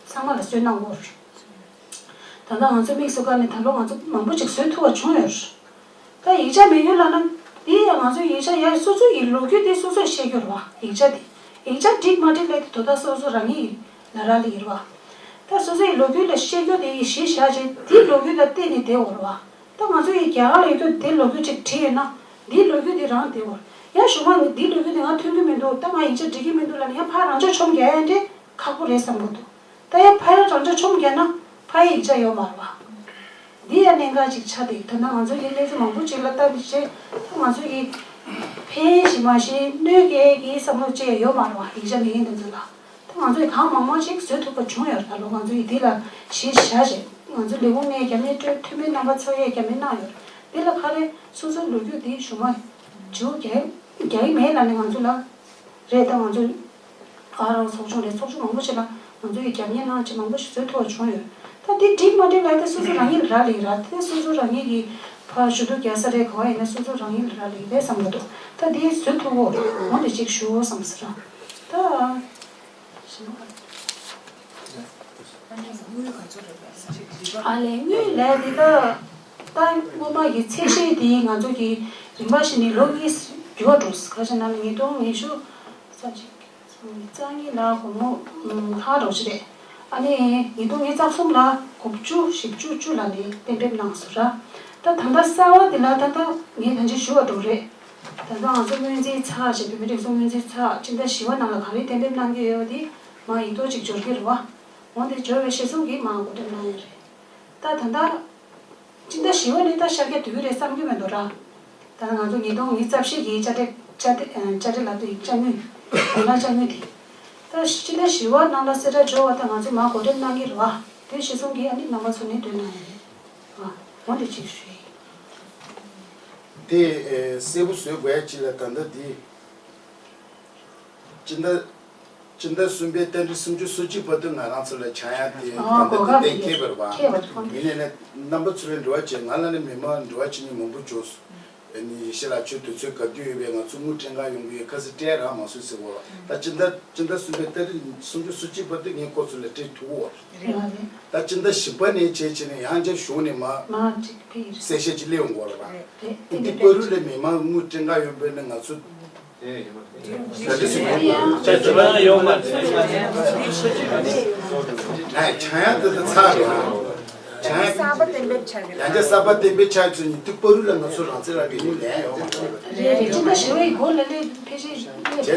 ཚང་མ་ལ་བཟོས་གནང་དགོས་རེད། ད་ལྟ་ང་ཚོ་དམིགས་སུ་བཀར་ནས་ད་ལོ་ང་ཚོ་མང་པོ་ཅིག་བཟོས་ཐུབ་པ་བྱུང་ཡོད་རེད། ད་ཡིག་ཆ་མེད་ཡོད་ལབ་ན། དེ་ཡང་ང་ཚོ་ཡིག་ཆ་ཡར་སོ་སོ་ཡི་ལོ་རྒྱུས་དེ་སོ་སོས་ཤེས་རྒྱུ་རེད་བ། ཡིག་ཆ་དེ། ཡིག་ཆ་འགྲིག་མ་འགྲིག་ལབ་དེ་དོ་བདག་སོ་སོ་རང་ཉིད་ཡིན་ལ་རག་ལས་ཡིན་རེད་བ། ད་སོ་སོ་ཡི་ལོ་རྒྱུས་ལ་ཤེས་རྒྱུ་དེ་ཡི་གཞི་བཞག་བྱས་དེའི་ལོ་རྒྱུས་ལ་བརྟེན་ནས་བསྡད་ཡོད་རེད་བ། ད་ང་ཚོ་ཡི་རྒྱ་གར་ལ་ཡོད་རྒྱུ་དེ་ལོ་རྒྱུས་ཅིག་བྲིས་ཡོད་ན། དེའི་ལོ་རྒྱུས་དེ་རང་བསྡད་ཡོད་རེད། ཡང་གཞུག་མ་ངས་དེའི་ལོ་རྒྱུས་དེ་ང་ཐོན་གྱི་མི་འདུག་ད་ང་ཡིག་ཆ་འགྲིག་གི་མི་འདུག་ལབ་ན་ཡང་ཕར་རང་ཕྱོགས་མཆོང་རྒྱག་ཡ་འདྲ་ཁག་པོ་རེད་བསམ་གྱི་འདུག་ད་ཡང་ཕར་ཡང་རང་ཕྱོགས་མཆོང་རྒྱག་ན་ཕར་ཡང་ཡིག་ཆ་ཡོད་མ་རེད་བ། འདི་ཡང་གནད་འགག་ཅིག་ཆགས་འདུག་ད་ལྟ་ང་ཚོ་གི་གནས་ཚུལ་མང་པོ་ཅིག་ལ་ལྟ་བྱས་ད་ང་ཚོ་གི་ཕན་ཞིག་མ་ཤེས་གནོད་སྐྱེལ་གྱི་བསམ་བློ་ཅིག་ཡོད་མ་རེད་བ། ཡིག་ཆ་མེད་མཁན་དེ་ཚོ་ལ། ད་ང་ཚོས་གང་མང་མང་ཞིག་བཟོ་ཐུབ་པ་བྱུང་ཡོད་རེད། ད་ལོ་ང་ཚོ་ཡི་འདི་ལ་གཞི་བཞག་བྱས་ང་ཚོ་ལས་ཁུངས་ནས་རྒྱ་མིའི་སྤྲོད་འཐུས་མི་རྣམ་པ་ཚོ་ཡས་རྒྱ་མི་གནང་ཡོད་རེད། འདི་ལ་ག་རེ་སོ་སོའི་ལོ་རྒྱུས་འདི་གཞུག་མ་བྱུང་རྒྱ་རྒྱ་ཡིག་མེད་ལབ་ནས་ང་ཚོ་ལ་རེད། ད་ང་ཚོ་ཨ་རོགས་ཚོགས་ཆུང་རེད། ཚོགས་ཆུང་མང་པོ་ཞིག་ལ་ང་ཚོ་ཡི་རྒྱབ་གཉེར་གནང་ཆེད་མང་པོ་ཞིག་བཟོ་ཐུབ་པ་བྱུང་ཡོད། ད་འདི་འགྲིག་མ་འགྲིག་ལབ་ཡ་དེ་སོ་སོ་རང་ཉིད་ལ་རག་ལས་ར། དེ་སོ་སོ་རང་ཉིད་ཀྱི་ཕར་ཞུ་གཏུག་རྒྱག་ས་རེད། ག་བ་ཡིན་ན་སོ་སོ་རང་ཉིད་ལ་རག་ལས་རེད་བསམ་གྱི་འདུག་ད་འདི་བཟོ་ཐུབ་འོ་འོ་འདི་གཅིག་ཞུ་འོ་བསམ་ཟེར་ར། ད། ཨ་ལས་དངུལ་ལས་འདི་ད་ད་སྔོན་མ་གི་ཚད་གཞི་དེ་ང་ཚོ་གི་རིམ་པ་བཞིན་ནས་ལོ་གཉིས་འགྱུར་བ་འགྲོ་སོང་། ག་ཅི་ན་ཉིས་སྟོང་ཉི་ཤུ་རྩ་གཅིག་རྩ་གཉིས་ལ་སྒོར་མོ་ལྷག་འགྲོ་ཅི་རེད། ཨ་ནི་ཉིས་སྟོང་ཉི་ཤུ་རྩ་གསུམ་ལ་དགུ་བཅུ་བཞི་བཅུ་བཅུ་ལ་ནི་གཏན་འབེབས་གནང་སོང་ར། ད་ད་ལྟ་གསར་བ་འདི་ལ་ད་ལྟ་ངས་ད་ཅི་ཞུ་བ་འགྲོ་རེད། ད་ལྟ་ང་ཚོ་སྔོན་རྩིས་ཚགས་ཞེས་བོད་མི་སྒྲིག་འཛུགས་སྔོན་རྩིས་ཚགས་སྤྱི་ཟླ་བཞི་པ་ནང་ལ་ག་རེ་གཏན་འབེབས་གནང་གི་ཡོད་པ་དེ་མ་ཡིག་ཐོག་ཅིག་འབྱོར་གྱི་རེད་བ། འོན་ཏེ་འབྱོར་བའི་གཞི་བཟུང་གིས་མ་འགོ་འདྲེན་གནང་ཡོད་རེད། ད་ད་ལྟ་སྤྱི་ཟླ་བཞི་པ་ནས་ད་ཤར་རྒྱག་དུས་རེད་བསམ་གྱི་མེད་འདུག་ར། ད་ལྟ་ང་ཚོ་ཉིས་སྟོང་ཉི་ཤུ་རྩ་བཞི་གི་དཔྱ་ཁྲལ་དཔྱ་ཁྲལ་དཔྱ་ཁྲལ་ལབ་དུས་དཔྱ་དངུལ་དེ་ལ་དཔྱ་དངུལ་དེ། ད་སྤྱི་ཟླ་བཞི་པ་ནང་ལ་གསལ་བསྒྲགས་འབྱོར་བ་ད་ང་ཚོ་མ་འགོ་འདྲེན་གནང་གི་རེད་བ། དེ་གཞི་བཟུང་གིས་ཨ་ནི་རྣམ་པ་ཚོ་ནས་བཏོན་གནང་ཡོད་རེད། ཨ་འོ་འདི་གཅིག་ཞུས་ཡིན། དེ་ཨེ་གསལ་པོ་བཟོས་དགོས་ཡ་གཅིག་ལ་ད་ལྟ་འདི། སྤྱི་ཟླ་སྤྱི་ཟླ་གསུམ་པའི་ཏ་རིག་སུམ་ཅུ་སོ་གཅིག་བར་དུ་ང་རང་ཚོ་ལ་ཆག་ཡ་དེ་ཨ་ད་གོ་ལྟ་སྐབས་གཏན་འཁེལ་བ་རེད་བ། འཁེལ་བ་རེད། ཡིན་ནའི་ནས་རྣམ་པ་ཚོ་ལ་འབྲེལ་བ་བྱས་ང་ལ་ནི་མི་མང་འབྲེལ་བ་བྱེད་མཁན་མང་པོ་བྱུང་སོང་། ཨ་ནི་ཡེ་ཤེས་ལགས་ཁྱོད་དུས་ཚོད་ག་དུས་ཡོད་པས་ང་ཚོ་དངུལ་སྤྲད་ག་ཡོང་གི་ཡོད། ཁ་སང་སྤྲད་རག་མ་སོང་ཟེར་བ། ད་སྤྱི་ཟླ་སྤྱི་ཟླ་གསུམ་པའི་ཏ་རིག་སུམ་ཅུ་སོ་གཅིག་བར་དུ་ངས་ཁོ་ཚོ་ལ་སྤྲད་ཐུབ་བོ། རེད་རེད། ད་སྤྱི་ཟླ་བཞི་པ་ནས་བྱས་བྱས་ནས་ཡང་བསྐྱར་གཞུང་ནས་མ་མ་གཅིག་ཕེབས་ཡིན། གསལ་བཤད་ཅིག་སླེབས་ཡོང་གི་ཡོད་རེད་བ། རེད་རེད། འདི་བར་དུ་ལ་མི་མང་དངུལ་སྤྲད་ག་ཡོང་པས་ན་ང་ཚོ། ད་དེ་སུ་ཡང་ཡོད་མ་རེད། ད་དེ་སུ་ཡང་ཡོད་མ་རེད། ཨ་ཆ་ཡང་དེ་དེ་ཚར་རེད། ཆ་ཡང་གསར་པ་གཏན་འབེབས་བྱ་གི་རེད། ཡང་ཅག་གསར་པ་གཏན་འབེབས་བྱ་ཚུལ་ཉིད་དུ་པ་རུ་ལ་ང་ཚོ་རང་བཙན་རང་གི་དངུལ་ལེན་ཡོད་མ་རེད། རེད་རེད། སྤྱི་ཟླ་བཞི་པའི་འགོ་ལ་ལས་ཕལ་ཆེར་བྱས་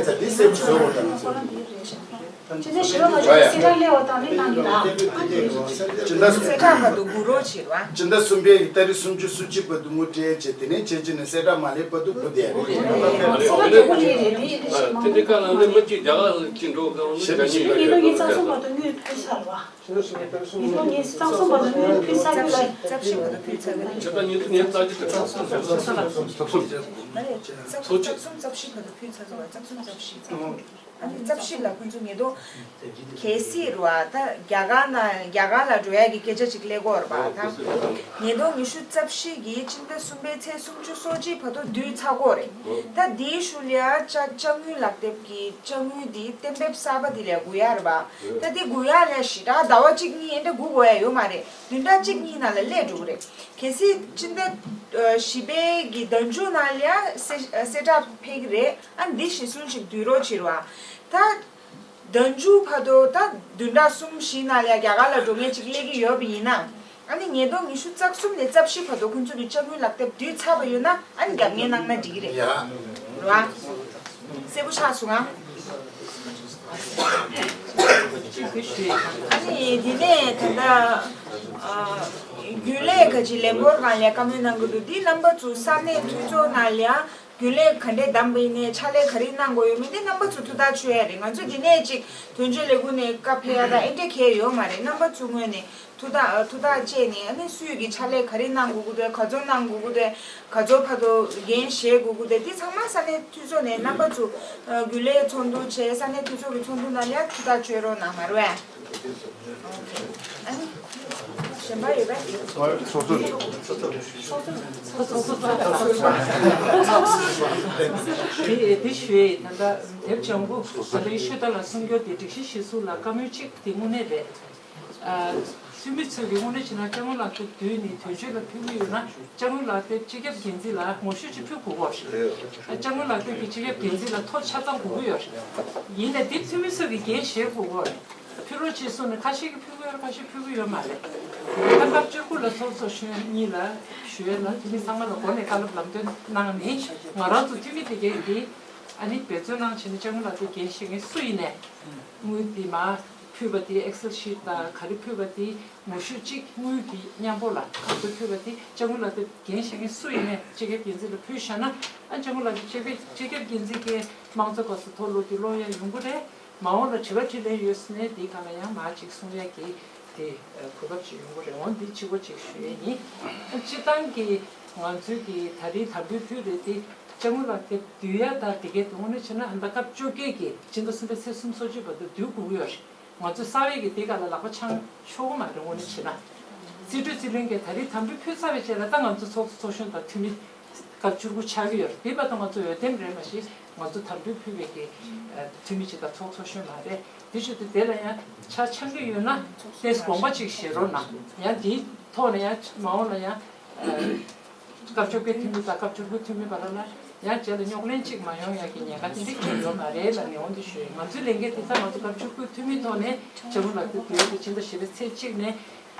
ཙང་དེ་གསལ་པོ་བཟོ་དགོས་ད་ང་ཚོ། སྤྱི་ཟླ་བཞི་པ་ང་ཚོ་གསལ་བསྒྲགས་སླེབས་པ་དང་ནི་གནང་གི་རེད། སྤྱི་ཟླ་གསལ་བསྒྲགས་བར་དུ་སྒུག་རོགས་བྱེད་རོགས། སྤྱི་ཟླ་གསུམ་པའི་ཏ་རིག་སུམ་ཅུ་སོ་གཅིག་བར་དུ་དངུལ་སྤྲད་བྱས་དེ་ནས་བྱས་བྱས་ནས་གསལ་བསྒྲགས་མ་སླེབས་བར་དུ་སྒུག་བསྡད་རེད། གསལ་བསྒྲགས་སླེབས་པ་ནི་རེད་དེ་ཡིན་དེ་ཤི་མ་དེ་འདྲའི་སྐབས་ལ་ནི་མ་གཅིག་རྒྱ་གར་ལ་གཅིག་འགྲོ་གང་ལ་ནི་རྒྱ་ཉིད་ཉིས་སྟོང་ཉི་ཤུ་རྩ་གསུམ་བར་དུ་དངུལ་ཕུལ་ཚར་བ། ཉིས་སྟོང་ཉི་ཤུ་རྩ་གསུམ་བར་དུ་དངུལ་ཕུལ་ཚར་རྒྱུ་ལ། རྩ་བཞི་བར་དུ་ཕུལ་ཚར་རྒྱུ་ལ། བྱས་ཙང་ཉིས་སྟོང་ཉི་ཤུ་རྩ་གཅིག་རྩ་གསུམ་རྩ་གསུམ་རྩ་གསུམ་རྩ་གསུམ་རྩ་གསུམ་རྩ་གསུམ་རྩ་བཞི་བར་དུ་ཕུལ་ཚར་སོང་བ། རྩ་གསུམ་རྩ་བཞི་རྩ་གསུམ། ཨ་ནི་རྩ་བཞི་ལ་ཁོང་ཚོ་ཉིས་སྟོང་། གལ་སྲིད་རུ་བ་ད་རྒྱ་གར་ན་རྒྱ་གར་ལ་འགྲོ་ཡ་གི་སྐད་ཆ་ཅིག་སླེབས་ཀྱི་ཡོད་རེད་པ། ད་ཉིས་སྟོང་ཉི་ཤུ་རྩ་བཞི་གི་སྤྱི་ཟླ་གསུམ་པའི་ཚེས་སུམ་ཅུ་སོ་གཅིག་བར་དུ་བསྡུས་ཚར་གྱི་ཡོད་རེད། ད་དེའི་ཤུལ་ལ་ཡ་ཅ་ཅ་དངུལ་ལག་དེབ་ཀྱི་ཅ་དངུལ་དེ་གཏན་འབེབས་གསར་པ་དེ་ལ་སྒུག་ཡ་རེད་པ། ད་དེ་སྒུག་ཡ་ལ་ཞེ་དྲག་ཟླ་བ་གཅིག་གཉིས་ཨེ་འདྲ་སྒུག་དགོས་ཡ་ཡོད་མ་རེད། བདུན་ཕྲག་གཅིག་གཉིས་ནང་ལ་སླེབས་འགྲོ་གི་རེད། གལ་སྲིད་སྤྱི་ཟླ་བཞི་པའི་གི་ཟླ་མཇུག་ནང་ལ་ཡ་གསལ་གསལ་བསྒྲགས་ཕེབས་ཀྱི་རེད། ཨ་འདི་གཞི་བཟུང་ཞིག་བསྡུ་རོགས་བྱེད་རོགས། ད། ཟླ་མཇུག་བར་དུ་ད་བདུན་ཕྲག་གསུམ་བཞི་ནང་ལ་རྒྱ་གར་ལ་འགྲོ་མཁན་ཅིག་སླེབས་ཀྱི་ཡོད་པ་ཡིན་ན། ཨ་ནི་ཉིས་སྟོང་ཉི་ཤུ་རྩ་གསུམ་ནས་རྩ་བཞི་བར་དུ་ཁོང་ཚོ་གི་ཅ་དངུལ་ལག་དེབ་བསྡུས་ཚར་བ་ཡོད་ན་ཨ་ནི་རྒྱབ་གཉེར་གནང་ན་འགྲིག་གི་རེད། ཡ། རེད་བ། གསལ་པོ་ཆགས་སོང་ང་། ཨ་ནི་འདི་ནས་ད་ལྟ་ཨ་རྒྱུན་ལས་ག་ཅིག་ལས་འགོར་སྒང་ལ་བཀའ་མོལ་གནང་གི་འདུག་འདི་རྣམ་པ་ཚོ་ས་གནས་འཐུས་ཚོགས་ནང་ལ་ཡ། རྒྱུན་ལས་ག་འདྲས་བདམས་པ་ཡིན་ནའི་ཕྱག་ལས་ག་རེ་གནང་དགོས་ཡོད་མེད་དེ་རྣམ་པ་ཚོ་ཐུགས་ཐག་ཆོད་ཡ་རེད། ང་ཚོ་འདི་ནས་ཅིག་དོན་གཅོད་ལས་ཁུངས་ནས་བཀའ་ཕེབས་ཡ་དང་ཨེ་འདྲས་གང་ཡང་ཡོད་མ་རེད། རྣམ་པ་ཚོ་ངོས་ནས་ཐུགས་ཐག་ཐུགས་ཐག་བཅད་ནས་ཨ་ནི་སུས་ཀྱི་ཕྱག་ལས་ག་རེ་གནང་དགོས་ཀྱི་འདུག་ག་ཚོད་གནང་དགོས་ཀྱི་འདུག་ག་ཚོད་བར་དུ་འགན་བཞེས་དགོས་ཀྱི་འདུག་དེ་ཚང་མ་ས་གནས་འཐུས་ཚོགས་ནས་རྣམ་པ་ཚོ་རྒྱུན་ལས་ཚོགས་འདུ་བྱས་ས་གནས་འཐུས་ཚོགས་ཀྱི་ཚོགས་འདུ་ནང་ལ་ཡ་ཐུགས་ཐག་གཅོད་རོགས་གནང་མ་རེད་པས། ཨ་ནི། གཞན་པ་ཡོད་པས། ཚོགས་གཙོ། དེ་དེ་ཞུ་ཡས་ད་ལྟ་དེབ་ལྗང་གུ་ད་ལྟའི་ཤོད་ད་ལ་གསུང་སྐྱོར་དེ་སྒྲིག་གཞི་གཞིར་བཟུང་ལ་བཀའ་མོལ་གཅིག་དེ་དངོས་གནས་རེད། ཨ། འཐུས་མི་ཚོས་ཀྱི་དངོས་གནས་བྱས་ན་སྐྱབས་མགོན་ལགས་དེ་བསྡུས་ནས་དོན་གཅོད་ལ་ཕུལ་གྱི་ཡོད་ན་སྐྱབས་མགོན་ལགས་དེ་སྤྱི་ཁྱབ་འགན་འཛིན་ལ་ངོ་བཤུས་ཅིག་ཕུལ་དགོས་ཀྱི་ཡོད་རེད། ཨ། སྐྱབས་མགོན་ལགས་དེ་གི་སྤྱི་ཁྱབ་འགན་འཛིན་ལ་ཐོ་ཆ་ཚང་དགོས་ཀྱི་ཡོད་རེད། ཡིན་ནའི་དེ་འཐུས་མི་ཚོས་ཀྱི་འགན་བཞེས་དགོས་ཀྱི་ཡོད་རེད། ཕུལ་རོགས་ཅེས་གསུངས་ནས་ཁ་ཤས་ཀྱིས་ཕུལ་གྱི་ཡོད་རེད། ཁ་ཤས་ཕུལ་གྱི་ཡོད་མ་རེད། ད་སྐབས་བཅུ་དགུ་ལ་ཚོགས་གཙོ་གཞོན་གཉིས་ལ་ཞུ་ཡས་ལ་འཐུས་མི་ཚང་མ་ལ་འགོ་ནས་བཀའ་སློབ་ལམ་སྟོན་གནང་ནས་ང་རང་ཚོ་འཐུས་མི་དེ་གས་འདི་ཨ་ནི་འབད་བརྩོན་གནང་བྱས་ནས་སྐྱབས་མགོན་ལགས་དེ་འགན་བཞེས་མཁན་སུ་ཡིན་ནའི་དངུལ་དེ་མར་ཕུལ་བ་དེ་Excel sheet་དང་ག་རེ་ཕུལ་བ་དེ་ངོ་བཤུས་གཅིག་དངུལ་གྱི་མཉམ་པོ་ལ་ག་ཚོད་ཕུལ་བ་དེ་སྐྱབས་མགོན་ལགས་དེ་འགན་བཞེས་མཁན་སུ་ཡིན་ནའི་སྤྱི་ཁྱབ་འགན་འཛིན་ལ་ཕུལ་བཞག་ན་ཨ་སྐྱབས་མགོན་ལགས་ཀྱི་སྤྱི་ཁྱབ་སྤྱི་ཁྱབ་འགན་འཛིན་གྱི་དམངས་གཙོ་སྐབས་སུ་ཐོ་ལོ་དེ་ཀློག་ཡ་ཡོང་གི་རེད། མ་འོངས་ལ་དྲི་བ་དྲིས་ལན་ཡོད་ཟེར་ནས་དེའི་སྒང་ལ་ཡང་མར་ཅིག་གསུང་ཡ་གི་དེ་གོ་སྐབས་ཅིག་ཡོང་གི་རེད། འོ་འདི་གཅིག་པོ་ཅིག་ཞུ་ཡ་ཡིན། སྤྱིར་བཏང་གི་ང་ཚོའི་གི་ད་རེས་དམ་འབུལ་ཕུལ་རེད་དེ་སྐྱབས་མགོན་ལགས་དེ་བསྡུ་ཡ་ད་དེ་གའི་དེ་དངོས་གནས་བྱས་ན་ད་སྐབས་བཅོ་བརྒྱད་ཀྱི་སྤྱི་ཟླ་གསུམ་པའི་ཚེས་སུམ་ཅུ་སོ་གཅིག་བར་དུ་བསྡུ་དགོས་ཀྱི་ཡོད་རེད། ང་ཚོ་གསར་པའི་གི་དེ་ག་ལ་ལག་པ་འཆང་ཆོག་གི་མ་རེད། དངོས་གནས་བྱས་ན་སྲིད་གྲོས་སྲིད་བློན་གྱིས་ད་རེས་དམ་འབུལ་ཕུལ་ཚར་བའི་རྗེས་ལ་ད་ང་ཚོ་ཚོགས་གཙོ་ཚོགས་གཞོན་དང་འཐུས་མི་སྐབས་བཅུ་དགུ་ཆགས་ཀྱི་ཡོད་རེད། དེ་མ་གཏོགས་ང་ཚོ་འོས་འདེམས་རེད་མ་གཞི་ང་ཚོ་དམ་འབུལ་ཕུལ་བའི་གི་འཐུས་མི་ཅིག་དང་ཚོགས་གཙོ་གཞོན་མ་རེད། དེ་བཞིན་དུ་དེ་ལ་ཡང་ཆ་འཆང་གི་ཡོད་ན་ཏེས་དགོངས་པ་ཅིག་བཞེས་རོགས་གནང་། ཡང་དེའི་ཐོག་ནས་ཡང་མ་འོངས་ལ་ཡང་སྐབས་བཅོ་བརྒྱད་འཐུས་མི་དང་སྐབས་བཅུ་དགུ་འཐུས་མི་བར་ལ་ཡང་རྗེས་ལ་རྙོག་གླེང་ཅིག་མ་ཡོང་ཡག་གི་ཉེན་ཁ་དེ་འདྲ་ཅིག་ཡོད་མ་རེད་ལབ་ནས་འོ་འདི་ཞུ་ཡིན། ང་ཚོའི་ལས་འགན་དེ་ད་ང་ཚོ་སྐབས་བཅུ་དགུ་འཐུས་མིའི་ཐོག་ནས་སྐྱབས་མགོན་ལགས་དེ་བསྡུ་ཡ་དེ་ཕྱི་ཟླ་བཞི་པའི་ཚེས་གཅིག་ནས་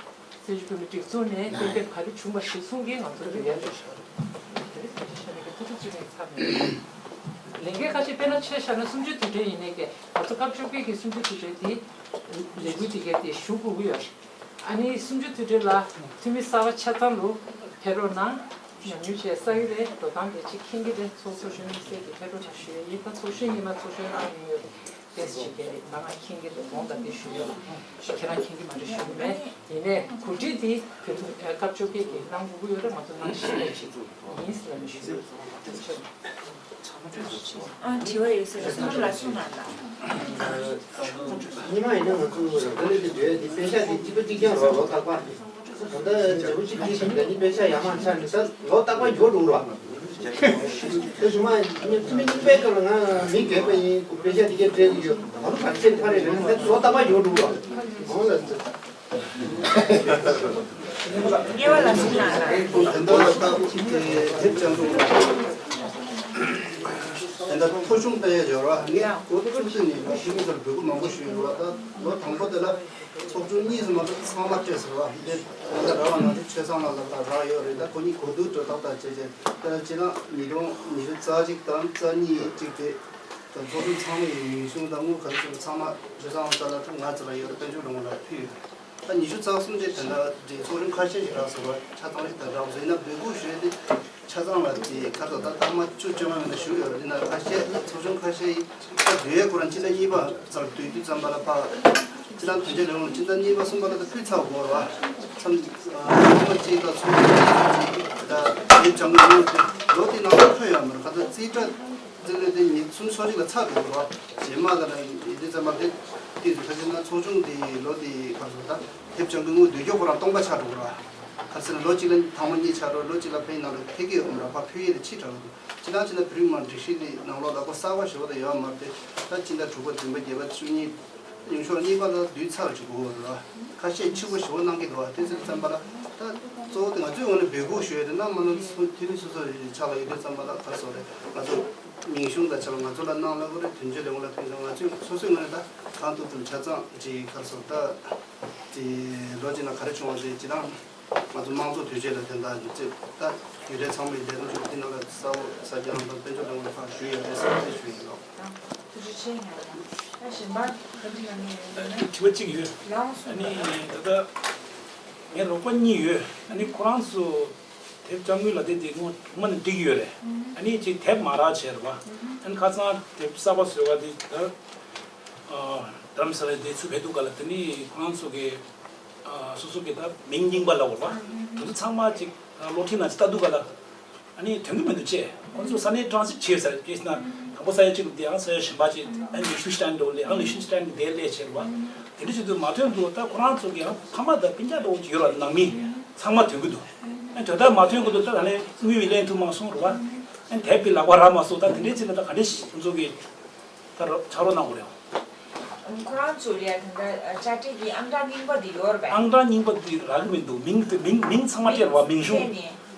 སྲིད་བྱུས་བོད་མིའི་སྒྲིག་འཛུགས་ནས་གཏན་འབེབས་ག་རེ་བྱུང་བ་གཞིར་བཟུང་གིས་ང་ཚོ་བསྡུ་ཡ་རེད། དེ་རིང་ཕལ་ཆེར་ཤ་ནས་ཀྱི་ཐུགས་ཐུགས་ཚུད་ནས་ཚར་མེད། ལས་འགན་ཁ་ཤས་དཔེར་ན་ཆེ་ཤ་ན་གསུམ་བཅུའི་དུས་དྲན་ཡིན་ནའི་ཀྱི་ང་ཚོ་སྐབས་བཅོ་བརྒྱད་ཀྱི་གསུམ་བཅུའི་དུས་དྲན་དེ་ལས་འགུལ་དེ་གའི་དེ་ཞུ་དགོས་ཀྱི་ཡོད་རེད། ཨ་ནི་གསུམ་བཅུའི་དུས་དྲན་ལ་འཐུས་མི་གསར་པ་ཆ་ཚང་ལོ་ཕེབས་རོགས་གནང་། ཉམས་མྱོང་བྱས་ས་ཡི་རེད། འགྲོ་སྟངས་དེ་ཅིག་མཁྱེན་གྱི་རེད། ཚོགས་གཙོ་གཞོན་དམིགས་བསལ་གྱི་ཕེབས་རོགས་གནང་ཞུ་ཡ་ཡིན། ད་ཚོགས་གཞོན་ཉི་མ་ཚོགས་གཞོན་གནང་ཡོང་ཡོད་རེད། ཏེས་ཞིག་གི་ང་མཁྱེན་གྱི་རེད། དགོངས་དག་དེ་ཞུ་ཡོད། ཁྱེད་རང་མཁྱེན་གྱི་མ་རེད་ཞུ་གི་མེད། ཡིན་ནའི་གོ་སྒྲིག་དེ་བོད་སྐབས་བཅོ་བརྒྱད་ཀྱི་གནང་དགོས་ཀྱི་ཡོད་རེད། ང་ཚོ་གནང་ཤེས་པ་ཅིག་ཡིན་ཟེར་ནས་ཞུ་ཡོད། ཨ་དྲི་བ་ཡོད་ཟེར་བསམ་བློ་ལ་སོང་ན་ལ། ཉི་མ་ཡིན་ན་ང་ཚོ་རང་ལས་དེ་འདྲའི་དེ་དཔེ་ཤ་དེ་གཅིག་པ་གཅིག་རྐྱང་རོགས་རོགས་ཐག་པ། ད་ལྟ་འབྲས་བུ་གཅིག་གཅིག་བཞིན་ད་ནི་དཔེ་ཤ་ཡར་མར་ཆགས་ནས་ད་ལོ་རྟག་པར་འགྱུར་འགྲོ་ར། དེ་བཞིན་མ་ཉིན་ཐུན་མིན་གཉིས་པའི་སྐབས་ལ་ང་མི་རྒན་པ་ཡིན། དཔེ་ཤ་དེ་གས་སྤྲད་ཀྱི་ཡོད། ད་ལོ་ག་ཚད་ཕ་རེ་རེད་ན་ད་ལོ་རྟག་པར་འགྱུར་འགྲོ་ར། འོང་ལ་ཟེར། དེ་འདྲ་ལ་ད་དེབ་ལྗང་གུ་དེ་འདྲ་ཐོ་གཞུང་སྤེལ་ཡ་ཡོད་ར། ངས་འགོ་བཙུགས་དུས་ནས་ལོ་བཞི་ནས་ཚར་འབོད་སྐུལ་མང་པོ་ཞུས་ཡོད་ར། ད་ལོ་དང་པོ་དེ་ལ་ཚོགས་ཆུང་གཉིས་སུ་མ་གཏོགས་ཚང་མ་སྤྲད་ཟེར་བ། དེ་ད་ར་བ་ང་ཚོ་ཆོས་ཚང་ལ་ལ་ད་རག་ཡོད་རེད། ད་ཁོ་གཉིས་གོ་བསྡུར་དྲ་ཐག་ད་བྱས་བྱས་ད་སྤྱི་ལ་ཉིས་སྟོང་ཉི་ཤུ་རྩ་གཅིག་དང་རྩ་གཉིས་གཅིག་དེ་ད་ཚོགས་ཆུང་ཚང་མ་ཡི་ཉུང་གཞུང་དང་དངུལ་ག་རེ་ཟེར་ཚང་མ་ཆོས་ཚང་ལ་ད་ལ་ཐུག་ང་ཚོ་ལ་ཡོད་རེད། དཔལ་འབྱོར་ལུང་ལ་ཕུལ་ཡོད། ད་ཉི་ཤུ་རྩ་གསུམ་ཅེས་དེ་འདྲ་དེ་ཚོགས་ཆུང་ཁ་ཤས་ཤིག་རག་སོང་བ། ཆ་ཚང་ཞིག་ད་རག་སོང་། ཡིན་ན་འབོད་སྐུལ་ཞུས་ཏེ་ཆ་ཚང་ལ་དེ་ཁ་ཚོ་ད་སྐར་མ་བཅུ་བཅོ་ལྔ་མིན་ན་ཞུ་ཡོད་རེད། ཡིན་ན་ཁ་ཤས་ཚོགས་ཆུང་ཁ་ཤས་ཡིན་ད་བསྡུ་ཡས་ཁོ་རང་སྤྱི་ཟླ་གཉིས་པ་ཚར་བསྡུ་དུས་ཙམ་པ་ལ་ཕ་སྤྱི་བཏང་དོན་གཅོད་ལས་ཁུངས་ལ་སྤྱི་ཟླ་གཉིས་པ་གསུམ་པ་ལ་ད་ཕུལ་ཚར་དགོས་ར། མཚམས་ཚོགས་གཅིག་དང་ཚོགས་གཉིས་ད་དེ་སྦྱང་དགོས་ཡོད་དེ་ལོ་དེ་ནང་ལ་ཕུལ་ཡོད་མ་རེད། ཁ་ཚ་རྩིས་ཁྲ། རྩིས་ལོ་དེ་ཉིས་སྟོང་སོ་གཅིག་ལ་ཚར་འགྲོ་གི་རེད་བ། རྗེས་མ་ལ་ཡིན་དུས་ཙམ་པ་དེ་དུས་སུ་ཁ་ཆེ་ན་ཚོགས་ཆུང་དེ་ལོ་དེ་ག་ཚོད་ད་དེབ་སྦྱང་གི་དངུལ་བསྡུ་རྒྱུ་ཁོ་རང་སྟོང་པ་ཆགས་འགྲོ་གི་རེད་བ། ག་ཚོད་ན་ལོ་གཅིག་ལ་ཐེངས་མ་གཉིས་ཆགས་འགྲོ། ལོ་གཅིག་ལ་ཕན་ཡིན་ན་ལོ་ཕལ་སྐད་ཡོད་མ་རེད་བ། ཕུལ་ཡས་དེ་ཕྱི་དྲགས་འདུག་སྤྱི་བཏང་བྱས་ན་བོད་རིགས་མང་སྒྲིག་གཞི་དེ་ནང་ལོགས་ལ་ཁོ་གསར་པ་ཞེ་པོ་དེ་ཡོད་མ་རེད་དེ། ད་སྤྱི་ཟླ་དྲུག་པ་བདུན་པ་བརྒྱད་པ་བཅུ་གཉིས། ཉུང་ཤོས་གཉིས་པ་ལ་བསྡུས་ཚར་བཅུག་དགོས་རེད། ཁ་ཤས་ཕྱུག་པོ་ཞེ་པོ་གནང་གི་འདུག་དེ་ཚོའི་ཙམ་པ་ལ་ད་གཙོ་བོ་དེ་ང་ཚོའི་ངོས་ནས་འབོད་སྐུལ་ཞུ་ཡས་དེ་གནང་མ་གནང་ཚོ་འཐུས་མི་སོ་སོ་ཆགས་ལ་ཡོད་དུས་ཙམ་པ་ལ་ག་རེ་ཟེར་རེད། ང་ཚོ་ཉིང་གཞུང་དང་ཆ་ལ་ང་ཚོ་ལ་གནང་ལ་གོ་རེད། དོན་གཅོད་ལས་ཁུངས་ལ་ཕན་ཚུན་ང་ཚོས་སོ་སོའི་ངོས་ནས་ད་གང་ཐུབ་ཐུབ་ཆ་ཚང་ཅིག་ག་རེ་ཟེར་ད་དེ་ལོ་གཅིག་ནང་ག་རེ་བྱུང་བ་དེ་སྤྱི་བཏང་ང་ཚོ་དམངས་གཙོ་དོན་གཅོད་ལ་དེ་འདྲ་ཅིག་ད་རྒྱུན་ལས་ཚང་མ་ཡི་ལས་དོན་ཅིག་དེ་ནང་ལ་གསལ་པོ་གསལ་རྐྱང་དང་དཔལ་འབྱོར་ལས་ཁུངས་ལ་ཕར་ཞུས་ཡོད་རེད་ཟེར་བ་དེ་ཞུ་ཡིན་ལོ། ཐུགས་རྗེ་ཆེ། ཡང་ཡང་ཨ་གཞན་པ་ག་དུས་ཡང་ངས་ཡོད་ན། དྲི་བ་གཅིག་ཡོད། ལགས་སོ། ཨ་ནི་ད་ལྟ་ངའི་རོགས་པ་གཉིས་ཡོད། ཨ་ནི་ཁོ་རང་ཚོ་དེབ་སྦྱང་དགོས་ལབ་དེ་དེ་ངོ་མ་ནས་འགྲིག་ཡོད་རེད། ཨ་ནི་ཅིག་དེབ་མ་རག་བྱས་རེད་བ། ཨ་ནི་ཁ་སང་དེབ་གསར་པ་བཟོས་པ་དེ་ད་རྡ་རམ་ས་ལ་དེ་ཚུར་ཕེབས་དུས་ག་ལ་དེ་ནི་ཁོ་རང་ཚོ་གི་སོ་སོ་གི་ད་མིང་རྙིང་པ་ལབ་དགོས་པ། དེ་ཚོ་ཚང་མ་ཅིག་གློག་འཕྲིན་ནང་ཅིག་ལྟ་དུས་ག་ལ། ཨ་ནི་དོན་གྱི་མི་འདུག་ཅེས། ཁོང་ཚོ་ས་གནས་transit་བྱས་ཟེར་སྐྱེས་ན་དང་པོ་ས་ཡ་གཅིག་ལ་བསྡད། ཨང་ས་ཡ་གཞན་པ་ཅིག་ཨ་Liechtenstein་འགྲོ་ལས། ཨང་Liechtenstein་གི་དེ་ལས་བྱས་པ། དེ་འདྲ་བྱེད་དུས་མ་ཐོན་འདུག་ད་ཁོ་རང་ཚོ་གི་ཡང་ཕ་མ་དང་སྤུན་ཀྱག་འདྲ་བོ་ཅིག་ཡོད་ར། ནང་མི་ཚང་མ་ཐོན་གི་འདུག་ཨ་དོ་ད་མ་ཐོན་གི་འདུག་ད་ད་ནས་དངུལ་བའི་ལེན་ཐུབ་མ་སོང་རུ་བ། ཨ་དེབ་ཀྱི་ལག་པ་རག་མ་སོང་། ད་དེ་འདྲའི་ཆེད་ལ་ད་ག་འདྲས་ཤིག་ཁོང་ཚོ་གི་ད་རོ་ཆ་རོགས་གནང་དགོས་རེད། ཁོ་རང་ཚོ་ལ་ད་ལྟ་བཅའ་སྒྲིག་གི་ཨང་གྲངས་རྙིང་པ་འདི་ཡོད་རེད་པས། ཨང་གྲངས་རྙིང་པ་འདི་རག་གི་མི་འདུག་མིང་དེ་མིང་མིང་ཚང་མ་སྤྲད་རེད་བ། མིང་གཞུང་།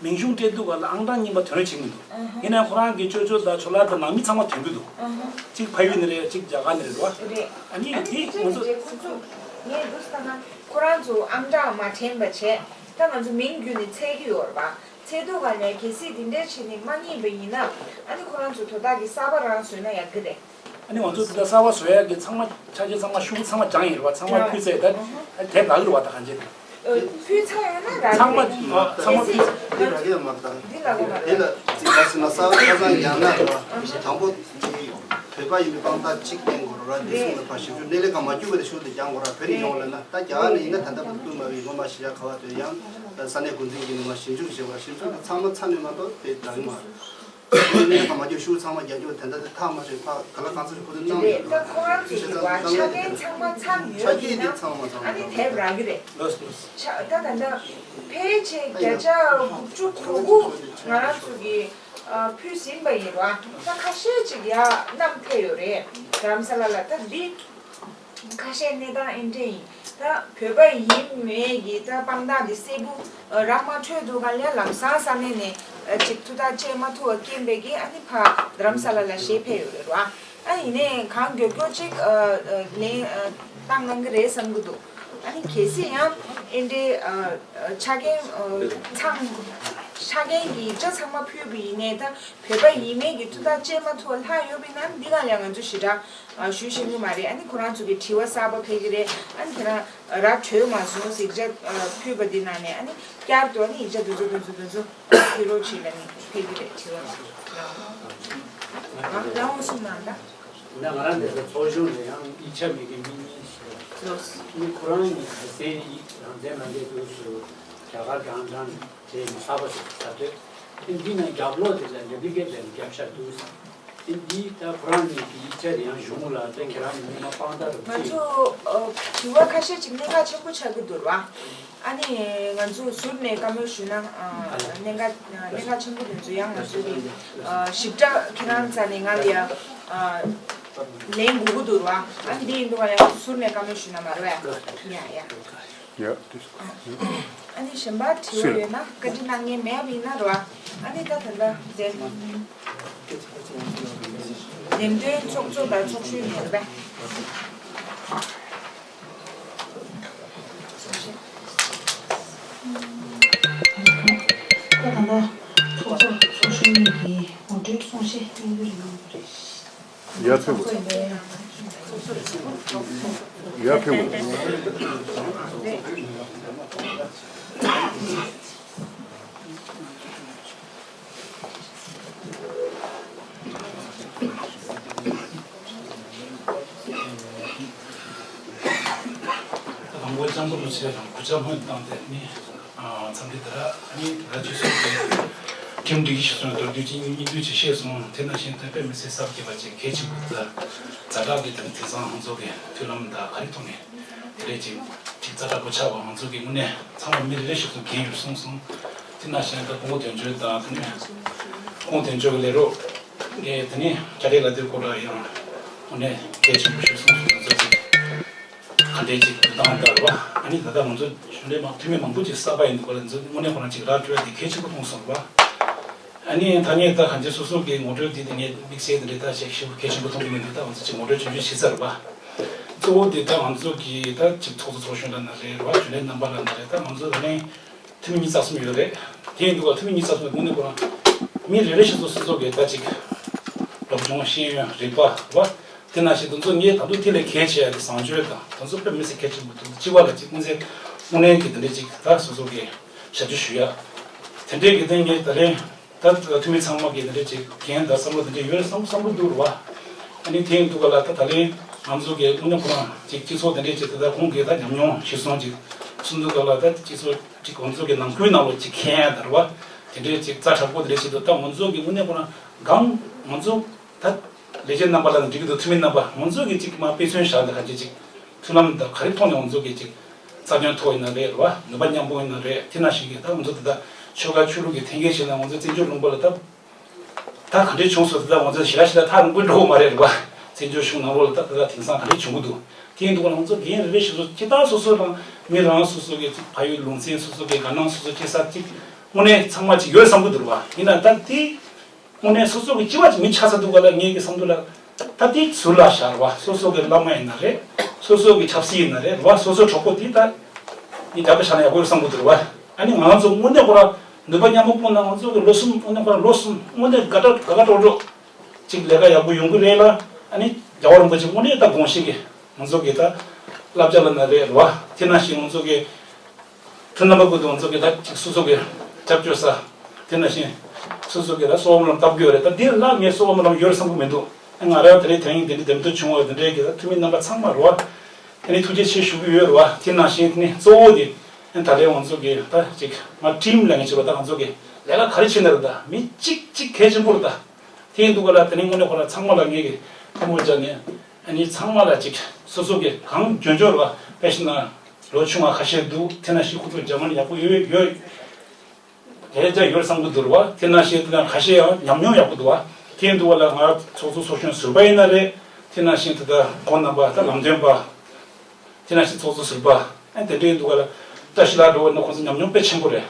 མིང་གཞུང་སྤྲད་དུས་ག་ལ་ཨང་གྲངས་རྙིང་པ་ཐོན་རེ་བྱེད་མི་འདུག་ཡིན་ནའང་ཁོ་རང་གི་ཅོ་ཅོ་དང་ཅོ་ལགས་དང་ནང་མི་ཚང་མ་ཐོན་གི་འདུག་གཅིག་ཕ་ཡུལ་ནས་རེད། གཅིག་རྒྱ་གར་ནས་རེད་བ། རེད། ཨ་ནི་ཨ་ནི་དེ་དེ་ང་ཚོ་ཅེས་ཁོ་ཚོ་ངས་འདུག་ལྟ་ན་ཁོ་རང་ཚོ་ཨང་གྲངས་མ་འདྲེན་པ་བྱས། ད་ང་ཚོ་མིང་བརྒྱུད་ནས་འཚོལ་གི་ཡོད་རེད་བ། འཚོལ་དུས་ག་ལ་གལ་སྲིད་དེ་འདྲས་བྱས་ནས་མ་རྙེད་པ་ཡིན་ན། ཨ་ནི་ཁོ་རང་ཚོ་དོ་བདག་གི་གསར་པ་རང་བཟོས་ན་ཡག་གི་རེད། ཨ་ནི་ང་ཚོ་འདི་གསར་པ་བཟོ་ཡག་གི་ཚང་མ་ཆ་རྐྱེན་ཚང་མ་ཤོག་གུ་ཚང་མ་སྦྱངས་ཡིན་རེད་བ། ཚང་མ་ཕུལ་ཚར། ད་ཨ་དེབ་རག་གི་རེད་བ། ད་གང་བྱས་ད། ཨ་ཕུལ་ཚར་ཡོད་ན་རག་ཚང་མ་གི་རེད། ཚང་མ་ཕུལ་ཚར། དེ་རག་གི་ཡོད་མ་རེད་ད། འདི་ལ་གོ་མ་རེད། དེ་ལ་ཅིག་ག་ཟེར་ན་གསར་པ་ཆ་ཚང་སྦྱངས་ན་རེད་བ། དང་པོ་དེ་བོད་པ་ཡིན་པའི་དཔང་རྟགས་གཅིག་བསྟན་དགོས་རེད་བ། དེ་གསུམ་ལ་ཕར་ཞིབ་འཇུག་སྣེ་ལེན་གང་མ་བསྐྱུར་བ་དེ་ཤུགས་དེ་སྦྱང་དགོས་རེད། བོད་ནས་ཡོང་ལབ་ན། ད་རྒྱ་གར་ནས་ཡིན་ན་ད་ལྟ་བར་དུ་མ་བའི་སྔོན་མ་གཞིས་ཆགས་ག་བ་དེ་ཡང་ས་གནས་འགོ་འཛིན་གྱིས་ནས་མ་ཞིབ་འཇུག་བྱེད་དགོས་རེད། ཞིབ་འཇུག་དེ་ཚང་མ་ཚར་ནས་མ་གཏོགས་དེ་རག་གི་མ་རེད། སྣེ་ལེན་གང་མ་བསྐྱུར་ཤུགས་ཚང་མ་རྒྱག་རྒྱུ་དེ་འདྲ་དེ་ཐག་མ་ཆོད། ཕ་ག་ལ་གང་ཚོད་ཁོ་ཚོས་གནང་ཡོད་རེད། ད་ཁོ་རང་ཚོའི་བྱས་ཙང་ཆ་རྐྱེན་ཚང་མ་ཚང་ཡོད་ཡིན་ན། ཨ་ནི་དེབ་རག་གི་རེད། ལགས་སོ། ད་ད་ལྟ་ཕལ་ཆེར་བརྒྱ་ཆ་དགུ་བཅུ་གོ་དགུ་ང་རང་ཚོ་གིས་ཕུལ་ཟིན་པ་ཡིན་ར། ད་ཁ་ཤས་ཅིག་ཡར་བསྣམས་ཕེབས་ཡོད་རེད། རྡ་རམ་ས་ལ་ལ། ད་འདི་ཁ་ཤས་གནས་སྟངས་ཨེ་འདྲས་ཡིན། ད་བོད་པ་ཡིན་མེད་ཀྱི་ད་དཔང་རྟགས་འདི་གསལ་པོ་རག་མ་འཕྲོད་འདུག་ག་ལ། ལམ་སང་ས་གནས་ནས་ཅིག་ཐུགས་ཐག་བཅད་མ་ཐུབ་པ་རྐྱེན་པས་ཀྱི་ཨ་ནི་ཕར་རྡ་རམ་ས་ལ་ལ་ཞེས་ཕེབས་ཡོད་རེད་ར། ཨ་ཡིན་ནའི་གང་མགྱོགས་མགྱོགས་ཅིག་ལན་བཏང་གནང་གི་རེད་བསམ་གི་འདུག་ཨ་ནི་གལ་སྲིད་ཡང་ཨེ་འདྲའི་ཆ་རྐྱེན་ཚང་ཆ་རྐྱེན་གྱི་ཡིག་ཆ་ཚང་མ་ཕུལ་བ་ཡིན་ནའི་ད་བོད་པ་ཡིན་མིན་གྱི་ཐུགས་ཐག་བཅད་མ་ཐུབ་པ་ལྷག་ཡོད་པ་ཡིན་ན། འདི་ག་ལ་ང་ཚོ་ཞེ་དྲག་ཞུ་ཤེས་ཀྱི་མ་རེད། ཨ་ནི་ཁོ་རང་ཚོ་གི་དྲི་བ་གསར་པ་ཕེབས་ཀྱི་རེད། ཨ་ནི་ཁྱེད་རང་ར་འཕྲོད་མ་སོང་ཟེར་ཡིག་ཆ་ཕུལ་བ་འདི་ནང་ནས་ཨ་ནི་བསྐྱར་དུ་ཨ་ནི་ཡིག་ཆ་འདི་ཚོ་འདི་ཚོ་འདི་ཚོ་ཕུལ་རོགས་བྱེད་ལབ་ནས་ཕེབས་ཀྱི་རེད། དྲི་བ་རང་རང་འོང་སོང་ན་ད། ད་ང་རང་འདི་ཚོ་ཚོགས་གཞོན་ལ་ཡང་ཡིག་ཆ་མེད་མཁན་མི་གཉིས་ཤིག་ལོས། ནི་ཁོ་རང་གཉིས་ག་ཚད་ཡིག་རང་བཙན་ལ་འདས་དུས་སུ་རྒྱ་གར་གྱང་གྲང་དེ་མི་ཚར་བ་ཞིག་ད་ལྟོས། དེ་འདི་ནས་རྒྱབ་ལོག་དེ་ལ་འདི་འདི་སྐད་ལས་རྒྱབ་ཤར་འདུག་ཟེར། དེ་འདི་ད་ཁོ་རང་གཉིས་ཀྱི་ཡིག་ཆ་དེ་ཡང་གཞུང་ལ་དེ་ཁྱེད་རང་གཉིས་མ་དཔང་རྟགས་རུ་ང་ཅིག་ཚོ་དྲི་བ་ཁ་ཤས་ཅིག་གནད་འགག་ཆེན་པོ་ཆགས་ཀྱི་འདུག་ར། ཨ་ནི་ང་ཚོ་ཟུར་ནས་བཀའ་མོལ་ཞུས་ན། ཨ་གནད་འགག་གནད་འགག་ཆེན་པོ་དེ་ཚོ་ཡང་ང་ཚོ་གི་ཞིབ་ཕྲ་ཁྱེད་རང་རྩ་ནས་ང་ལ་ཡ་ལན་དགོས་ཀྱི་འདུག་ར། ཨ་ནི་འདི་ཡིན་དུས་ང་ཡང་ཟུར་ནས་བཀའ་མོལ་ཞུས་ན་མ་རེད་པས། ཡ་ཡ། ཡ། ཨ་ནི་གཞན་པ་དྲི་བ་ཡོད་ན་བཀའ་འདྲི་གནང་མཁན་མེད་པ་ཡིན་ན་ར། ཨ་ནི་ད་ད་ལྟ་མཛད། འདེམས་ཐོན་ཚོགས་གཙོ་དང་ཚོགས་གཞོན་ཡོད་པས། ད་ད་ལྟ་ཚོགས་གཙོ་ཚོགས་གཞོན་གཉིས་ཀྱིས་ངོ་སྤྲོད་གསུང་བཤད་སྙིང་བསྡུས་རེ་གནང་དགོས་རེད། ཡར་ཕེབས་དགོས། ཡར་ཕེབས་དགོས། དང་པོ་ལྕམ་པོ་ལོ་ཆེ་རང་སྐུ་ཕྱྭ་སྨོན་བཏང་སྟེ་ནི། འཚམས་འདྲི། ད་ར་ཨ་ནི་ད་ར་ཆུ་ཚོད་ཀྱི་ཁྲིམས་སྒྲིག་གཞི་བཟུང་མདོར་བསྡུས་ཀྱི་སྙིང་བསྡུས་ཀྱི་བཤད་སོང་། དེ་ནང་བཞིན་དེ་དཔེ་མི་སྲིད་གསར་བརྗེ་བ་ཅིག་གལ་ཆེན་པོ་ད་ཛ་དྲག་གི་དང་དེང་སང་ང་ཚོ་གི་མཐུན་ལམ་དང་ག་རེ་ཐོག་ནས་དེ་རེད་ཅིག་ཅིག་ཛ་དྲག་པོ་ཆགས་པ་ང་ཚོ་གི་དངོས་གནས་ཚང་མ་མི་རེ་རེ་ཞིག་ཏུ་འགན་ཡོད་གསུངས་སོང་། དེ་ནང་བཞིན་ད་སྐུ་ངོ་དོན་གཅོད་དང་དེ་ནས་སྐུ་ངོ་དོན་གཅོད་ཀྱི་ལས་རོགས་ངས་དེ་ནས་བཅའ་སྒྲིག་ལ་དེ་སྐོར་ལ་ཡང་དངོས་གནས་གལ་ཆེན་པོ་ཞིག་གསུངས་སོང་། ང་ཚོ་ཅིག་ག་འདྲས་ཅིག་བསྡུ་སྟངས་ལྟར་བ། ཨ་ནི་ད་ལྟ་ང་ཚོ་གཞོན་ལས་མང་འཐུས་མི་མང་པོ་ཅིག་གསར་པ་ཡིན་འདུག་ག་ལ། ང་ཚོ་དངོས་གནས་ཁོ་རང་ཅིག་རག་བཅོས་དེ་གལ་ཆེན་པོ་མཐོང་སོང་བ། ཨ་ནི་ཐ་སྙད་ད་གང་ཅི་སོ་སོ་གི་ངོ་སྤྲོད་འདི་དེ་ངས་དམིགས་བསལ་དེ་འདྲའི་ད་ཞིག་ཞིབ་གལ་ཆེན་པོ་མཐོང་གི་མི་འདུག་ད་ང་ཚོ་ཅིག་ངོ་སྤྲོད་ཆུང་ཆུང་ཞིག་ཚར་བ། གཙོ་བོ་དེ་ད་ང་ཚོ་གི་ད་ཅིག་ཚོགས་གཙོ་ཚོགས་གཞོན་ལ་ན་རེད་བ། གཞོན་ལས་རྣམ་པ་ལ་ན་རེད། ད་ང་ཚོ་ད་ནི་འཐུས་མི་ཉི་ཤུ་རྩ་གསུམ་ཡོད་རེད། དེ་ཡིན་དུས་ཀ་འཐུས་མི་ཉི་ཤུ་རྩ་གསུམ་དངོས་གནས་ཁོ་རང་མི་རེ་རེ་ཞིག་ཚོ་སོ་སོ་གི་ད་ཅིག་སློབ་སྦྱོང་ཤེས་ཡོན་རིག་པ་བ། དེ་ནང་བཞིན་དེ་ཚོ་ངས་ད་དུང་དེ་ལས་གལ་ཆེ་ཡ་དེ་བཟང་སྤྱོད་དང་དེ་ཚོ་དཔེ་མི་སྲིད་གལ་ཆེན་པོ་འདུག་སྤྱི་པ་ལ་ཅིག་དངོས་གནས་དངོས་གནས་ཀྱི་དེ་འདྲས་ཅིག་ད་སོ་སོ་གི་ཞབས་ཕྱི་ཞུ་ཡ། དེ་འདྲས་ཀྱི་དེ་ངས་ད་རེས་ད་འཐུས་མི་ཚང་མ་གི་དེ་འདྲས་ཅིག་འགན་དང་བསམ་བློ་དེ་འདྲས་ཡོད་བསམ་བསམ་གི་འདུག་རེད་བ། ཨ་ནི་དེ་ཡིན་དུས་ཀ་ལ་ད་ད་རེས་ང་ཚོ་གི་དངོས་གནས་ཁོ་རང་ཅིག་སྤྱི་ཚོགས་དེ་འདྲས་ཅིག་ད་ལྟ་ཁོང་གིས་ད་ཉམས་མྱོང་གཞིར་བཟུང་ཅིག་གསུང་དུས་ཀ་ལ་ད་སྤྱི་ཚོགས་ཅིག་ང་ཚོ་གི་ནང་ཁུལ་ནང་ལོགས་ཅིག་མཁྱེན་ཡ་ད་རེད་བ། དེ་འདྲས་ཅིག་རྩ་དྲག་པོ་དེ་འདྲས་ཅིག་འདུག་ད་ང་ཚོ་གི་དངོས་གནས་ཁོ་རང་གང་ང་ཚོ་ད་ལས་བྱེད་རྣམ་པ་ལ་འགྲིག་གི་འདུག་འཐུས་མི་རྣམ་པ་ང་ཚོ་གི་ཅིག་མ་དཔེ་མཚོན་བཞག་འདི་ག་ཅིག་ཅིག་ མཐུན་ལམ་དང་ག་རེ་ཐོག་ནས་ང་ཚོ་གི་ཅིག་རྩ་དོན་ཐོག་ཡིན་ན་རེད་རེད་བ། ནུས་པ་མཉམ་སྤུངས་ཡིན་ན་རེད། དེ་ནང་བཞིན་གྱི་ད་ང་ཚོ་དེ་ད་ཆོལ་ཁ་ཆོས་ལུགས་ཀྱི་འཐེན་འཁྱེར་བྱས་ན་ང་ཚོ་བཙན་བྱོལ་ལུང་པ་ལ་ད་ད་ག་འདྲས་བྱུང་སོང་། དེ་ད་ང་ཚོ་ཞེ་དྲག་ཞེ་དྲག་ཐག་རིང་པོ་འགྲོ་གི་མ་རེད་རེད་བ། བཙན་བྱོལ་གཞུང་ནང་ལོགས་ལ་ད་དེ་ད་དེང་སང་ག་འདྲས་བྱུང་གི་འདུག་དེ་ཡིན་དུས་ང་ཚོ་འགན་རེ་རེ་བཞིན་དུ་ཅི་ལྟར་སོ་སོ་རང་མི་རང་སོ་སོ་གི་ཕ་ཡུལ་ལུང་ཚན་སོ་སོ་གི་དགའ་སྣང་སོ་སོ་སྐྱེ་ས་ཅིག་དངོས་གནས་ཚང་མ་ཅིག་ཡོད་བསམ་གི་འདུག་རེད་བ། ཡིན་ན་ད་དེ། དངོས་གནས་སོ་སོ་གི་སྐྱེ་བ་ཅིག་མི་ཆགས་ས་འདུག་ག་ལ། ངེད་ཀྱི་བསམ་ཚུལ་ལ་ད་དེ་ཟུར་ལ་བཞག་རེད་བ། སོ་སོ་གི་བླ་མ་ཡིན་ན་རེད། སོ་སོ་གི་ཆབ་སྲིད་ཡིན་ན་རེད་བ། སོ་སོ་གྲོགས་པོ་དེ་ད་ངས་རྒྱབ་ལ་བཞག་ན་ཡག་པོ་ཡོད་བསམ་གི་འདུག་རེད་བ། ཨ་ནི་ང་རང་ཚོ་དངོས་གནས་ཁོ་རང་ནུས་པ་མཉམ་པོ་སྤུངས་ན་ང་ཚོ་གི་ལོ་གསུམ་དངོས་གནས་ཁོ་རང་ལོ་གསུམ་དངོས་གནས་དགའ་དྲག་དགའ་དགའ་སྤྲོ་སྤྲོ་ཅིག་ལས་ཀ་ཡག་པོ་ཡོང་གི་རེད་ལ། ཨ་ནི་རྒྱལ་བ་རིན་པོ་ཆེ་དངོས་གནས་ད་དགོངས་བཞེས་ཀྱི་ང་ཚོ་གི་ད་བསླབ་བྱ་ལ་ན་རེད་རེད་བ། དེ་ནང་བཞིན་ང་ཚོ་གི་ཁྱོད་རྣམ་པ་ཀུན་ཏུ་ང་ཚོ་གི་ད་ཅིག་སོ་སོ་གི་སྐྱབས་བཅོལ་ས། དེ་ནང་བཞིན་སོ་སོ་གི་ད་གསོལ་བ་སྨོན་ལམ་བཏབ་དགོས་རེད། ད་འདི་ལ་ངས་གསོལ་བ་སྨོན་ལམ་ཡོད་བསམ་གི་མི་འདུག་ང་རང་དེ་རིང་དེ་རིང་འདི་འདྲའི་འདེམས་ཐོན་བྱུང་བ་འདི་འདྲའི་གི་ད་འཐུས་མི་རྣམ་པ་ཚང་མ་རེད་བ། དེ་ནི་ཐུགས་རྗེ་ཆེ་ཞུ་གི་ཡོད་རེད་བ། དེ་ནང་བཞིན་དེ་ནི་གཙོ་བོ་དེ་ད་ལན་ང་ཚོ་གི་ད་ཅིག་ང་ཊིམ་ལ་ངས་བྱེད་པ་ད་ང་ཚོ་གི་ལས་ཀ་ག་རེ་བྱེད་ན་རེད། ད་མི་གཅིག་གཅིག་གལ་ཆེན་པོ་རེད། ད་དེ་ཡིན་དུས་ག་ལ་དེ་ནི་དངོས་གནས་ཁོ་རང་ཚང་མ་ལ་ངས་གི་ཐུགས་སྨོན་བྱས་ནས། ཨ་ནི་ཚང་མ་ལ་ཅིག་སོ་སོ་གི་གང་འཇོན་འཇོན་རེད་བ། དཔེ་བཞག་ན་ལོ་ཆུང་བ་ཁ་ཤས་འདུག་དེ་ནང་བཞིན་ཁོ་ཚོ་འཇར་མ་ནི་ཡག་པོ་ཡོད་ཡོད། ཡར་རྒྱས་ཡོད་བསམ་གི་འདུག་རེད་བ། དེ་ནང་བཞིན་དེ་ནང་ཁ་ཤས་ཡང་ཉམས་མྱོང་ཡག་པོ་འདུག་བ། དེ་ཡིན་དུས་ག་ལ་ང་ཚོགས་གཙོ་ཚོགས་གཞོན་ཟུར་པ་ཡིན་ན་རེད། དེ་ནང་བཞིན་དེ་ལྟར་ཁོང་རྣམ་པ་ད་ལམ་སྟོན་པ། དེ་ནང་བཞིན་ཚོགས་གཙོ་ཟུར་པ། ཨ་དེ་འདྲ་ཡིན་དུས་ག་ལ་བཀྲ་ཤིས་ལགས་འགྲོ་བ་ན་ཁོང་ཚོ་ཉམས་མྱོང་དཔེ་ཆེན་པོ་རེད།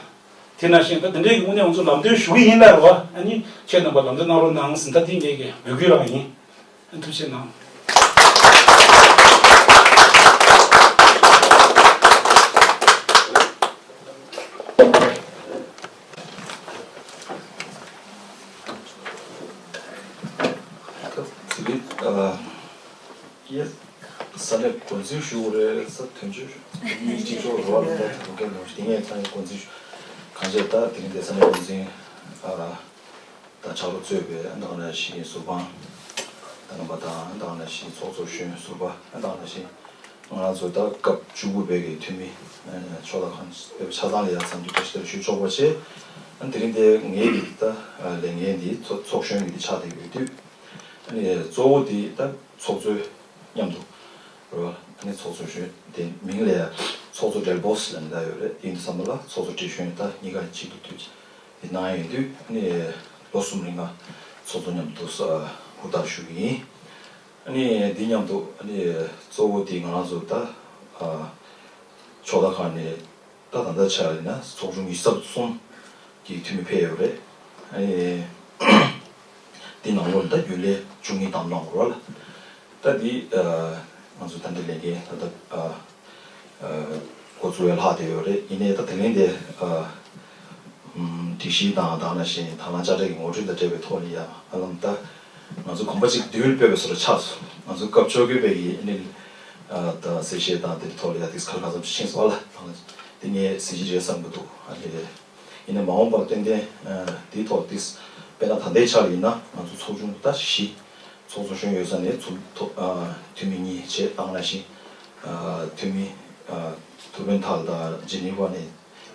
དེ་ནང་བཞིན་ད་དེ་འདྲའི་གི་དངོས་གནས་ང་ཚོ་ལམ་སྟོན་ཞུ་གི་ཡིན་ལ་རེད་བ། ཨ་ནི་ཁྱེད་རྣམ་པ་ལམ་སྟོན་གནང་རོགས་གནང་ཟིན། ད་དེ་ངེད་ཀྱི་འབོད་སྐུལ་རང་ཡིན། ཐུགས་རྗེ་གནང་། ཡེས། ས་གནས་འགོ་འཛིན་ཞུ་དགོས་རེད། ས་དོན་གཅོད་ཞུ་མི་གཅིག་ཆོག་རེད་བ། ལ་ད་དེ་ག་ནང་དེ་ངས་ད་འགོ་འཛིན་ཞུ་གང་བྱས། ད་དེ་རིང་འདི་ས་གནས་འགོ་འཛིན་ཨ་ད་ཕྱག་རོགས་གཙོས་པའི་ཨ་ནང་ནས་ཞིག་ཟུར་དཔང་ད་རྣམ་པ་དང་། ཨ་ནང་ནས་ཞིག་ཚོགས་གཙོ་གཞོན་ཟུར་པ། ཨ་ནང་ནས་ཞིག་ང་རང་ཚོ་ད་སྐབས་བཅུ་དགུ་པའི་གི་འཐུས་མི་ཨ་ཕྱོགས་ལ་གང་ཆ་ཚང་ལ་ཡ་འཚམས་འདྲི་བཀྲ་ཤིས་བདེ་ལེགས་ཞུ་ཆོག་པ་བྱས། ཨ་དེ་རིང་འདི་ངའི་གི་ད་ལས་འགན་འདི་ཚོགས་ཚོགས་གཞོན་གྱི་འདི་ཆགས་བསྡད་ཡོད་དུས། ཨ་ནི་གཙོ་བོ་འདི་ད་ཚོགས་གཙོའི་མཉམ་དུ་རེད་བ། ཨ་ནི་ཚོགས་གཙོ་གཞོན་དེ་མིང་ལ་ཡ་ཚོགས་གཙོ་བྲེལ་བོ་སི་ལབ་ནས་ད་ཡོད་རེད། དེ་ཡིན་དུས་ཙམ་པ་ལ་ཚོགས་གཙོ་བགྲེས་གཞོན་ད་གཉིས་ཀ་གཅིག་ཏུ་འདུས་དེ་གནང་ཡོད་དུས། ཨ་ནི་ལོ་གསུམ་རིང་ང་ཚོགས་གཙོ་མཉམ་དུ་ཧུར་ཐག་ཞུ་གི་ཡིན། ཨ་ནི་འདི་མཉམ་དུ་ཨ་ནི་གཙོ་བོ་དེ་ང་རང་ཚོ་ད་ཨ་ཕྱོགས་མཐའ་ཁག་ནས་ད་ད་ལྟ་ཆ་ཡིན་ན་ཚོགས་ཆུང་ཉི་ཤུ་རྩ་གསུམ་གྱི་འཐུས་མི་ཕེབས་ཡོད་རེད། ཨ་ནི་འདི་ནང་ལོགས་ད་རྒྱུན་ལས་བཅུ་གཉིས་བདམས་གནང་དགོས་རེད་བ། ད་འདི་ཨ་ང་ཚོ་ད་འདི་ལས་འགན་ད་ལྟ་ཨ་ཨ་འགོ་ཚུགས་ཡ་ལྷག་བསྡད་ཡོད་རེད། ཡིན་ནའི་ད་དེ་རིང་འདི་ཨ་ཨམ་སྒྲིག་གཞི་དང་དེ་ནང་བཞིན་དང་བླངས་དཔྱ་ཁྲལ་གྱི་ངོ་སྤྲོད་དང་འབྲེལ་བའི་ཐོག་ནས་ཡ་ཨ་ལམ་ད་ང་ཚོ་གོམ་པ་གཅིག་མདུན་ལ་སྤོས་པའི་བཟོ་འདྲ་ཆགས་སོང་། ང་ཚོ་སྐབས་བཅོ་བརྒྱད་པའི་ཡིན་ནའི་ཨ་ད་གསལ་བཤད་དང་དེ་ཐོག་ལ་ཡ་དེ་ཁ་ལ་ཁ་ཙམ་ཕྱིན་སོང་བ་ལ། དེ་ངས་གཟི་བརྗིད་རེད་བསམ་གྱི་འདུག་ཨ་ནི་ཡིན་ནའི་མ་འོངས་པར་ཏན་ཏན་ཨ་དེའི་ཐོག་དེ་དཔེར་ན་ད་ལྟའི་ཆ་ལ་ཡིན་ན་ང་ཚོ་ཚོགས་ཆུང་ད་བཞི། ཚོགས་གཙོ་གཞོན་ཡོད་ས་ནས་ཚོགས་ཐོག་ཨ་འཐུས་མི་གཉིས་བྱས། དེ་ནང་བཞིན་ཨ་འཐུས་མི་ཨ་ཐུ་བེན་ཐལ་དང་ཇི་ནི་ཝ་ནས་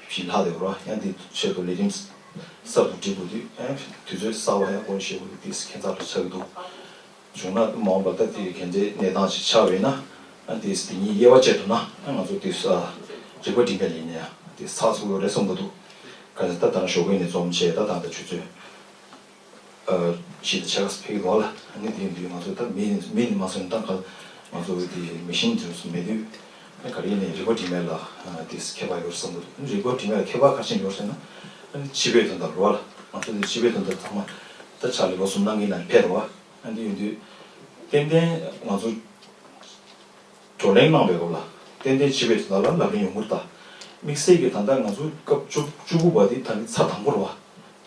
བཞི་ལྷག་ཡོད་རེད་བ། ཡང་འདི་ཆེད་དུ་ལས་རིམ་གསར་དུ་སྒྲིག་དགོས་དུས་ཨ་དུས་ཚོད་གསར་བ་ཡང་སྒོ་ནས་བཤད་དགོས་དུས་དེ་ཁྱད་མཚར་དུ་ཆགས་ཀྱི་འདུག་བྱུང་ན་མ་འོངས་པར་ད་དེ་གལ་ཏེ་གནས་སྟངས་ཤིག་ཆགས་པ་ཡིན་ན། ཨ་དེ་དེ་གཉིས་དབྱེ་བ་བཅད་ཐུབ་ན་ཨ་ང་ཚོ་དེ་ཨ་རིག་པ་སྒྲིམ་པའི་ལས་ནས་ཡང་དེ་ཚགས་ཚུད་ཡོད་རེད་བསམ་གྱི་འདུག་གལ་ཏེ་ད་ད་ཞོགས་ཀས་ནས་འཛོམས་བྱས་ད་ད་ད་ཆུ་ཚོད་ཨ་བཞི་དང་ཕྱེད་ཀ་ཕེབས་ཀྱི་འདུག་ལ། ཨ་ནི་དེ་ཡིན་དུས་ང་ཚོ་ད་མི་མི་ནི་མ་སོན་ད་ག་ང་ཚོ་དེ་མི་ཤིན་དེ་ཚོ་མེད་དུས། ཨ་ག་རེ་ཡིན་ནའི་རིག་པ་སྒྲིམ་པའི་ལ་དེ་ཁྱད་པར་ཡོད་བསམ་གྱི་འདུག་རིག་པ་སྒྲིམ་པའི་ལ་ཁྱད་པར་ག་རེ་ཡོད་ཟེར་ན། ཨ་ནི་སྤྱི་པའི་དོན་དག་རེད་བ་ལ། ང་ཚོ་དེ་སྤྱི་པའི་དོན་དག་ཚང་མ་ད་ཆ་ལས་ལོ་གསུམ་ནང་གི་ནང་ཕེབས་རེད་བ། ཨ་འདི་ཡིན་དུས་ཏན་ཏན་ང་ཚོ་བགྲོ་གླེང་གནང་བའི་སྐབས་ལ་ཏན་ཏན་སྤྱི་པའི་དོན་དག་ལ་ལབ་གླེང་ཡོང་གི་རེད་ད། དམིགས་བསལ་གྱི་ད་ལྟ་ང་ཚོ་སྐབས་བཅུ་བཅུ་དགུ་པ་དེ་ད་ནི་ཚར་དང་པོ་རེད་བ།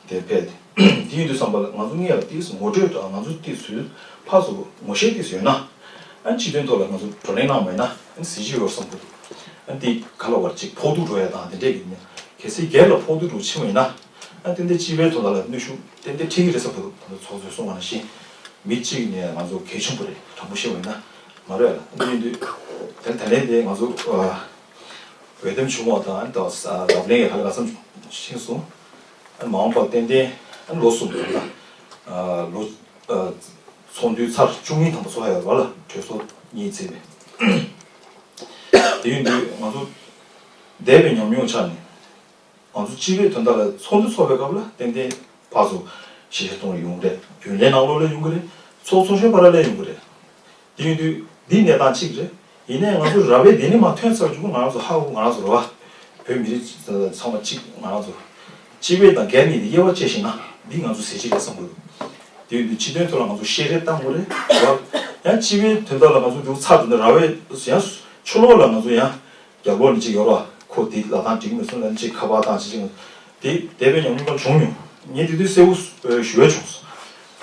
དེ་ཕེབས་ཏེ་དེ་ཡིན་དུས་ཙམ་པ་ལ་ང་ཚོ་སྔོན་ལ་ཏིས་ངོ་སྤྲོད་དང་ང་ཚོ་ཏིས་ཚུལ་ཕར་ཚུར་ངོ་ཤེས་ཏིས་ཡོད་ན། ཨ་ནི་སྤྱི་དོན་ཐོག་ལ་ང་ཚོ་བགྲོ་གླེང་གནང་བ་ཡིན་ན་ཨ་ནི་གཟི་བརྗིད་ཡོད་བསམ་གྱི་འདུག་ཨ་ནི་དེ་ག་ལ་བར་ཅིག་ཕོག་ཐུག་འགྲོ་ཡ་དང་དེ་འདྲས་ཀྱི་མེད། གལ་སྲིད་སྒེར་ལ་ཕོག་ཐུག་འགྲོ་ཕྱིན་པ་ཡིན་ན་ཨ་ནི་ཏན་ཏན་སྤྱི་པའི་དོན་དག་ལ་གནོན་ཤུགས་ཏན་ཏན་འཕྲད་ཀྱི་རེད་བསམ་གྱི་འདུག་ད་ལྟ་ཚོགས་གཙོས་གསུངས་པ་ནང་བཞིན་མི་གཅིག་ནས་ང་ཚོ་གལ་ཆེན་པོ་རེད། དྲང་པོ་བཤད་པ་ཡིན་ན་མ་རེད་ལ། ཨ་ནི་ཡིན་དུས་དེ་ད་ལན་དེ་ང་ཚོ་འོས་འདེམས་བྱུང་བ་དང་ཨ་ནི་ད་ལབ་གླེང་ཡ་ག་ལ་ག་ཙམ་ཕྱིན་སོང་། མ་འོངས་པར་ཏན་ཏན་ལོ་གསུམ་དང་ལོ་ཚོགས་འདུའི་ཚར་བཅུ་གཉིས་ཐམ་པ་ཚོགས་ཡ་ཡོད་པ་ལ་གྲོས་ཚོགས་གཉིས་བརྩིས་ནས་ དེ་ཡིན་དུས་ང་ཚོ་འདས་པའི་ཉམས་མྱོང་ཆ་ནས་ང་ཚོ་སྤྱི་པའི་དོན་དག་ལ་ཚོགས་འདུ་ཚོགས་པའི་སྐབས་ལ་ཏན་ཏན་ཕར་ཚུར་ཞལ་བཞེས་གཏོང་རེ་ཡོང་གི་རེད། རྒྱུན་ལས་ནང་ལོགས་ལ་ཡོང་གི་རེད། ཚོགས་ཚོགས་གཞོན་བར་ལ་ཡོང་གི་རེད། དེ་ཡིན་དུས་འདི་གནས་སྟངས་གཅིག་རེད། ཡིན་ནའི་ང་ཚོ་ར་བས་འདི་ནས་མར་ཐོན་ཚར་རྒྱུ་ང་རང་ཚོ་ཧ་གོ། ང་རང་ཚོ་ར་བ་བོད་མི་རིགས་ཚང་མ་གཅིག་ང་རང་ཚོ་སྤྱི་པའི་དང་སྒེར་གཉིས་དེ་དབྱེ་བ་ཕྱེ་ཤེས་ན་འདི་ང་ཚོ་ཟེར་གྱི་རེད་བསམ་གི་འདུག་དེ་ཡིན་དུས་སྤྱི་དོན་ཐོག་ལ་ང་ཚོ་བཤད་རེས་བཏང་དགོས་རེད། ར་བ་ཡང་སྤྱི་པའི་དོན་དག་ལ་ང་ཚོ་འདུག་ཚར་དུས་ནས་ར་བས་ཡང་ཕྱི་ལོགས་ལ་ང་ཚོ་ཡང་རྒྱབ་ལོགས་ནས་གཅིག་ཡོད་ར། ཁོ་དེ་ལབ་སྟངས་འགྲིག་མི་སོང་ལབ་ནས་གཅིག་ཁ་པར་བཏང་། གཅིག་གཅིག་དེ་འདས་པའི་ཉམས་མྱོང་བྱུང་མྱོང་། ངས་དེ་དུས་གསལ་པོ་ཞུ་ཡ་བྱུང་སོང་།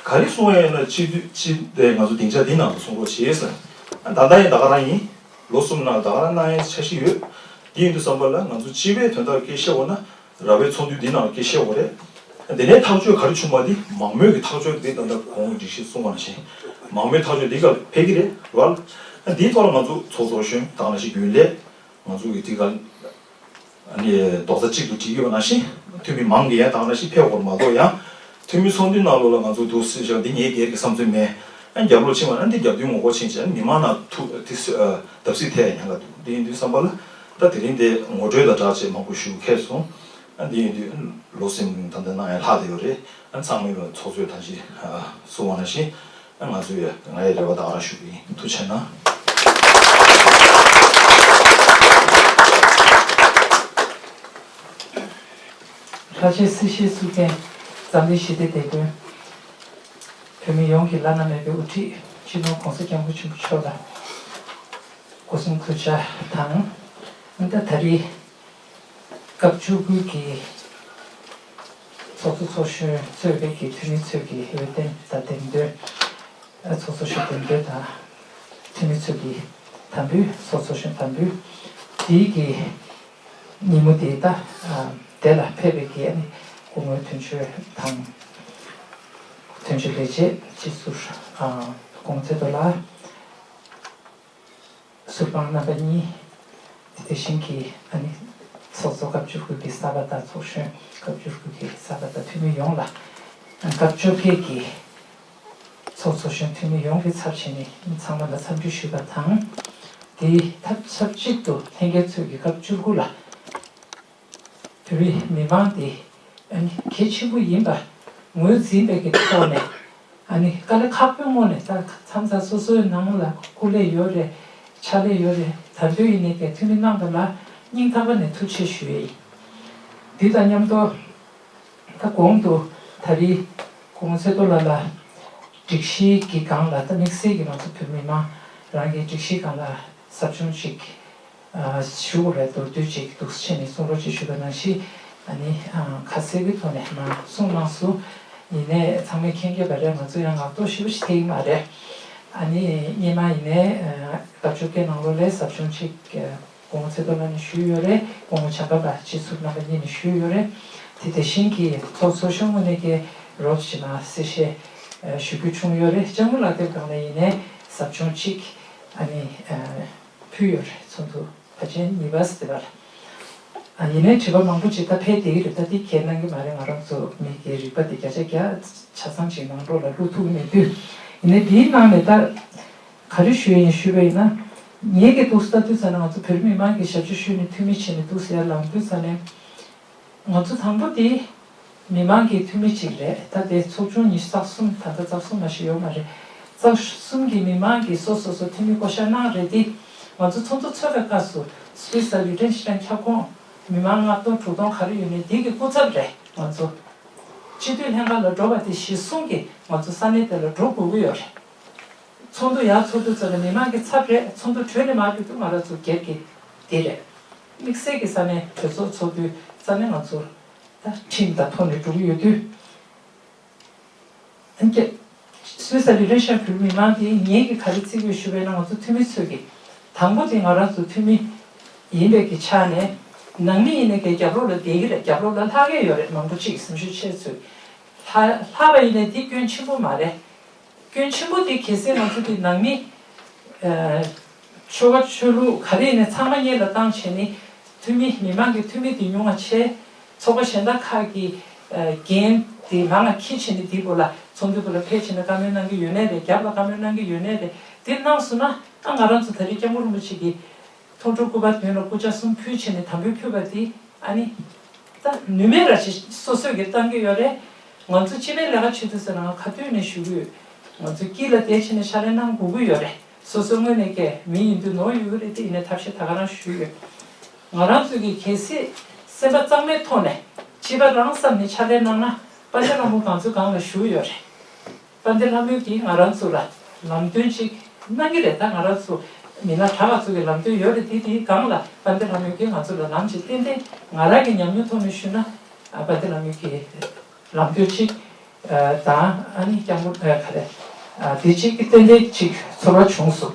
ག་རེ་གསུང་ཡ་ཡིན་ན་སྤྱི་འཐུས་སྤྱི་དེ་ང་ཚོ་སྡིངས་ཆ་འདི་ནང་དུ་གསུང་རོགས་བྱེད་ཟེར། ད་ལྟ་ཡང་ད་ག་རང་ཡིན། ལོ་གསུམ་ནང་ད་ག་རང་གནང་ཡའི་འཆར་གཞི་ཡོད། འདི་ཡིན་དུས་ཙམ་པ་ལ་ང་ཚོ་སྤྱི་པའི་དོན་དག་སྐད་བཤད་འོ་ན་ར་བའི་ཚོགས་འདུ་འདི་ནང་སྐད་བཤད་འོ་རེད། དེ་ནས་ཐག་གཅོད་ག་རེ་བྱུང་བ་འདི་མང་མོས་ཀྱི་ཐག་གཅོད་འདི་ད་ལྟ་གོང་སྒྲིག་གཞི་གསུང་བ་ནང་བཞིན་མང་མོས་ཐག་གཅོད་འདི་ག་ཕེབས་ཀྱི་རེད་བ། འདིའི་ཐོག་ལ་ང་ཚོ་ཚོགས་གཙོ་གཞོན་དང་ནང་བཞིན་རྒྱུན་ལས་ང་ཚོ་གི་དེ་ག་ཨ་ནི་རྡོག་རྩ་གཅིག་ཏུ་བསྒྲིལ་ཡོད་པ་ནང་བཞིན་འཐུས་མི་མང་གི་ཡང་དང་ནང་བཞིན་ཕེབས་དགོས་མ་གཏོགས་ཡང་འཐུས་མི་ཚོགས་འདུའི་ནང་ལོགས་ལ་ང་ཚོ་འདུག་སེ་བཞག་འདི་ངའི་སྒེར་གྱི་བསམ་ཚུལ་མེད། ཨ་རྒྱབ་ལོགས་ཕྱིན་པ་ན་འདི་རྒྱབ་མདུན་ངོ་རྒོལ་ཕྱིན་བྱས་མི་མང་ནང་ཐུག་དེ་སུ་ཨ་བརྡབ་གསིག་ཐེབས་ཡ་ཉེན་ཁ་འདུག་འདི་ཡིན་དུས་བསམ་པ་ལ་ད་དེ་རིང་འདི་ངོ་སྤྲོད་དང་སྦྲགས་བྱས་མང་པོ་ཞུ་ཁེལ་སོང་། ཨ་འདི་ཡིན་དུས་ལོ་གསུམ་ད་ལྟ་གནང་ཡ་ལྷག་བསྡད་ཡོད་རེད། ཨ་ཚང་མས་ཚོགས་གཙོས་ད་ཅི་གསུང་བ་ནང་བཞིན། ང་ཚོས་ང་ཡི་རེ་བ་ད་ག་རང་ཞུ་གི་ཡིན། ཐུགས་རྗེ་གནང་། ལྷ་ཆེན་སྲིད་ཞིའི་གཙུག་རྒྱན་འཛམ་གླིང་ཞི་བདེའི་དེད་དཔོན། བོད་མི་ཡོངས་ཀྱི་བླ་ན་མེད་པའི་དབུ་ཁྲིད་སྤྱི་ནོར་༸གོང་ས་༸སྐྱབས་མགོན་ཆེན་པོ་མཆོག་ལ་སྒོ་གསུམ་གུས་ཕྱག་དང་། ད་ད་རེས་སྐབས་བཅུ་དགུ་གི་ཚོགས་གཙོ་ཚོགས་གཞོན་གཙོས་པའི་གི་འཐུས་མི་ཚོས་ཀྱི་འོས་འདེམས་དང་འདེམས་ཐོན། ཚོགས་གཙོ་གཞོན་འདེམས་ཐོན་དང་། འཐུས་མི་ཚོས་ཀྱི་དམ་འབུལ། ཚོགས་གཙོ་གཞོན་དམ་འབུལ། དེའི་གི་ཉིན་མོ་དེ་ད་དེ་ལ་ཕེབས་པའི་གི་ཨ་ནི་སྐུ་ངོ་དོན་གཅོད་དང་། དོན་གཅོད་ལས་བྱེད་སྤྱི་ཟུར་སྐུ་ངོ་ཚེ་རྡོ་ལགས། ཟུར་དཔང་རྣམ་པ་གཉིས། དེ་དེ་བཞིན་གྱི་ཨ་ནི་ཚོགས་གཙོ་སྐབས་བཅུ་དགུ་གི་གསར་པ་དང་ཚོགས་གཞོན་སྐབས་བཅུ་དགུ་གི་གསར་པ་དང་འཐུས་མི་ཡོངས་ལ། སྐབས་བཅོ་བརྒྱད་ཀྱི་ཚོགས་གཙོ་གཞོན་འཐུས་མི་ཡོངས་ཀྱི་ཚབ་བྱས་ནས་ཚང་མ་ལ་འཚམས་འདྲི་ཞུས་པ་དང་། དེའི་ཐབས་ཆབ་ཅིག་ཏུ་ལྷན་རྒྱས་ཚོས་ཀྱི་སྐབས་བཅུ་དགུ་ལ། བོད་རིགས་མི་མང་དེ་ཨ་ནི་གལ་ཆེན་པོ་ཡིན་པ་ངོས་འཛིན་པའི་གི་ཐོག་ནས། ཨ་ནི་དཀའ་ལས་ཁག་པོའི་ངོས་ནས་ད་མཚམས་མཚམས་སོ་སོའི་ནང་ལ་སྐུ་ལས་ཡོད་རེད། ཕྱག་ལས་ཡོད་རེད། ད་དུང་ཡིན་ནའི་གི་འཐུས་མི་གནང་བ་ལ་སྙིང་ཐག་པ་ནས་ཐུགས་རྗེ་ཆེ་ཞུ་ཡས་ཡིན། འདི་དང་མཉམ་དུ་ད་གོང་དུ་ད་རེས་སྐུ་ངོ་ཚེ་རྡོ་ལགས་ལ་སྒྲིག་གཞིའི་གི་སྒང་ལ་ད་དམིགས་བསལ་གྱི་ང་ཚོ་བོད་མི་མང་རང་གི་སྒྲིག་གཞིའི་སྒང་ལ་ཟབ་སྦྱོང་ཅིག་ཞུ་དགོས་རེད། མདོར་བསྡུས་ཅིག་འདུག་སེ་བྱས་ནས་གསུང་རོགས་ཅིག་ཞུ་བ་ནང་བཞིན། ཨ་ནི་ཁ་གསལ་གྱི་ཐོག་ནས་མར་གསུངས་གནང་སོང་། ཡིན་ནའི་ཚང་མས་མཁྱེན་གྱི་ཡོད་པ་རེད། ང་ཚོ་ཡང་ངག་ཐོག་ཞེ་པོ་ཅིག་ཐེབས་ཀྱི་མ་རེད། ཨ་ནི་སྔོན་མ་ཡིན་ནའི་སྐབས་བཅོ་བརྒྱད་ནང་ལོགས་ལ་ཟབ་སྦྱོང་ཅིག་སྐུ་ངོ་ཚེ་རྡོ་ལགས་ནས་ཞུས་ཡོད་རེད། སྐུ་ངོ་བྱམས་པ་ལགས་སྤྱི་ཟུར་རྣམ་པ་གཉིས་ནས་ཞུས་ཡོད་རེད། དེ་དེ་བཞིན་གྱི་ཚོགས་གཙོ་གཞོན་ངོས་ནས་ཀྱི་རོབ་ཅིག་མར་གསལ་བཤད་ཞུ་རྒྱུ་བྱུང་ཡོད་རེད། ལྕགས་མོ་ལགས་དེབ་སྒང་ལ་ཡིན་ནའི་ཟབ་སྦྱོང་ཅིག་ཨ་ནི་ཕུལ་ཡོད་རེད། ཚོགས་འདུ་བར་ཆད་གཉིས་པ་ཟེར་བ་ལ། ཨ་ཡིན་ནའི་དྲི་བ་མང་པོ་ཅིག་ད་ཕེབས་བསྡད་ཀྱི་རེད། ད་འདི་གས་གནང་གི་མ་རེད། ང་རང་ཚོ་མི་གི་རིག་པ་འདི་བརྒྱ་ཆ་བརྒྱ་ཆ་ཚང་ཅིག་ནང་ལོགས་ལ་བླུག་ཐུབ་ཀྱི་མེད་དུས། ཡིན་ནའི་འདིའི་ནང་ནས་ད་ག་རེ་ཞུ་ཡིན་ཞུས་པ་ཡིན་ན། ངེད་ཀྱི་འདུག་སེ་ལྟ་དུས་ཙ་ན་ང་ཚོ་བོད་རིགས་མི་མང་གི་ཞབས་ཕྱི་ཞུས་ནས་འཐུས་མི་བྱས་ནས་འདུག་སེ་ཡར་ལངས་དུས་ཙ་ནས། ང་ཚོ་དང་པོ་དེ་མི་མང་གི་འཐུས་མི་གཅིག་རེད། ད་དེ་ཚོགས་ཆུང་ཉི་ཤུ་རྩ་གསུམ། ད་ལྟ་རྩ་གསུམ་མ་ཞིག་ཡོད་མ་རེད། རྩ་གསུམ་གྱི་མི་མང་གིས་སོ་སོ་སོ་འཐུས་མི་བསྐོ་བཞག་གནང་རེད་དེ། ང་ཚོ་ཚོགས་འདུ་ཚོགས་པའི་སྐབས་སུ་སུད་སི་ལི་ཏན་ཤི་ཏན་ཁྱབ་ཁོངས་མི་མང་ལྔ་སྟོང་དྲུག་སྟོང་ག་རེ་ཡོད་ནའི་དེ་གི་སྐུ་ཚབ་རེད། ང་ཚོ་སྤྱི་འཐུས་ལྷན་ཁང་ལ་འགྲོ་བ་དེ་གཞི་བཟུང་གིས་ང་ཚོ་ས་གནས་དེ་ལ་འགྲོ་དགོས་ཀྱི་ཡོད་རེད། ཚོགས་འདུ་ཡར་ཚོགས་དུས་ཙམ་ལ་མི་མང་གི་ཚབ་རེད། ཚོགས་འདུ་གྲོལ་ནས་མར་ཕེབས་དུས་ང་རང་ཚོ་སྒེར་གྱི་དེ་རེད། དམིགས་བསལ་གྱི་ས་གནས་གྲོས་ཚོགས་ཚོགས་དུས་ཙམ་ནས་ང་ཚོ་ད་ཁྲིམས་དང་ཐོག་ནས་འགྲོ་གི་ཡོད་དུས། ཨ་ནི་སུད་སི་ལི་རེ་ཤ་བོད་མི་མང་དེ་ངེད་ཀྱི་ག་རེ་བརྩི་དགོས་ཞུ་བས་ན། ང་ཚོ་འཐུས་མི་ཚོས་ཀྱི་དང་པོ་དེ་ང་རང་ཚོ་འཐུས་མི་ཡིན་པའི་གི་ཆ་ནས་ནང་མི་ཡིན་ནའི་གི་རྒྱབ་ལོགས་ལ་བསྡད་ཀྱི་རེད། རྒྱབ་ལོགས་ལ་ལྷག་གི་ཡོད་རེད། མང་པོ་ཅིག་སེམས་ཤུགས་ཆེ་ཚོས་ལྷག་ལྷག་པ་ཡིན་ནའི་དེ་སྐྱོན་ཆེན་པོ་མ་རེད། སྐྱོན་ཆེན་པོ་དེ་གལ་སྲིད་ང་ཚོ་དེ་ནང་མི་ཨ་ཆོལ་ཁ་ཆོས་ལུགས་ག་རེ་ཡིན་ནའི་ཚང་མ་སྔོན་ལ་བཏང་བྱས་ནས་འཐུས་མི་མི་མང་གི་འཐུས་མི་དེ་ཉུང་བ་བྱས། ཚོགས་པ་གཞན་དག་ཁག་གི་ཨ་འགན་དེ་རང་ལ་འཁྱེར་བྱས་ནས་དེའི་སྐོར་ལ་ཚོགས་འདུའི་སྐོར་ལ་ཕེབས་བྱས་ནས་བཀའ་མོལ་གནང་གི་ཡོད་ནའི་རེད། རྒྱབ་ལ་བཀའ་མོལ་གནང་གི་ཡོད་ནའི་རེད། དེ་གནང་སོང་ན་ཨ་ང་རང་ཚོ་ད་རེས་སྐྱབས་མགོན་རིན་པོ་ཆེ་གི་ ཐུགས་སྤྲུལ་སྐུ་པར་མདུན་ལ་སྐུ་ཕྱག་གསུམ་ཕུལ་བྱས་ནས་དམ་འབུལ་ཕུལ་བ་དེ་ཨ་ནི། ད་ནུས་མེད་ར་ཅིག་སོ་སོས་ཀྱི་བཏང་གི་ཡོད་རེད། ང་ཚོ་སྤྱི་པའི་ལས་ཀ་བྱེད་དུས་ཟེར་ན་ང་ག་དུས་ནས་ཞུ་གི་ཡོད། ང་ཚོ་དཀྱིལ་ལ་བསྡད་བྱས་ནས་ཕྱག་ལས་གནང་དགོས་ཀྱི་ཡོད་རེད། སོ་སོའི་ངོས་ནས་ཀྱི་མི་ཡིན་དུས་ནོར་ཡོད་ཀྱི་རེད་དེ་ཡིན་ནའི་ཐབས་ཤེས་ད་ག་རང་ཞུས་ཡོད། ང་རང་ཚོ་གི་གལ་སྲིད་སེམས་པ་གཙང་མའི་ཐོག་ནས་སྤྱི་པ་རང་བསམ་ནས་ཕྱག་ལས་གནང་ན་དཔལ་ལྡན་ལྷ་མོ་གང་ཚོད་གང་ལ་བཞུགས་ཡོད་རེད། དཔལ་ལྡན་ལྷ་མོས་ཀྱིས་ང་རང་ཚོ་ལ་ལམ་སྟོན་ཅིག་གནང་གི་རེད། ད་ང་རང་ཚོ་མི་སྣ་གྲགས་པ་ཚོ་གི་ལམ་སྟོན་ཡོད་རེད། དེ་དེའི་སྒང་ལ་དཔལ་ལྡན་ལྷ་མོས་ཀྱིས་ང་ཚོ་ལ་ལམ་ཅིག་བསྟན་ཏེ་ང་རང་གི་ཉམས་མྱོང་ཐོག་ནས་ཞུས་ན་ཨ་དཔལ་ལྡན་ལྷ་མོས་ཀྱིས་ལམ་སྟོན་ཅིག་ཨ་དང་ཨ་ནི་སྐྱབས་མགོན་ཨ་ག་རེ་ཨ་དེ་ཅིག་གི་ཏན་ཏན་ཅིག་ཚོར་བ་བྱུང་སོང་།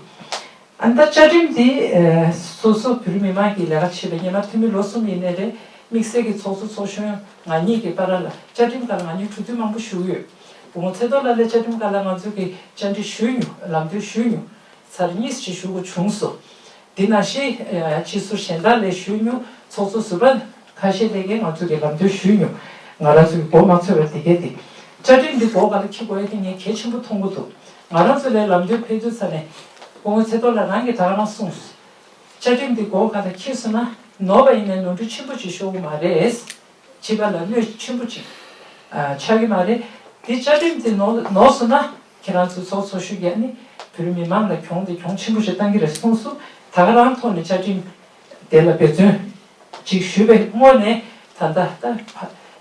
ཨ་ནི་ད་བཅའ་ཁྲིམས་འདི་ཨ་སོ་སོ་བོད་རིགས་མི་མང་གི་ལས་ཀ་བྱེད་པའི་སྔོན་མ་འཐུས་མི་ལོ་གསུམ་ཡིན་ནའི་རེད། དམིགས་བསལ་གྱི་ཚོགས་གཙོ་ཚོགས་གཞོན་ང་གཉིས་ཀྱི་བར་ལ་བཅའ་ཁྲིམས་སྒང་ལ་ང་གཉིས་གྲོས་བསྡུར་མང་པོ་ཞུས་ཡོད། སྐུ་ངོ་ཚེ་རྡོར་ལགས་ལ་བཅའ་ཁྲིམས་སྒང་ལ་ང་ཚོ་གི་བཅར་འདྲི་ཞུས་མྱོང་། ལམ་སྟོན་ཞུས་མྱོང་། ཚར་གཉིས་ཅིག་ཞུ་དགོས་བྱུང་སོང་། དེ་ནང་བཞིན་ཨ་སྤྱི་ཟུར་གཞན་དག་ལ་ཞུས་མྱོང་། ཚོགས་གཙོ་ཟུར་པ་ཁ་ཤས་ལ་ཀྱང་ང་ཚོ་གི་ལམ་སྟོན་ཞུས་མྱོང་། ང་རང་ཚོ་གི་མགོ་མ་ཚོས་པ་དེ་གས་དེ། བཅའ་ཁྲིམས་འདི་སྒོ་ག་ལ་འཁྱེར་དགོས་ཡ་དེ་ངས་གལ་ཆེན་པོ་མཐོང་གི་འདུག་ང་རང་ཚོ་ལ་ལམ་སྟོན་ཕེབས་དུས་ས་ནས་སྐུ་ངོ་ཚེ་རྡོར་ལགས་རང་གིས་ད་ག་རང་གསུངས་སོང་། བཅའ་ཁྲིམས་འདི་སྒོ་ག་ལ་འཁྱེར་སོང་ན་ནོར་བ་ཡིན་ནའི་ནོར་འཁྲུལ་ཆེན་པོ་ཅིག་ཤོར་གི་མ་རེད། སྤྱི་པ་ལ་གནོད་ཆེན་པོ་ཅིག་ཨ་ཆགས་ཀྱི་མ་རེད། འདི་བཅའ་ཁྲིམས་འདི་ནོར་ནོར་སོང་ན་ཁྱེད་རང་ཚོའི་ཚོགས་གཙོ་ཚོགས་གཞོན་གྱིས་ཨ་ནི་བོད་རིགས་མི་མང་ལ་གྱོང་དེ་གྱོང་ཆེན་པོ་ཞིག་བཏང་གི་རེད་གསུངས་སོང་། ད་ག་རང་ཐོག་ནས་བཅའ་ཁྲིམས་དེ་ལ་འབད་བརྩོན་ཅིག་ཞུས་པའི་སྔོན་ནས་ད་ལྟ་ད་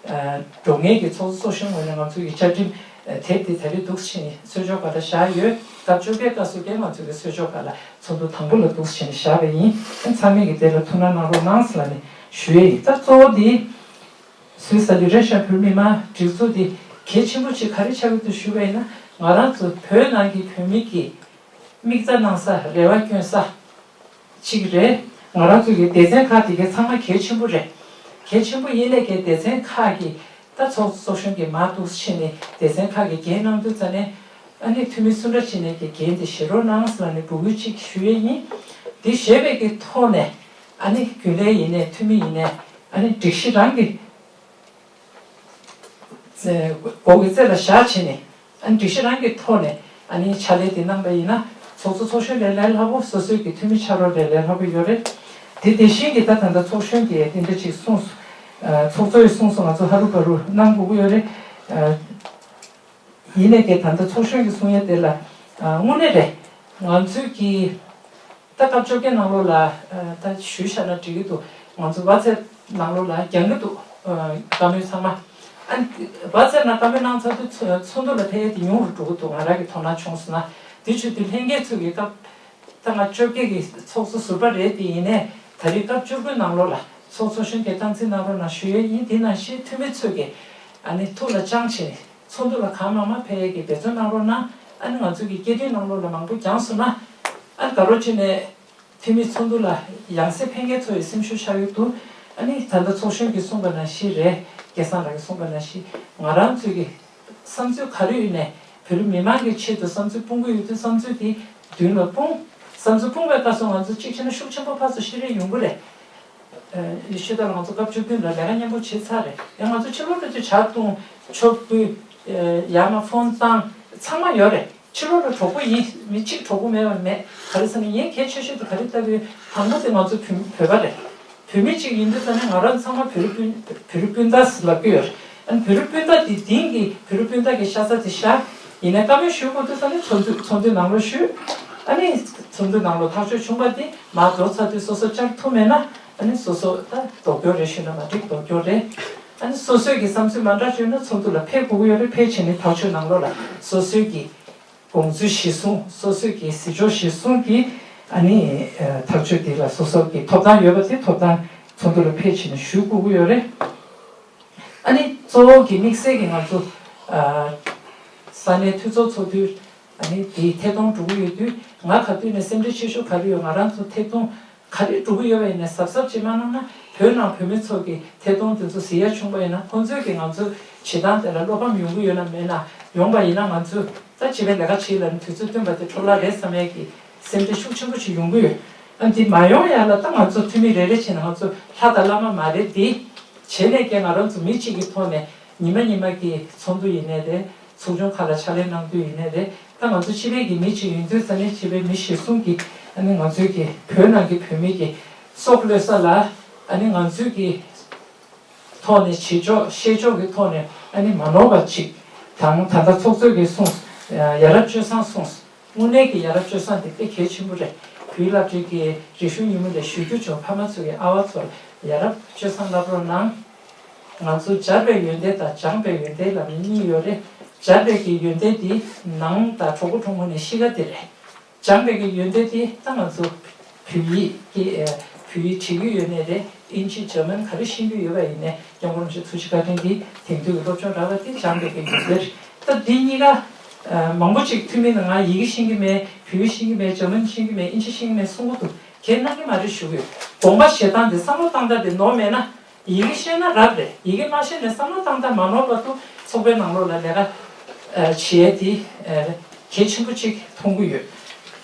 ཨ་འགྲོ་ངེས་ཀྱི་ཚོགས་གཙོ་ཚོགས་གཞོན་ངོས་ནས་ང་ཚོ་ཡི་བཅའ་ཁྲིམས་དེབ་དེ་ད་རེས་འདུག་ཕྱིན་གསོལ་ཇོ་ག་ལ་བཞག་ཡོད། སྐབས་བཅོ་བརྒྱད་སྐབས་སུ་དེ་ང་ཚོ་གི་གསོལ་ཇོ་ག་ལ་ཚོགས་འདུ་དང་པོ་ལ་འདུག་ཕྱིན་བཞག་པ་ཡིན། ཚང་མས་ཀྱི་དེ་ལ་ཐུགས་སྣང་གནང་རོགས་གནང་ཟེར་ལ་ནས་ཞུ་ཡས་ཡིན། ད་གཙོ་བོ་དེ། སུད་སི་ལི་རེ་ཤ་བོད་མི་མང་སྒྲིག་འཛུགས་འདི་གལ་ཆེན་པོ་ཅིག་ག་རེ་ཆགས་ཀྱི་འདུག་ཞུས་པ་ཡིན་ན། ང་རང་ཚོ་བོད་ནང་གི་བོད་མི་གི་མིག་རྩ་གནང་ས་རེ་བ་བསྐྱོན་ས་ཅིག་རེད། ང་རང་ཚོ་གི་སྡེ་ཚན་ཁག་དེ་གའི་ཚང་མ་གལ་ཆེན་པོ་རེད། གལ་ཆེན་པོ་ཡིན་ནའི་གའི་སྡེ་ཚན་ཁག་གི་ད་ཚོགས་གཙོ་ཚོགས་གཞོན་གྱི་མ་གཏོགས་ཕྱིན་ནས་སྡེ་ཚན་ཁག་གི་འགན་གནང་དུས་ཙ་ནས་ཨ་ནི་འཐུས་མི་སུ་འདྲ་ཅིག་ནས་ཀྱི་འགན་དེ་བཞེས་རོགས་གནང་ཟེར་ནས་འབོད་སྐུལ་ཅིག་ཞུ་ཡས་ཡིན། དེ་བཞེས་པའི་གི་ཐོག་ནས་ཨ་ནི་རྒྱུན་ལས་ཡིན་ནའི་འཐུས་མི་ཡིན་ནའི་ཨ་ནི་སྒྲིག་གཞི་རང་གི་སྒོ་གི་རྩེ་ལ་བཞག་བྱས་ནས་ཨ་ནི་སྒྲིག་གཞི་རང་གི་ཐོག་ནས་ཨ་ནི་ཕྱག་ལས་དེ་གནང་པ་ཡིན་ན་ཚོགས་གཙོ་ཚོགས་གཞོན་ལས་ལས་སླ་པོ། སོ་སོའི་གི་འཐུས་མི་ཕྱག་རོགས་ལས་ལས་སླ་པོ་ཡོད་རེད། དེ་དེ་བཞིན་གྱི་ད་ད་ལྟ་ཚོགས་གཞོན་གྱིས་དེ་འདྲ་ཅིག་གསུངས་སོང་། ཚོགས་གཙོ་ཡིས་གསུངས་སོང་། ང་ཚོ་ཧ་རུ་བ་རུ་གནང་དགོས་ཀྱི་ཡོད་རེད། ཡིན་ནའི་གི་ད་ལྟ་ཚོགས་གཞོན་གྱིས་གསུང་ཡ་དེ་ལ་དངོས་གནས་རེད། ང་ཚོའི་གི་ད་སྐབས་བཅོ་བརྒྱད་ནང་ལོགས་ལ་ད་ཞུས་བཞག་ན་འགྲིག་གི་འདུག་ང་ཚོ་ཝ་ཚེབ་ནང་ལོགས་ལ་རྒྱག་གི་འདུག་བཀའ་མོལ་ཚང་མ། ཨ་ཝ་ཚེབ་ནང་བཀའ་མོལ་གནང་ཚར་དུས་ཚོགས་འདུ་ལ་ཕེབས་ཡ་དེ་ཉུང་རུ་འགྲོ་གི་འདུག་ང་རང་གི་དོ་སྣང་བྱུང་སོང་ན། དེ་བྱེད་དུས་ལྷན་རྒྱས་ཚོ་གི་སྐབས་ད་ང་བཅོ་བརྒྱད་ཀྱི་ཚོགས་གཙོ་ཟུར་པ་རེད་དེ་ཡིན་ནའི་ད་རེས་སྐབས་བཅུ་དགུའི་ནང་ལོགས་ལ་ཚོགས་གཙོ་གཞོན་གྱིས་སྟངས་འཛིན་གནང་རོགས་གནང་ཞུ་ཡས་ཡིན། དེ་ནང་བཞིན་འཐུས་མི་ཚོས་ཀྱི་ཨ་ནི་ཐུགས་ལ་བཅངས་བྱས་ནས་ཚོགས་འདུ་ལ་གང་མང་མང་ཕེབས་ཡས་ཀྱི་འབད་བརྩོན་གནང་རོགས་གནང་། ཨ་ནི་ང་ཚོ་གི་སྐད་འཕྲིན་ནང་ལོགས་ལ་མང་པོ་བརྒྱངས་སོང་ན་ཨ་ནི་དགའ་རོགས་བྱས་ནས་འཐུས་མི་ཚོགས་འདུ་ལ་ཡང་སེ་ཕེབས་མཁན་ཚོ་ཡི་སེམས་ཤུགས་ཆག་ཡོད་འདུག་ཨ་ནི་ད་ལྟ་ཚོགས་གཞོན་གྱིས་གསུངས་པ་ནང་བཞིན་རེད། སྐལ་བཟང་ལགས་ཀྱིས་གསུངས་པ་ནང་བཞིན་ང་རང་ཚོ་གི་བསམ་ཚུལ་ག་རེ་ཡོད་ནས་བོད་རིགས་མི་མང་གི་ཆེད་དུ་བསམ་ཚུལ་སྤུང་གི་ཡོད་དུས་བསམ་ཚུལ་དེ་མདུན་ལ་སྤུངས། བསམ་ཚུལ་སྤུངས་པའི་སྐབས་སུ་ང་ཚོ་གཅིག་བྱས་ན་ཤུགས་ཆེན་པོ་ཕར་ཚུར་བཤད་རེས་ཡོང་གི་རེད། ཨ་ཤོད་ད་ལ་ང་ཚོ་སྐབས་བཅུ་བདུན་ལ་ལས་ཀ་མཉམ་པོ་བྱས་ཚར་རེད། ཡང་ང་ཚོ་ཕྱི་ལོགས་ལ་ཅིག་ཇ་བཏུང་། ཆོ་འབུལ། ཡང་ན་ཕོན་བཏང་། ཚང་མ་ཡོད་རེད། ཕྱི་ལོགས་ལ་གྲོགས་པོ་ཡིན། མི་གཅིག་གྲོགས་པོ་མེད་པ་མེད། ག་རེ་ཟེར་ན་ངས་གལ་ཆེ་ཤོས་དེ་ག་རེ་ལྟ་གི་ཡོད། དང་པོ་དེ་ང་ཚོ་བོད་བོད་པ་རེད། བོད་མི་གཅིག་ཡིན་དུས་ཙ་ནས་ང་རང་ཚང་མ་བོད་རིགས་སྤུན་བོད་རིགས་སྤུན་ཟླ་ཟེར་ལབ་ཀྱི་ཡོད་རེད། ཨ་ནི་བོད་རིགས་སྤུན་ཟླ་དེ་དེང་གི་བོད་རིགས་སྤུན་ཟླ་གི་ཤ་ཚ་དེ་ཤ། ཡིན་ནའི་བཀའ་མོལ་ཞུ་དགོས་དུས་ཙ་ནས་ཚོགས་འདུ་ཚོགས་འདུའི་ནང་ལོགས་ཞུས། ཨ་ནི་ཚོགས་འདུའི་ནང་ལོགས་ཐག་གཅོད་བྱུང་བ་དེ་མར་འགྲོ་ཚར་དུས་སོ་སོ་བཅར་ཐུབ་མེད་ན་ཨ་ནི་སོ་སོ་ད་ལྡོག་སྐྱོར་རེད་ཞུས་ན་མ་འགྲིག་ལྡོག་སྐྱོར་རེད། ཨ་ནི་སོ་སོས་ཀྱི་བསམ་ཚུལ་མ་འདྲ་བརྗོད་ན་ཚོགས་འདུ་ལ་ཕེབས་དགོས་ཀྱི་ཡོད་རེད། ཕེབས་བྱས་ནས་ཐག་གཅོད་ནང་ལོགས་ལ་སོ་སོའི་གི་དགོངས་ཚུལ་གཞིར་བཟུང་། སོ་སོའི་གི་གཟིགས་ཕྱོགས་གཞིར་བཟུང་གིས་ཨ་ནི་ཐག་གཅོད་དེ་ལ་སོ་སོ་གི་ཐོབ་ཐང་ཡོད་པ་དེ་ཐོབ་ཐང་ཚོགས་འདུ་ལ་ཕེབས་བྱས་ནས་ཞུ་དགོས་ཀྱི་ཡོད་རེད། ཨ་ནི་གཙོ་བོ་གི་དམིགས་བསལ་གྱི་ང་ཚོ་ས་གནས་འཐུས་ཚོགས་ཚོགས་དུས་ཨ་ནི་དེའི་ཐད་གཏོང་འགྲོ་གི་ཡོད་དུས་ང་ག་དུས་ནས་སེམས་ཁྲལ་ཆེ་ཤོས་ག་རེ་ཡོད། ང་རང་ཚོ་ཐད་གཏོང་ག་རེ་འགྲོ་གི་ཡོད་པ་ཡིན་ནའི་གཟབ་གཟབ་ཅིག་མ་གནང་ན་བོད་ནང་བོད་མི་ཚོ་གི་ཐད་གཏོང་དེ་ཚོ་གཟིགས་ཡ་བྱུང་པ་ཡིན་ན་ཁོང་ཚོས་ཀྱི་ང་ཚོ་བྱེད་སྟངས་དེ་ལ་བློ་ཕམ་ཡོང་གི་ཡོད་ན་མེད་ན་ཡོང་པ་ཡིན་ན་ང་ཚོ་ད་སྤྱི་པའི་ལས་ཀ་བྱེད་ལ་ནི་དུས་ཚོད་བཏོན་པ་དེ་འཕྲོ་བརླག་རེད་བསམ་ཡས་ཀྱི་སེམས་ཁྲལ་ཤུགས་ཆེན་པོ་ཞིག་ཡོང་གི་ཡོད། ཨ་འདི་མ་ཡོང་ཡ་ལ་ད་ང་ཚོ་འཐུས་མི་རེ་རེ་བྱས་ན་ང་ཚོ་ལྷ་དང་བླ་མ་མ་རེད་དེ། བྱས་ནས་ཀྱང་ང་རང་ཚོ་མི་གཅིག་གི་ཐོག་ནས་ཉི་མ་ཉི་མ་གི་ཚོགས་འདུ་ཡིན་ནའི་རེད། ཚོགས་ཆུང་ཁག་ལ་ཕྱག་ལས་གནང་དུས་ཡིན་ནའི་རེད། ད་ང་ཚོ་སྤྱི་པའི་གི་མི་གཅིག་ཡིན་དུས་ས་གནས་སྤྱི་པའི་མི་གཞིར་བཟུང་གི་ ཨ་ནི་ང་ཚོའི་གི་བོད་ནང་གི་བོད་མི་གི་སྲོག་བློས་ས་ལ་ཨ་ནི་ང་ཚོའི་གི་ཐོག་ནས་བྱེད་ཕྱོགས་བཤད་ཕྱོགས་ཀྱི་ཐོག་ནས་ཨ་ནི་མ་ནོར་བ་ཅིག་དང་། ད་ལྟ་ཚོགས་གཙོས་ཀྱིས་གསུངས། ཡ་རབས་སྤྱོད་བཟང་གསུངས། དངོས་གནས་ཀྱི་ཡ་རབས་སྤྱོད་བཟང་དེ་དཔེ་གལ་ཆེན་པོ་རེད། བོད་ཡིག་སློབ་གྲྭའི་གི་རིག་གཞུང་ཉིན་མོ་ལ་ཞུ་རྒྱུ་བྱུང་། ཕ་མ་ཚོ་གི་ཨ་བ་ཚོར་ཡ་རབས་སྤྱོད་བཟང་བསླབ་རོགས་གནང་། ང་ཚོ་སྦྱར་བའི་ཡོན་ཏན་དང་སྦྱངས་པའི་ཡོན་ཏན་ལབ་ནས་གཉིས་ཡོད་རེད། སྦྱར་བའི་གི་ཡོན་ཏན་དེ་ནང་དང་གྲོགས་པོ་གྲོགས་མོ་ནས་ཤེས་ཀ་དེ་རེད། སྦྱངས་པའི་གི་ཡོན་ཏན་དེ་ད་ང་ཚོ་བོད་ཡིག་གི་ཨ་བོད་ཡིག་བྲིས་ཀྱི་ཡོད་ནའི་རེད། ཨིན་ཇི་འཇར་མན་ག་རེ་ཤེས་ཀྱི་ཡོད་པ་ཡིན་ནའི་སྐྱབས་མགོན་རིན་པོ་ཆེ་ཐུགས་རྗེ་བཀའ་དྲིན་གྱིས་དེང་དུས་ཀྱི་སློབ་སྦྱོང་རག་པ་དེ་སྦྱངས་པའི་གི་ཡོན་ཏན་རེད། ད་འདི་གཉིས་ཀ་ཨ་མང་པོ་ཅིག་འཐུས་མི་ནང་ང་ཡི་གེ་ཤེས་ཀྱི་མེད། བོད་ཡིག་ཤེས་ཀྱི་མེད། འཇར་མན་ཤེས་ཀྱི་མེད། ཨིན་ཇི་ཤེས་ཀྱི་མེད་གསུང་གི་འདུག་གལ་གནང་གི་མ་རེད་ཞུ་གི་ཡོད། དགོངས་པ་བཞེས་སྟངས་དེ་བསམ་བློ་བཏང་སྟངས་དེ་ནོར་མེད་ན། ཡི་གེ་ཤེས་ན་རབ་རེད། ཡི་གེ་མ་ཤེས་ནས་བསམ་བློ་བཏང་སྟངས་མ་ནོར་བར་དུ་ཚོགས་པའི་ནང་ལོགས་ལ་ལས་ཀ་ཨ་བྱེད་ཡས་དེ་ཨ་གལ་ཆེན་པོ་ཅིག་མཐོང་གི་ཡོད།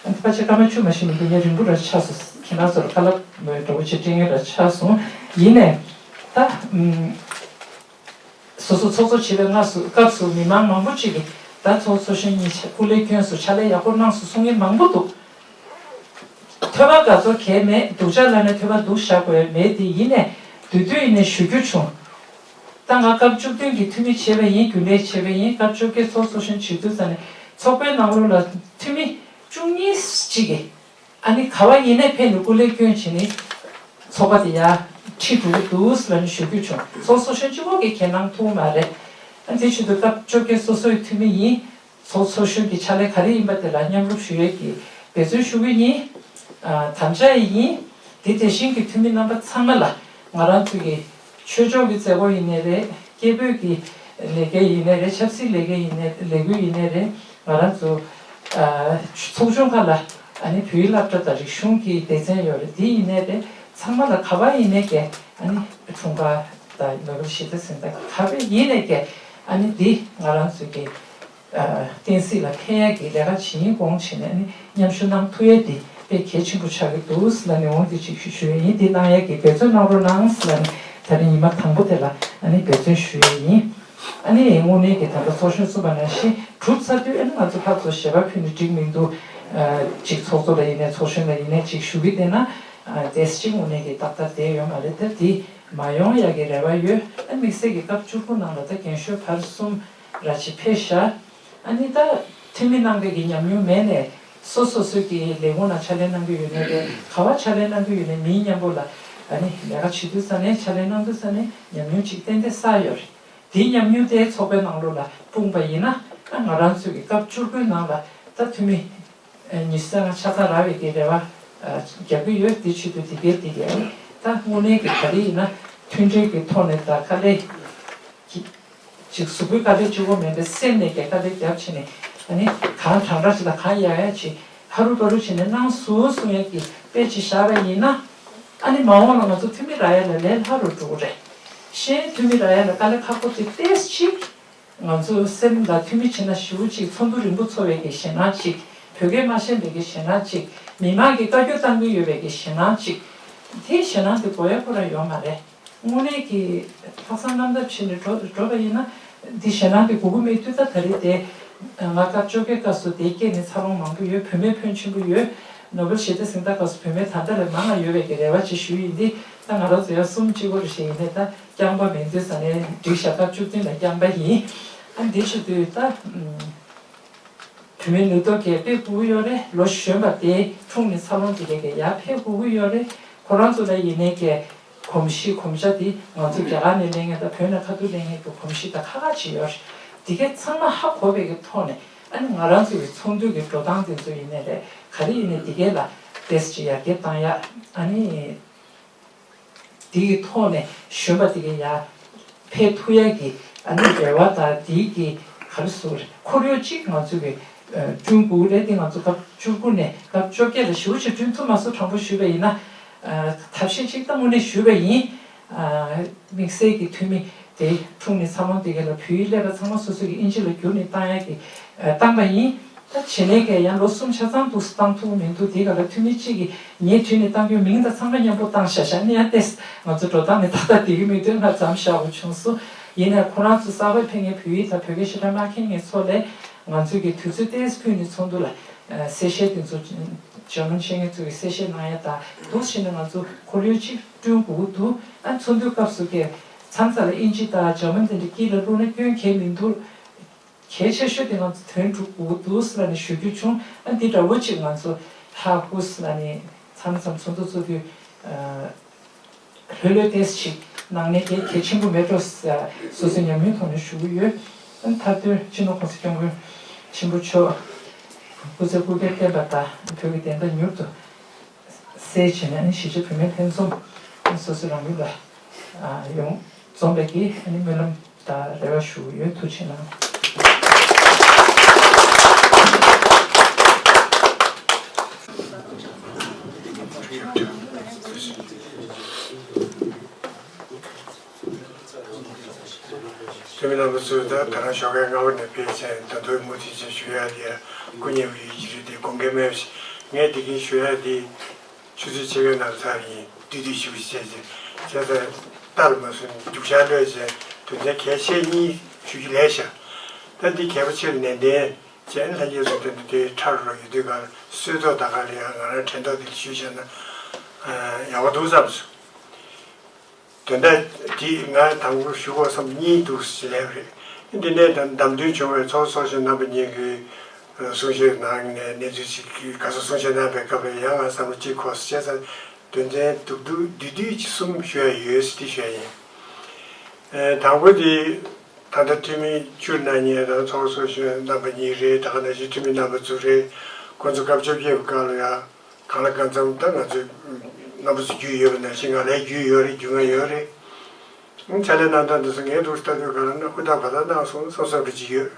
ཨ་ནི་ཕལ་ཆེར་སྐར་མ་བཅུ་མ་ཕྱིན་པ་འདུག་ངས་རིང་པོ་ར་ཆགས་སོང་། ཁྱེད་རང་ཚོར་བཀའ་སློབ་འདྲ་བོ་ཅིག་སྤྲད་མཁན་ར་ཆགས་སོང་། ཡིན་ནའི་ད་ཨུམ། སོ་སོ་ཚོགས་གཙོ་བྱེད་པའི་སྔ་སུ་སྐབས་སུ་མི་མང་མང་པོ་ཅིག་གིས་ད་ཚོགས་གཙོ་གཞོན་གཉིས་ཆ་སྐུ་ལས་བསྐྱོན་སོང་། ཕྱག་ལས་ཡག་པོ་གནང་སོང་གསུང་མཁན་མང་པོ་འདུག་ཐོས་པ་དགའ་ཚོར་གང་ཡང་མེད། སྡུག་ཅག་ལབ་ནས་ཐོས་པ་སྡུག་བཞག་དགོས་མེད་དེ། ཡིན་ནའི་དུས་དུས་ཡིན་ནའི་ཞུ་རྒྱུ་བྱུང་། ད་ང་སྐབས་བཅུ་བདུན་གྱི་འཐུས་མི་བྱས་པ་ཡིན། རྒྱུན་ལས་བྱས་པ་ཡིན། སྐབས་བཅོ་བརྒྱད་ཚོགས་གཙོ་གཞོན་བྱེད་དུས་ཙམ་ནས་ཚོགས་པའི་ནང་ལོགས་ལ་འཐུས་མི་བཅུ་གཉིས་ཅིག་གིས་ཨ་ནི་ག་བ་ཡིན་ནའི་ཕེབས་ནས་སྐུ་ལས་བསྐྱོན་བྱས་ནས་ཚོགས་པ་དེ་ཡར་ཁྲིད་འགྲོ་གི་འདུག་ལབ་ནས་ཞུ་རྒྱུ་བྱུང་། ཚོགས་གཙོ་གཞོན་གཅིག་པོ་གིས་ཁས་གནང་ཐུབ་མ་རེད། ཨ་དེ་བྱེད་དུས་སྐབས་བཅོ་བརྒྱད་སོ་སོའི་འཐུས་མི་ཡིན། ཚོགས་གཙོ་གཞོན་གྱི་ཕྱག་ལས་ག་རེ་ཡིན་པ་དེ་ལ་མཉམ་རུབ་ཞུ་ཡས་ཀྱི་འབད་བརྩོན་ཞུ་གི་ཡིན། ཨ་དམ་བཅའ་ཡི་ཡིན། དེ་དེ་བཞིན་གྱི་འཐུས་མི་རྣམ་པ་ཚང་མ་ལ་ང་རང་ཚོ་གི་ཆོས་ཕྱོགས་ཀྱི་མཛད་སྒོ་ཡིན་ནའི་རེད། སྐད་འབོད་ཀྱི་ལས་ཀ་ཡིན་ནའི་རེད། ཆབ་སྲིད་ལས་ཀ་ཡིན་ནའི་ལས་འགུལ་ཡིན་ནའི་རེད། ང་རང་ཚོ་ཨ་ཚོགས་ཆུང་ཁག་ལ་ཨ་ནི་བོད་ཡིག་སློབ་གྲྭ་དང་རིག་གཞུང་གི་སྡེ་ཚན་ཡོད་རེད། དེ་ཡིན་ནའི་རེད། ཚང་མ་ལ་ག་བ་ཡིན་ནའི་ཀྱི་ཨ་ནི་འཁྲུངས་སྐར་དང་ནོ་བེལ་ཞི་བདེ་གཟེངས་རྟགས་ག་བ་ཡིན་ནའི་ཀྱི་ཨ་ནི་འདི་ང་རང་ཚོ་གི་བསྟན་སྲིད་ལ་ཕན་ཡག་གི་ལས་ཀ་བྱེད་ཡིན་དགོངས་བྱས་ནས་ནི་མཉམ་ཞུགས་གནང་ཐུབ་ཡས་འདི་དཔེ་གལ་ཆེན་པོ་ཆགས་ཀྱི་འདུག་ཟེར་ལབ་ནས་འོང་འདི་ཅིག་ཞུ་ཞུ་ཡས་ཡིན། འདི་གནང་ཡས་ཀྱི་འབད་བརྩོན་གནང་རོགས་གནང་ཟེར་ལབ་ནས་ད་རིང་ཉི་མ་དང་པོ་དེ་ལ་ཨ་ནི་འབད་བརྩོན་ཞུ་ཡས་ཡིན། ཨ་ནི་དངོས་གནས་ཀྱི་ད་ལྟ་ཚོགས་གཞོན་གསུངས་པ་ནང་བཞིན་གྲུབ་ཚར་དུས་ཨ་ནི་ང་ཚོ་ཕར་ཚུར་ཞལ་པར་ཕུལ་ནས་འགྲིག་མི་འདུག་ཅིག་ཚོགས་གཙོ་ལ་ཡིན་ནའི་ཚོགས་གཞོན་ལ་ཡིན་ནའི་ཅིག་ཞུ་གི་བསྡད་ན་ཨ་དེས་ཅིག་དངོས་གནས་ཀྱི་ཏག་ཏག་བསྡད་ཡོད་མ་རེད། ད་འདི་མ་ཡོང་ཡག་གི་རེ་བ་ཡོད། ཨ་དམིགས་བསལ་གྱི་སྐབས་བཅུ་དགུ་ནང་ལ་ད་རྒན་ཤོས་བར་གསུམ་ར་ཅིག་ཕེབས་ཤག་ཨ་ནི་ད་འཐུས་མི་རྣམ་པས་ཀྱི་ཉམས་མྱོང་མེད་ནས་སོ་སོ་སོའི་གི་ལས་ཁུངས་ནང་ཕྱག་ལས་གནང་གི་ཡོད་ནའི་རེད། ག་བ་ཕྱག་ལས་གནང་གི་ཡོད་ནའི་མིའི་མཉམ་པོ་ལ་ཨ་ནི་ལས་ཀ་བྱེད་དུས་ཙ་ནས་ཕྱག་ལས་གནང་དུས་ཙ་ནས་ཉམས་མྱོང་ཅིག་ཏན་ཏན་བསགས་ཡོད་རེད། དེའི་ཉམས་མྱོང་དེ་ཚོགས་པའི་ནང་ལོགས་ལ་སྤུངས་པ་ཡིན་ན་ཨ་ང་རང་ཚོའི་གི་སྐབས་བཅུ་དགུའི་ནང་ལ་ད་འཐུས་མི་ཉི་ཤུ་རྩ་ལྔ་ཆ་ཚང་རག་པའི་གི་རེ་བ་རྒྱག་གི་ཡོད། དེ་ཆེད་དུ་དེ་གའི་དེ་གའི་ད་དངོས་གནས་ཀྱི་ག་རེ་ཡིན་ན་མཐུན་སྒྲིལ་གྱི་ཐོག་ནས་ད་དཀའ་ལས་ཅིག་གཟུགས་པོའི་དཀའ་ལས་གཅིག་པོ་མིན་པའི་སེམས་ནས་ཀྱི་དཀའ་ལས་རྒྱབ་བྱས་ནས་ཨ་ནི་གང་དྲང་དྲང་ཞིག་དང་གང་ཡག་ཡག་ཅིག་ཧ་རུ་པ་རུ་བྱས་ནས་གནང་སོང་གསུང་ཡག་གི་དཔེ་ཅིག་བཞག་པ་ཡིན་ན་ཨ་ནི་མ་འོངས་ལ་ང་ཚོ་འཐུས་མི་རག་ཡག་ལ་ལས་སླ་རུ་འགྲོ་གི་རེད། གཞན་འཐུས་མི་རག་ཡག་ལ་དཀའ་ལས་ཁག་པོ་དེ་ཏོག་ཙམ་ཅིག་ང་ཚོ་སེམས་ལ་འཐུས་མི་བྱེད་ན་ཞེ་པོ་ཅིག་ཚོགས་འདུ་རིང་པོ་ཚོགས་པའི་གི་ཞེད་སྣང་ཅིག་བོད་སྐད་མ་ཤེས་པའི་གི་ཞེད་སྣང་ཅིག་མི་མང་གིས་བཀའ་བཀྱོན་བཏང་གི་ཡོད་པའི་གི་ཞེད་སྣང་ཅིག་དེའི་ཞེད་སྣང་དེ་དགོས་ཡ་ཁོ་རང་ཡོད་མ་རེད། དངོས་གནས་ཀྱི་ལྷག་བསམ་རྣམ་དག་བྱས་ནས་འགྲོ་འགྲོ་བ་ཡིན་ན་འདི་ཞེད་སྣང་དེ་དགོས་ཀྱི་མེད་དུས་ད་ད་རེས་དེ་ང་སྐབས་བཅོ་བརྒྱད་སྐབས་སུ་དེ་སྐྱེས་ནས་འཚར་ལོངས་མང་པོ་ཡོད། བུད་མེད་ཕོན་ཆེན་པོ་ཡོད། ནོ་བེལ་ཞི་བདེ་གཟེངས་རྟགས་སྐབས་སུ་བུད་མེད་ད་ལྟ་ལས་མང་ང་ཡོད་པའི་གི་རེ་བ་ཅིག་ཞུ་ཡིན། འདི་ད་ང་རང་ཚོ་ཡ་གསུམ་གཅིག་པོ་རེ་བཞིན་ཡིན་ནས་ད། རྐྱང་པ་མིན་དུས་ས་ནས་འགྲིག་ཤག་སྐབས་བཅུ་བདུན་ལ་རྐྱང་པ་ཡིན། ཨ་འདི་ཞུ་དུས་ད་བུད་མེད་ནུས་སྟོབས་རྒྱས་པའི་སྐུ་ཡོད་རེད། ལོ་གཞོན་པ་དེ་འཁྲུངས་ནས་འཚར་ལོངས་དེ་གའི་གི་ཡར་ཕེབས་སྐུ་ཡོད་རེད། ཁོ་རང་ཚོ་ལ་ཡིན་ནའི་གི་གོམས་གཤིས་གོམས་ཆ་དེ་ང་ཚོ་རྒྱ་གར་ནས་ལེན་མཁན་དང་བོད་ནས་ཁ་ཐུག་ལེན་མཁན་གྱི་གོམས་གཤིས་དང་ཁ་ཁ་ཅིག་ཡོད་རེད། དེ་གའི་ཚང་མ་ཧ་གོ་བའི་གི་ཐོག་ནས་ཨ་ནི་ང་རང་ཚོ་གི་ཚོགས་འདུ་གི་འགྲོ་སྟངས་དེ་ཚོ་ཡིན་ནའི་རེད། ག་རེ་ཡིན་ནའི་དེ་གའི་ལ་ཏོག་ཙམ་ཅིག་ཡར་རྒྱས་བཏང་ཡ་ཨ་ནི། དེའི་ཐོག་ནས་གཞོན་པ་དེ་གའི་ཡར་ཕེབས་ཐུབ་ཡག་གི་ཨ་ནི་རེ་བ་དང་དེའི་གི་ག་རེ་ཟེར་དགོས་རེད། ཁོར་ཡུག་ཅིག་ང་ཚོ་གི་བསྐྲུན་དགོས་རེད། དེ་ང་ཚོ་སྐབས་བཅུ་དགུ་ནས་སྐབས་བཅོ་བརྒྱད་ལ་ཞེ་པོ་ཅིག་བསྐྲུན་ཐུབ་མ་སོང་། དྲང་པོ་ཞུས་པ་ཡིན་ན་ཐབས་ཤེས་ཅིག་ད་དངོས་གནས་ཞུས་པ་ཡིན། དམིགས་བསལ་གྱི་འཐུས་མི་དེ་འཁྲུངས་ནས་འཚར་ལོངས་དེ་གའི་ལ་བོད་ཡིག་སླེབས་པ་ཚང་མ་སོ་སོ་གི་ཨིན་ཇི་ལ་བསྒྱུར་ནས་བཏང་ཡག་གི་བཏང་པ་ཡིན། ད་བྱེད་ལས་ཀས་ཡང་ལོ་གསུམ་ཆ་ཚང་འདུག་སེ་བཏང་ཐུབ་མི་འདུག་དེའི་སྐབས་ལ་འཐུས་མི་གཅིག་གིས་ངས་བྲིས་ནས་བཏང་རྒྱུའི་མིང་དང་ཚང་མ་མཉམ་པོ་བཏང་བཞག་བཞག་ནི་ཡང་ཏེས་ང་ཚོ་འགྲོ་སྟངས་ནི་ཏག་ཏག་བསྡད་ཀྱི་མི་འདུག་ང་མཚམས་བཞག་དགོས་བྱུང་སོང་། ཡིན་ནའི་ཁོ་རང་ཚོ་གསར་པ་ཕེབས་མཁན་བོད་ཡིག་དང་བོད་སྐད་ཞེ་དྲག་མ་མཁྱེན་མཁན་ཚོ་ལས་ང་ཚོས་ཀྱི་དུས་ཚོད་ཏེས་ཕུལ་ནས་ཚོགས་འདུ་ལ་ གསལ་བཤད་དེ་ཚོ་འཇར་མན་ཤེས་མཁན་ཚོ་གིས་གསལ་བཤད་གནང་ཡ་དང་འདུག་བྱས་ནས་ང་ཚོ་ཁོར་ཡུག་ཅིག་བསྐྲུན་དགོས་ཀྱི་འདུག་ཨ་ཚོགས་འདུའི་སྐབས་སུ་ཀྱི་མཚམས་མཚམས་ལ་ཨིན་ཇི་དང་འཇར་མན་དེ་འདྲ་དཀྱིལ་ལ་བླུགས་ན་སྐྱོན་གང་ཡང་མི་འདུག་གལ་ཆེ་ཤོས་དེ་ང་ཚོ་དོན་འགྲུབ་དགོས་འདུག་ཟེར་ནས་ཞུ་རྒྱུ་བྱུང་། ཨ་འདི་འདྲ་བོ་ཅིག་ང་ཚོ་ཧ་ཧུ་ཟེར་ནས་མཚམས་མཚམས་ཚོགས་འདུ་ཚོགས་དུས་ལྷོད་ལྷོད་ཏོག་ཙམ་ཅིག་གནང་ནས་དེ་གལ་ཆེན་པོ་མེད་འགྲོ་ཟེར་སོ་སོའི་ཉམས་མྱོང་ཐོག་ནས་ཞུ་གི་ཡོད། ཨ་མཐའ་དོན་སྤྱི་ནོར་༸གོང་ས་༸སྐྱབས་མགོན་ཆེན་པོ་མཆོག་སྐུ་ཚེ་སྐུ་བགྲེས་བརྟན་པ་དང་བོད་ཀྱི་བདེན་མཐའ་མྱུར་དུ་གསལ་བྱས་ནས་གཞིས་བྱེས་བོད་མི་ལྷན་འཛོམས་སོ་སོའི་རང་ཡུལ་ལ་ཡོང་འཛོམས་པའི་གི་སྨོན་ལམ་དང་རེ་བ་ཞུ་གི་ཡོད། ཐུགས་རྗེ་གནང་། འཐུས་མི་རྣམ་པ་ཚོས་ད་ད་རང་ཞོགས་ཀས་སྔ་པོ་ནས་ཕེབས་ཚེ་ད་དུང་མུ་མཐུད་ཅིག་ཞུ་ཡ་དེ་སྐུ་ཉེ་བོ་ཡིན་གྱི་རེད་དེ་དགོངས་འགལ་མེད་པ་ཞིག་ངས་དེ་གིན་ཞུ་ཡ་དེ་ཆུ་ཚོད་ཕྱེད་ཀའི་ནང་ཚར་ཡིན། བསྡུས་བསྡུས་ཞུ་བྱས་ཚེ་བྱས་ཙང་ལྟར་མ་སོང་རྒྱུགས་ཤར་ལོས་བྱས་དོན་ཚན་གལ་ཆེ་གཉིས་ཞུ་རྒྱུ་ལས་ཤག་ད་འདི་གལ་པོ་ཆེ་ནན་ཏན་བྱས་ལྷན་རྒྱས་ཚོ་དོན་དུ་དེ་ཁྲ་རུ་རུ་ཡོད་དུས་གར་སྲོལ་ཐོག་ད་ག་ལ་ཡང་ང་རང་དྲན་ཐོག་དེ་ཞུས་བྱས་ན་ཡག་པོ་འདུག་བསམ་སོང་། དོན་དག་འདི་ང་དང་པོ་ཞུ་དགོས་བསམ་གཉིས་འདུག་ཟེར་ལབ་རེད། འདི་ནས་དམ་དམ་འདུན་བྱུང་བའི་ཚོགས་གཙོ་ཚོགས་གཞོན་རྣམ་པ་གཉིས་ཀྱིས་གསུང་བཤད་གནང་ནས་གནས་ཚུལ་ཞིག་ག་ཚོད་གསུང་བཤད་གནང་བའི་སྐབས་ལ་ཡང་ང་བསམ་བློ་གཅིག་འཁོར་བྱས་ཙང་དོན་ཚན་དུ་བསྡུ་བསྡུས་བསྡུས་ཀྱི་གསུམ་ཞུ་ཡ་ཡོད་ཟེར་དེ་ཞུ་ཡ་ཡིན། དང་པོ་དེ་ད་ལྟ་འཐུས་མི་བཅུ་གནང་མཁན་དང་ཚོགས་གཙོ་གཞོན་རྣམ་པ་གཉིས་རེད། ད་ག་ནང་བཞིན་འཐུས་མི་རྣམ་པ་ཚོ་རེད། ཁོང་ཚོ་སྐབས་བཅོ་བརྒྱད་པའི་སྐབས་ལ་ཡང་། གང་ལ་གང་འཚམ་ད་ང་ཚོས་རྣམ་པ་ཚོ་རྒྱུས་ཡོད་པ་ནང་བཞིན་ང་ལ་རྒྱུས་ཡོད་རེད། རྒྱུས་མངའ་ཡོད་རེད། ཕྱག་ལས་གནང་སྟངས་འདི་ཚོ་ངས་འདུག་ལྟ་དུས་ག་ལ་ན་ཧུར་ཐག་བ་ཐག་གནང་སོང་བསམ་བསམ་རེ་ཅིག་ཡོད།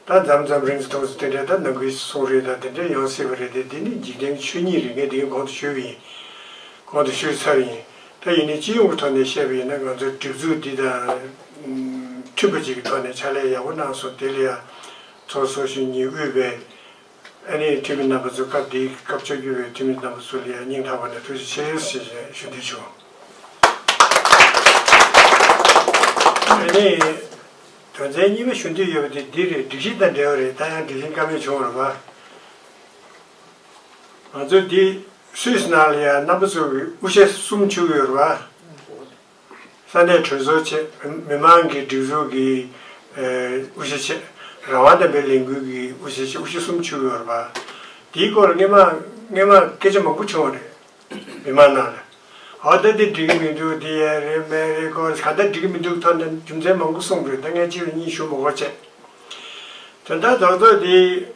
ད་མཚམས་མཚམས་རིང་ཙམ་ཐུང་ཙམ་དེ་འདྲས་ད་ནང་ཁུལ་གསུང་རེས་དང་དེ་འདྲས་ཡོང་སྲིད་པ་རེད་དེ། འདི་ནི་འཇིག་རྟེན་ཆོས་ཉིད་རེད། ངས་འདི་གོང་དུ་ཞུས་པ་ཡིན། གོང་དུ་ཞུས་ཚར་ཡིན། ད་ཡིན་ནའི་སྤྱི་ཡོངས་ཀྱི་ཐོག་ནས་བཤད་པ་ཡིན་ན་ང་ཚོའི་སྒྲིག་འཛུགས་འདི་དང་མཐུན་པ་ཅིག་གི་ཐོག་ནས་ཕྱག་ལས་ཡག་པོ་གནང་སོང་། དེ་ལ་ཡང་ཚོགས་གཙོ་གཞོན་གཉིས་དབུས་པའི། ཨ་ནི་འཐུས་མི་རྣམ་པ་ཚོ་སྐབས་འདིའི་སྐབས་བཅོ་བརྒྱད་པའི་འཐུས་མི་རྣམ་པ་ཚོ་ལ་ཡང་སྙིང་ཐག་པ་ནས་ཐུགས་རྗེ་ཆེ་ཞེས་ཞུ་འདོད་བྱུང་། ཨ་ནི་དོན་ཚན་གཉིས་པ་ཞུ་འདོད་ཡོད་པ་དེ་འདི་རེད། སྒྲིག་གཞི་དང་འབྲེལ་བ་རེད། ད་ཡང་སྒྲིག་གཞི་བཀའ་མོལ་བྱུང་བ་རེད་པ། ང་ཚོ་འདི་སུད་སི་ནང་ལ་ཡང་རྣམ་པ་ཚོ་གི་དབུ་ཞྭ་གསུམ་བཅུག་ཡོད་རེད་པ། ས་གནས་གྲོས་ཚོགས་བྱས། མི་མང་གི་སྒྲིག་འཛུགས་ཀྱི་ཨེ་དབུ་ཞྭ་བྱས། རང་དབང་ལྡན་པའི་ལས་འགུལ་གྱི་དབུ་ཞྭ་བྱས། དབུ་ཞྭ་གསུམ་བཅུག་ཡོད་རེད་པ། དེའི་སྐོར་ལ་སྔོན་མ་སྔོན་མ་སྐད་ཆ་མང་པོ་བྱུང་བ་རེད། མི་མང་ནང་ལ། འོ་ད་འདི་འགྲིག་གི་མི་འདུག་འདི་ཡ་རེད་མ་རེད། སྐོར་ག་ད་འགྲིག་གི་མི་འདུག་ཐོག་ནས་རྒྱུ་མཚན་མང་པོ་གསུངས་རེད། ད་ངས་གཅིག་ལ་གཉིས་ཞུ་མི་དགོས་བྱས། དོན་དག་རྡོག་རྡོག་འདི།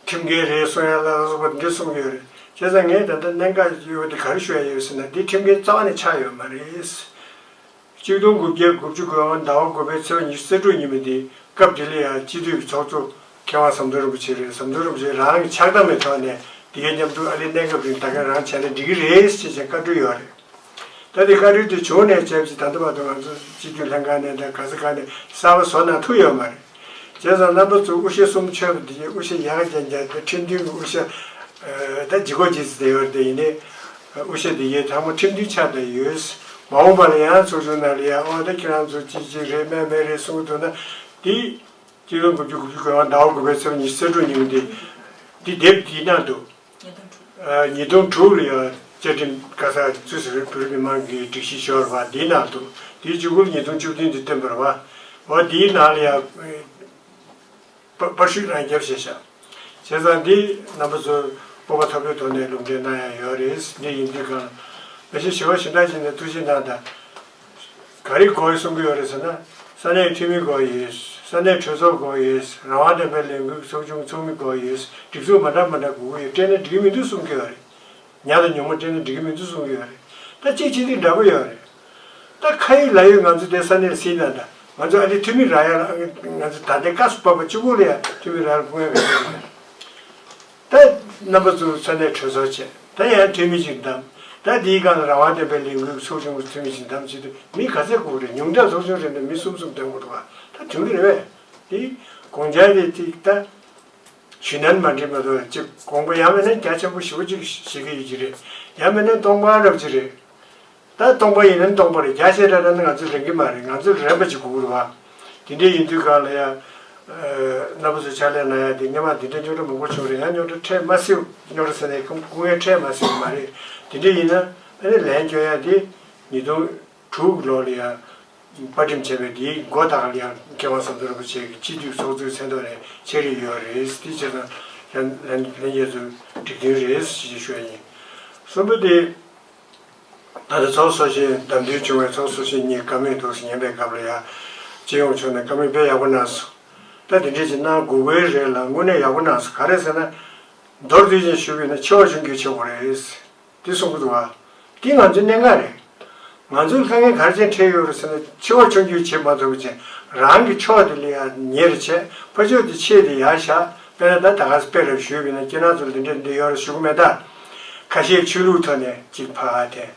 ཁྲིམས་འགལ་རེད་གསུང་ཡ་ལ་སོགས་པ་འདི་གསུང་གི་ཡོད་རེད། བྱས་ཙང་ངས་ད་ལྟ་གནད་འགག་ཡོད་པ་འདི་ག་རེ་ཞུ་ཡ་ཡོད་ཟེར་ན། འདི་ཁྲིམས་འགལ་རྩ་བ་ནས་ཆགས་ཡོད་མ་རེད། གཅིག་སྟོང་དགུ་བརྒྱ་དགུ་བཅུ་གོ་ལྔ་ཟླ་བ་དགུ་པའི་ཚེས་པ་ཉི་ཤུ་རྩ་དྲུག་ཉིན་མོ་འདི་སྐབས་འདི་ལ་ཡང་སྤྱི་འཐུས་ཀྱི་ཚོགས་གཙོ་མཁས་དབང་ཟམ་གདོང་རིན་པོ་ཆེ་རེད། ཟམ་གདོང་རིན་པོ་ཆེ་རང་གི་ཕྱག་བསྟར་མའི་ཐོག་ནས་འདི་གའི་མཉམ་དུ་ཨ་ལེ་གནས་སྐབས་རིང་ད་ག་རང་བྱས་ན་འགྲིག་གི་རེད་ཅེས་བྱས་བཀའ་འཁྲོལ་ཡོད་རེད། ད་དེ་བཀའ་འཁྲོལ་དེ་བྱུང་ནས་བྱས་ཅིག་ད་ལྟ་བར་དུ་ང་ཚོ་སྤྱི་འཐུས་ལྷན་ཁང་ནས་དང་ག་ས་ག་ནས་གསར་པ་བཟོ་གནང་ཐུབ་ཡོད་མ་རེད། བྱས་ཙང་རྣམ་པ་ཚོ་དབུ་ཞྭ་གསུམ་མཆོད་པ་འདི་གའི་དབུ་ཞྭ་ཡག་ག་རྒྱག་རྒྱག་ད་ཁྲིམས་མཐུན་གྱི་དབུ་ཞྭ་ད་ལྗིད་ཁོག་ལྗིད་ཚད་དེ་ཡོད་རེད། དེ་ཡིན་ནའི་དབུ་ཞྭ་འདི་གའི་ཚང་མ་ཁྲིམས་མཐུན་ཆགས་བསྡད་ཡོད། མ་འོངས་པ་ལ་ཡང་ཚོགས་ཆུང་ནང་ལ་ཡང་ཨོ་ད་ཁྱེད་རང་ཚོ་ཅི་ཅི་རེད་མེད་མེད་རེད་གསུང་གི་འདུག་ན་འདི། གཅིག་སྟོང་དགུ་བརྒྱ་དགུ་བཅུ་གོ་ལྔ་ཟླ་བ་དགུ་པའི་ཚེས་པ་ཉི་ཤུ་རྩ་དྲུག་ཉིན་མོ་འདི། འདི་དེབ་འདིའི་ནང་དུ། ཉིས་སྟོང་དྲུག་ལ་ཡང་བཅའ་ཁྲིམས་ག་ས་ཚུད་ཟེར་བའི་བོད་རིགས་མི་མང་གི་སྒྲིག་གཞི་ཤོར་བ་འདིའི་ནང་དུ། འདིའི་གཅིག་པུ་ལ་ཉིས་སྟོང་བཅུ་བདུན་འདི་བཏོན་པ་རེད་བ། འོ་འདིའི་ནང་ལ་ཡང་པར་ཤུགས་རང་བརྒྱབ་བྱས་ཤག་བྱས་ཙང་འདི་རྣམ་པ་ཚོ་སྤོབས་པ་མཐོ་པོའི་ཐོག་ནས་ལུང་འདྲེན་གནང་ཡ་ཡོད་རེད། འདི་ཡིན་དུས་གང་ལ་མ་གཞི་ཞི་བ་ཞི་དྲག་ཅིག་ནས་ཐུགས་རྗེ་གནང་དང་། ག་རེ་དགོས་གསུང་གི་ཡོད་རེད་ཟེར་ན། ས་གནས་འཐུས་མི་དགོས་ཡོད། ས་གནས་གྲོས་ཚོགས་དགོས་ཡོད། རང་དབང་ལྡན་པའི་ལས་འགུལ་ཚོགས་ཆུང་ཚོགས་མི་དགོས་ཡོད། སྒྲིག་འཛུགས་མ་འདྲ་མ་འདྲ་དགོས་ཀྱི་ཡོད། སྤྲད་ན་འགྲིག་གི་མི་འདུག་གསུང་གི་ཡོད་རེད། ཉག་དང་ཉོག་མ་སྤྲད་ན་འགྲིག་གི་མི་འདུག་གསུང་གི་ཡོད་རེད། ད་གཅིག་བྱེད་དུས་འདྲ་པོ་ཡོད་རེད། ད་ཁ་ཡོད་ལག་ཡོད་ང་ཚོ་དེ་ས་གནས་སྲིད་ན་ད་ང་ཚོ་ཨ་ནི་འཐུས་མི་རག་ཡ་ལ་ང་ཚོ་ད་ལྟའི་བཀའ་སུ་བབས་པ་གཅིག་པོ་ལ་ཡ་འཐུས་མི་རག་ཡ་ལ་དཔུང་ཡ་ག་ཚོད་ཡོད་རེད། ད་རྣམ་པ་ཚོ་ས་གནས་གྲོས་ཚོགས་བྱས། ད་ཡང་འཐུས་མི་གཅིག་བདམས། ད་དེའི་སྒང་ལ་རང་དབང་ལྡན་པའི་ལས་འགུལ་ཚོགས་ཆུང་གི་འཐུས་མི་གཅིག་བདམས་བྱེད་དུས་མི་ག་ཚད་དགོས་རེད། ཉུང་མཐར་ཚོགས་ཆུང་རེ་ནས་མི་གསུམ་གསུམ་འདེམས་དགོས་འདུག་ག་ད་དོན་གྱི་རེད་པས། དེ་དགོངས་འཆར་དེ་ཅིག་ད་ཞུ་ནན་མ་འགྲིག་མ་གཏོགས་ཅིག་དགོངས་པ་ཡང་མིན་ན་རྒྱ་ཆེན་པོ་ཞེ་པོ་ཅིག་བཞེས་ཀྱི་ཡོད་ཀྱི་རེད། ཡང་མིན་ན་སྟོང་པ་རབ་ཅིག་རེད། ད་སྟོང་པ་ཡིན་ན་སྟོང་པ་རེད། རྒྱ་ཆེ་དྲགས་ན་ང་ཚོས་རན་གྱི་མ་རེད། ང་ཚོས་རན་པ་ཅིག་དགོས་ཀྱི་རེད་བ། དེ་འདྲ་ཡིན་དུས་སྒང་ལ་ཡ། རྣམ་པ་ཚོས་ཕྱག་ལས་གནང་ཡ་དེ་སྔོན་མ་འདི་འདྲའི་རྙོག་དྲ་མང་པོ་བྱུང་རེད། ཡང་རྙོག་དྲ་འཕྲད་མ་སྲིད། རྙོག་དྲ་ཟེར་ནས་སྐུ་ངལ་འཕྲད་མ་སྲིད་མ་རེད། དེ་འདྲ་ཡིན་ན་ཨ་ནི་ལན་སྐྱོན་ཡ་དེ་ཉིས་སྟོང་དྲུག་ལོ་ལ་ཡང་། པར་སྐྲུན་བྱས་པའི་དེའི་མགོ་བཏགས་ལ་ཡང་མཁས་དབང་ཟམ་གདོང་རིན་པོ་ཆེ་གི་སྤྱི་འཐུས་ཚོགས་གཙོའི་མཚན་ཐོག་ནས་ཕྱག་བྲིས་ཡོད་རེད། དེ་བྱས་ཙང་ལན་ལན་ལན་རྒྱ་མཚོའི་སྒྲིག་མཐུན་རེད་ཞེས་ཞུ་ཡ་ཡིན། གསུམ་པ་དེ། ད་ལྟ་ཚོགས་གཙོ་ཆེན་བདམས་ཐོན་བྱུང་བའི་ཚོགས་གཙོ་ཆེན་གཉིས་བཀའ་མོལ་འདུག་སེ་ཉན་པའི་སྐབས་ལ་ཡང་། སྤྱི་ཡོངས་ཕྱོགས་ནས་བཀའ་མོལ་དཔེ་ཡག་པོ་གནང་སོང་། ད་དེ་འདྲས་ཅིག་གནང་དགོས་ཀྱི་རེད་ལ་དངོས་གནས་ཡག་པོ་གནང་སོང་། ག་རེ་ཟེར་ན། མདོར་བསྡུས་ཅིག་ཞུ་བ་ཡིན་ན་ཆེ་བ་ཆུང་རྒྱུའི་ཆེ་བ་རེད། དེ་གསུང་གི་འདུག་བ། དེ་ང་ཚོའི་གནད་འགག་རེད། ང་ཚོའི་དཀའ་ངལ་ག་རེ་བྱས་འཕྲད་ཡོད་རེད་ཟེར་ན་ཆེ་བ་ཆུང་རྒྱུའི་བྱེད་མ་ཐུབ་པ་བྱས། རང་གི་ཕྱོགས་དེ་ལ་ཡང་ཉེ་རུ་བྱས། ཕར་ཕྱོགས་དེ་ཆེ་དེ་ཡར་བཞག་དཔེར་ན་ད་ད་ག་སེ་དཔེ་རེ་ཞུས་པ་ཡིན་ན་ཁྱེད་རང་ཚོ་ལ་འདི་འདྲ་འདི་ཡོད་རེད་ཞུ་གི་མེད་ད། ཁ་ཤས་ཆོས་ལུགས་ཐོག་ནས་གཅིག་ཕར་འཐེན།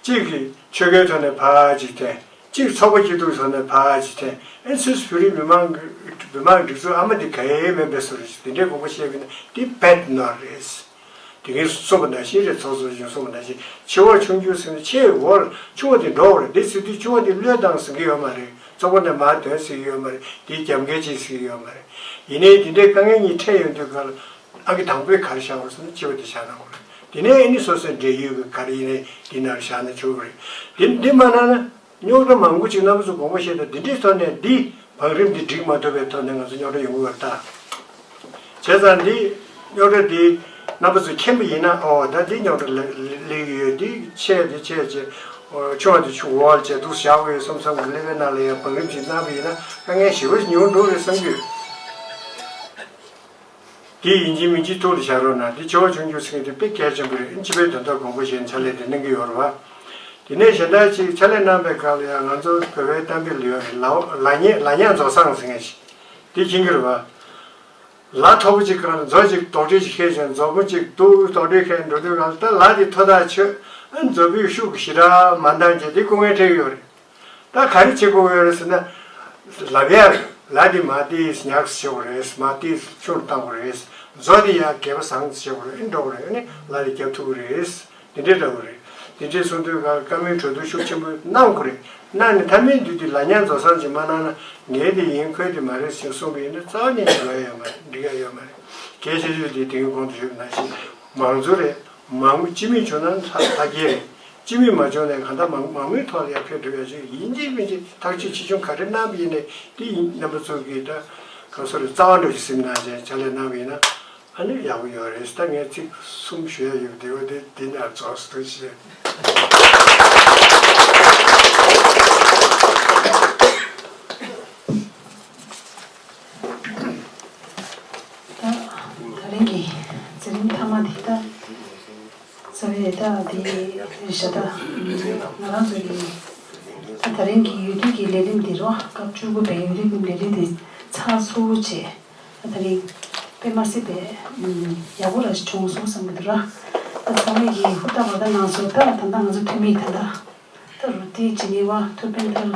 གཅིག་གིས་ཆོལ་ཁའི་ཐོག་ནས་ཕར་གཅིག་འཐེན། གཅིག་ཚོགས་པ་སྐྱིད་སྡུག་ཐོག་ནས་ཕར་གཅིག་འཐེན། ཨེ་སུད་སི་བོད་རིགས་མི་མང་གི་མི་མང་སྒྲིག་འཛུགས་ཨ་མ་འདི་ག་ཡེ་མེད་པའི་བཟོ་འདྲ་ཞིག་འདི་འདྲའི་དགོངས་པ་བཞེས་པ་ཡིན་ན་འདི་བེད་ནོར་རེད། དེ་གིན་གསུངས་པ་ནང་བཞིན་རེད། ཚོགས་གཙོ་གཞོན་གསུངས་པ་ནང་བཞིན་ཆེ་བ་ཆུང་རྒྱུ་ཟེར་ན་ཆེ་བའི་འོག་ལ་ཆུང་བ་དེ་འགྲོ་བ་རེད། དེ་ཟེར་དུས་ཆུང་བ་དེ་བློས་བཏང་ཟེར་གྱི་ཡོད་མ་རེད། ཚོགས་པ་ནས་མར་ཐོན་ཟེར་གྱི་ཡོད་མ་རེད། དེའི་རྒྱབ་འགལ་ཅིག་ཟེར་གྱི་ཡོད་མ་རེད། ཡིན་ནའི་དེ་འདྲའི་དཀའ་ངལ་གཉིས་འཕྲད་ཡོང་དུས་ག་ལ་ཨང་ཀི་དང་པོས་ག་རེ་བཞག་པ་རེད་ཟེར་ན་ཆེ་བ་དེ་བཞག་གནང་དགོས་རེད། དེ་ནས་ཨ་ནི་སོ་སོའི་འབྲེལ་ཡོད་ཀྱི་ག་རེ་ཡིན་ནའི་དེ་ནང་བཞག་ན་ཆོག་གི་རེད། དེ་འདི་མ་གནང་ན། རྙོག་དྲ་མང་པོ་ཅིག་རྣམ་པ་ཚོ་དགོངས་པ་བཞེས་དང་འདི་འདྲའི་ཐོག་ནས་འདི་བང་རིམ་འདི་འགྲིག་མ་ཐུབ་པའི་ཐོག་ནས་ང་ཚོ་རྙོག་དྲ་ཡོང་གི་ཡོད་རེད་ད། བྱས་ཙང་འདི་རྙོག་དྲ་འདི་རྣམ་པ་ཚོས་མཁྱེན་པ་ཡིན་ན་ཨོ་ད་འདི་རྙོག་དྲ་ལ་སླེབས་ཀྱི་ཡོད། འདི་ཆེ་འདི་ཆེ་ཆེ་ཆུང་བ་འདི་ཆུང་བ་བྱས་འདུག་བཞག་དགོས་ཡོད་བསམ་བསམ་གི་ཀླད་པའི་ནང་ལ་ཡང་བང་རིམ་ཅིག་བཏང་པ་ཡིན་ན་དཀའ་ངལ་ཞེ་པོ་ཉུང་འགྲོ་རེད་བསམ་གྱི་ཡོད། དེ་ཡིན་གཅིག་མིན་གཅིག་ཐུགས་ལ་བཞག་རོགས་གནང་། དེ་ཆེ་བ་ཆུང་རྒྱུ་ཟེར་མཁན་དེ་དཔེ་གལ་ཆེན་པོ་རེད། སྤྱི་པའི་དོན་དག་དགོངས་པ་བཞེས་ནས་ཕྱག་ལས་དེ་གནང་གི་ཡོད་རེད་བ། དེ་ནས་གཞན་དག་ཅིག་ཕྱག་ལས་གནང་པའི་སྐབས་ལ་ཡང་ང་ཚོ་བོད་པའི་གཏམ་དཔེ་ལ་ཡོད་རེད། ལ་ལ་ཉེ་ལ་ཉག་འཛོ་སང་ཟེར་མཁན་ཞིག་དེ་མཁྱེན་གྱི་རེད་བ། ལ་མཐོ་པོ་ཅིག་སྒང་ལ་མཛོ་ཅིག་དོག་དྲི་ཅིག་ཁྱེར་ཅིང་མཛོ་མོ་ཅིག་འདུག་དོག་དྲི་ཁྱེར་འགྲོ་དུས་སྒང་ལ་ད་ལ་དེ་མཐོ་ཐག་ཆོད། ཨ་མཛོ་པོས་ཤུགས་ཞེ་དྲག་མ་འདང་བྱས་དེ་སྐུ་ངལ་འཕྲད་ཀྱི་ཡོད་རེད། ད་ག་རེ་བྱེད་དགོས་ཡོད་རེད་ཟེར་ན། ལབ་ཡ་རེད། ལ་འདི་མར་ཏོག་ཙམ་ཉག་ཙམ་བྱེད་དགོས་རེད། མར་ཏོག་ཙམ་ཆུང་རུ་བཏང་དགོས་རེད། མཛོ་འདི་ཡར་སྒལ་པ་བཟང་ཙམ་བྱེད་དགོས་རེད། འགྲོ་དགོས་རེད། ཨ་ནི་ལ་འདི་རྒྱབ་ཐུབ་ཀྱི་རེད། འདི་འདྲས་འདྲ་བོ་རེད། འདི་འདྲས་གསུང་དུས་ག་བཀའ་མོལ་གྲོས་བསྡུར་ཤུགས་ཆེན་པོ་གནང་དགོས་རེད། གནང་ནས་མཐའ་མའི་དུས་འདི་ལ་ཉག་འཛོ་སང་ཅིག་མ་གནང་ན་ངའི་འདི་ཡིན་ཁོའི་འདི་མ་རེད་ཞེས་གསུངས་པ་ཡིན་ན་རྩ་བ་ནས་འགྲིག་ཡ་ཡོད་མ་རེད། འགྲིག་ཡ་ཡོད་མ་རེད། གལ་ཆེ་ཤོས་དེ་དེ་རིང་གོང་དུ་ཞུས་པ་ནང་བཞིན་མང་གཙོ་རེད། མང་སྤྱི་མི་བྱུང་ན་ལྷ་ལྷ་རྒྱལ་རེད། སྤྱི་མི་མ་བྱུང་ན་གང་ལྟར་མང་མང་མོས་ཐོག་ལ་ཡར་ཕེབས་ཐུབ་ཡ་ཞིག་ཡིན་གཅིག་མིན་གཅིག་ཐག་གཅོད་ཆེ་ཆུང་ག་རེ་གནང་བ་ཡིན་ནའི་དེ་ཡིན་རྣམ་པ་ཚོ་གིས་ད་གང་སོ་རེ་རྩ་བ་འགྲོ་ཞིག་སེམས་ནང་བཞིན་ཕྱག་ལས་གནང་བ་ཡིན་ན་ཨ་ནི་ཡག་པོ་ཡོད་རེད། ད་ངས་ཚིག་གསུམ་ཞུ་ཡ་ཡོད་པ་དེ་བ་དེ་དེ་ནས་རྫོགས་སུ་ཞེས། ད་ད་རིང་གི་མཛད་རིམ་མཐའ་མ་དེ་ད། རྩ་བའི་ད་དེ་ཞེ་ད། ང་རང་ཚོ་གི་ད་ད་རིང་གི་འོས་བསྡུ་གི་ལས་རིམ་དེ་རོ་སྐབས་བཅུ་དགུ་པའི་འོས་བསྡུ་གི་ལས་རིམ་དེ་ཚགས་ཚུད་པོ་བྱས། ད་ད་རིང་དཔེ་མ་སྲིད་པའི་ཡག་པོ་ར་ཞིག་བྱུང་སོང་བསམ་གི་འདུག་ར། ད་ཚང་མས་ཀྱི་ཧུར་ཐག་པ་ད་ང་ཚོ་ད་ད་ལྟ་ང་ཚོ་འཐུས་མི་ད་ལྟ། ད་རུ་ཏི་ཇི་ནི་ཝ་ཐུར་པན་ཐར།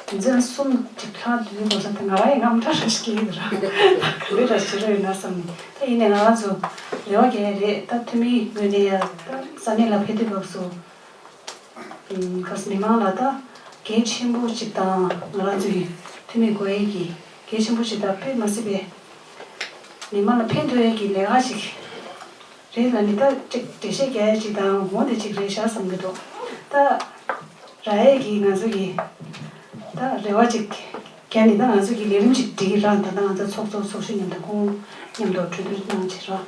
འཛིན་གསུམ་གཅིག་ལྷག་དུས་གོ་ས་དེ་ང་རང་ཡི་རྔམ་སྐྲག་ར་ཞིག་སྐྱེ་གི་ར། ད་ག་འདྲ་ར་ཞིག་ར་ཡོད་ན་བསམ་ནས་ད་ཡིན་ནའི་ང་རང་ཚོ་རེ་བ་རྒྱག་ཡ་རེད། ད་འཐུས་མི་ངོས་ནས་ཡ་ད་ས་གནས་ལ་ཕེབས་དུས་སྐབས་སུ་ག་སེ་མི་མང་ལ་ད་གལ་ཆེན་པོ་ཅིག་དང་ང་རང་ཚོ་ཡི་འཐུས་མི་དགོས་ཡས་ཀྱི་གལ་ཆེན་པོ་ཞིག་ད་དཔེ་མ་སྲིད་པའི་མི་མང་ལ་ཕན་ཐོགས་ཡས་ཀྱི་ལས་ཀ་ཞིག་རེད་ལ་ནི་ད་ཅིག་འགྲེལ་བཤད་རྒྱག་ཡ་ཅིག་དང་འོང་དེ་ཅིག་རེད་ཤག་བསམ་གི་འདུག་ད་ར་ཡས་ཀྱི་ང་ཚོ་གི་ད་རེ་བ་ཅིག་རྒྱག་ནི་ད་ང་ཚོ་གི་ལས་རིམ་ཅིག་སྒྲིག་ར། ད་ད་ང་ཚོ་ཚོགས་གཙོ་ཚོགས་གཞོན་མཉམ་དུ་ཁོང་མཉམ་དུ་གྲོས་བསྡུར་གནང་བྱེད་ར།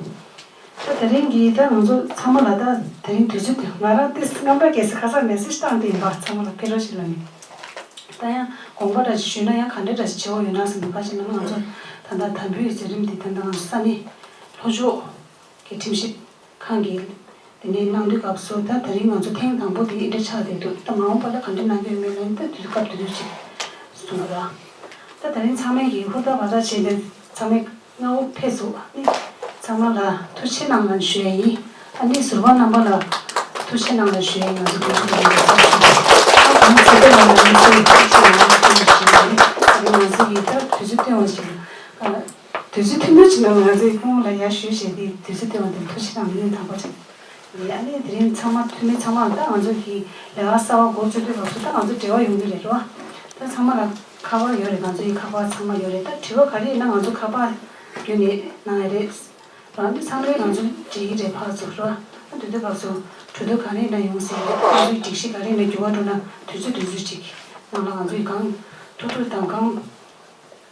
ད་དེ་རིང་གི་ད་ང་ཚོ་ཚང་མ་ལ་ད་དེ་རིང་དུས་ཚོད་དེ་ང་རང་ཏིས་རྔམ་པ་སྐྱེས་སེ་ཁ་སང་མེ་སེ་ཇི་བཏང་སྟེ་ཡིན་པ། ཚང་མ་ལ་ཕེབས་རོགས་ཞེས་ལབ་ནི། ད་ཡང་དགོངས་པ་འདྲ་ཞིག་ཞུས་ན་ཡང་ག་འདྲ་འདྲ་ཞིག་བྱེད་དགོས་ཡོད་ན་བསམ་ནས་ཁ་ཅིག་ལ་ང་ཚོ་ད་ལྟ་དམ་འབུལ་གྱི་མཛད་རིམ་འདི་ད་ལྟ་ང་ཚོ་ས་གནས་ལྷོ་ཕྱོགས་ཀྱི་ཁྲིམས་ཞིབ་ཁང་གིས་དེ་ནས་གནང་དུས་སྐབས་སུ་ད་དེ་རིང་ང་ཚོ་ཐེངས་དང་པོ་དེ་འདི་འདྲ་ཆགས་བསྡད་འདུག་ད་མ་འོངས་པ་ལ་ག་འདྲ་གནང་གི་ཡོད་མེད་ལ་ད་དུས་སྐབས་དུས་དུས་ཅིག་གསུང་གི་ར། ད་དེ་རིང་ཚང་མས་ཀྱིས་ཧུར་ཐག་བར་ཐག་བྱས་ཏེ་ཚང་མས་སྔ་པོ་ཕེབས་སོང་། ཨ་ནི་ཚང་མ་ལ་ཐུགས་རྗེ་གནང་ལ་ཞུ་ཡ་ཡིན། ཨ་ནི་ཟུར་པ་རྣམ་པ་ལ་ཐུགས་རྗེ་གནང་ལ་ཞུ་ཡ་ཡིན། ང་ཚོ་དུས་ཚོད་དེ་རིང་ལ་ཚོགས་ཞུས་ཨ་གང་ཚེ་བརྟན་ལ་ང་ཚོས་ཐུགས་རྗེ་གནང་ལ་ཞུ་ཡ་ཡིན། ཨ་ནི་ང་ཚོ་ཡིས་ད་དུས་ཚོད་བཏོན་པ་ཞིག་ཨ། དུས་ཚོད་ཐུང་ཐུང་ཞིག་ནང་ང་ཚོའི་ཁོང་ལ་ཡར་ཞུས་བྱས་ཏེ་དུས་ཚོད་བཏོན་པ་དེ་ཐུགས་རྗེ་གནང་ཡིན། དང་པོ་ཅིག་ཡིན། ཨ་ནི་དེ་རིང་ཚང་མ་འཐུས་མི་ཚང་མ་ད་ང་ཚོ་གི་ལས་ཀ་གསར་པ་འགོ་བཙུགས་དུས་སྐབས་སུ་ད་ང་ཚོ་འབྲེལ་བ་ཡོང་གི་རེད་རོ། ད་ཚང་མ་ལ་ ཁ་པར་ཡོད་རེད། ང་ཚོ་ཡི་ཁ་པར་ཚང་མ་ཡོད་རེད། ད་དྲི་བ་ག་རེ་ཡིན་ན་ང་ཚོ་ཁ་པར་བརྒྱུད་ནས་གནང་ཡ་རེད། རང་མི་ཚང་མས་ང་ཚོ་འབྲེལ་གྱི་རེད། ཕར་ཚུར་རོ། ཨ་དུས་དུས་སྐབས་སུ་གྲོས་བསྡུར་ག་རེ་འདྲ་ཡོང་སྲིད་རེད། ང་ཚོའི་སྒྲིག་གཞི་ག་རེ་འདྲ་འགྱུར་བ་འགྲོ་ན་དུས་ཚོད་དུས་ཚོད་ཅིག་ནང་ལ་ང་ཚོས་གང་ཐུབ་ཐུབ་དང་གང་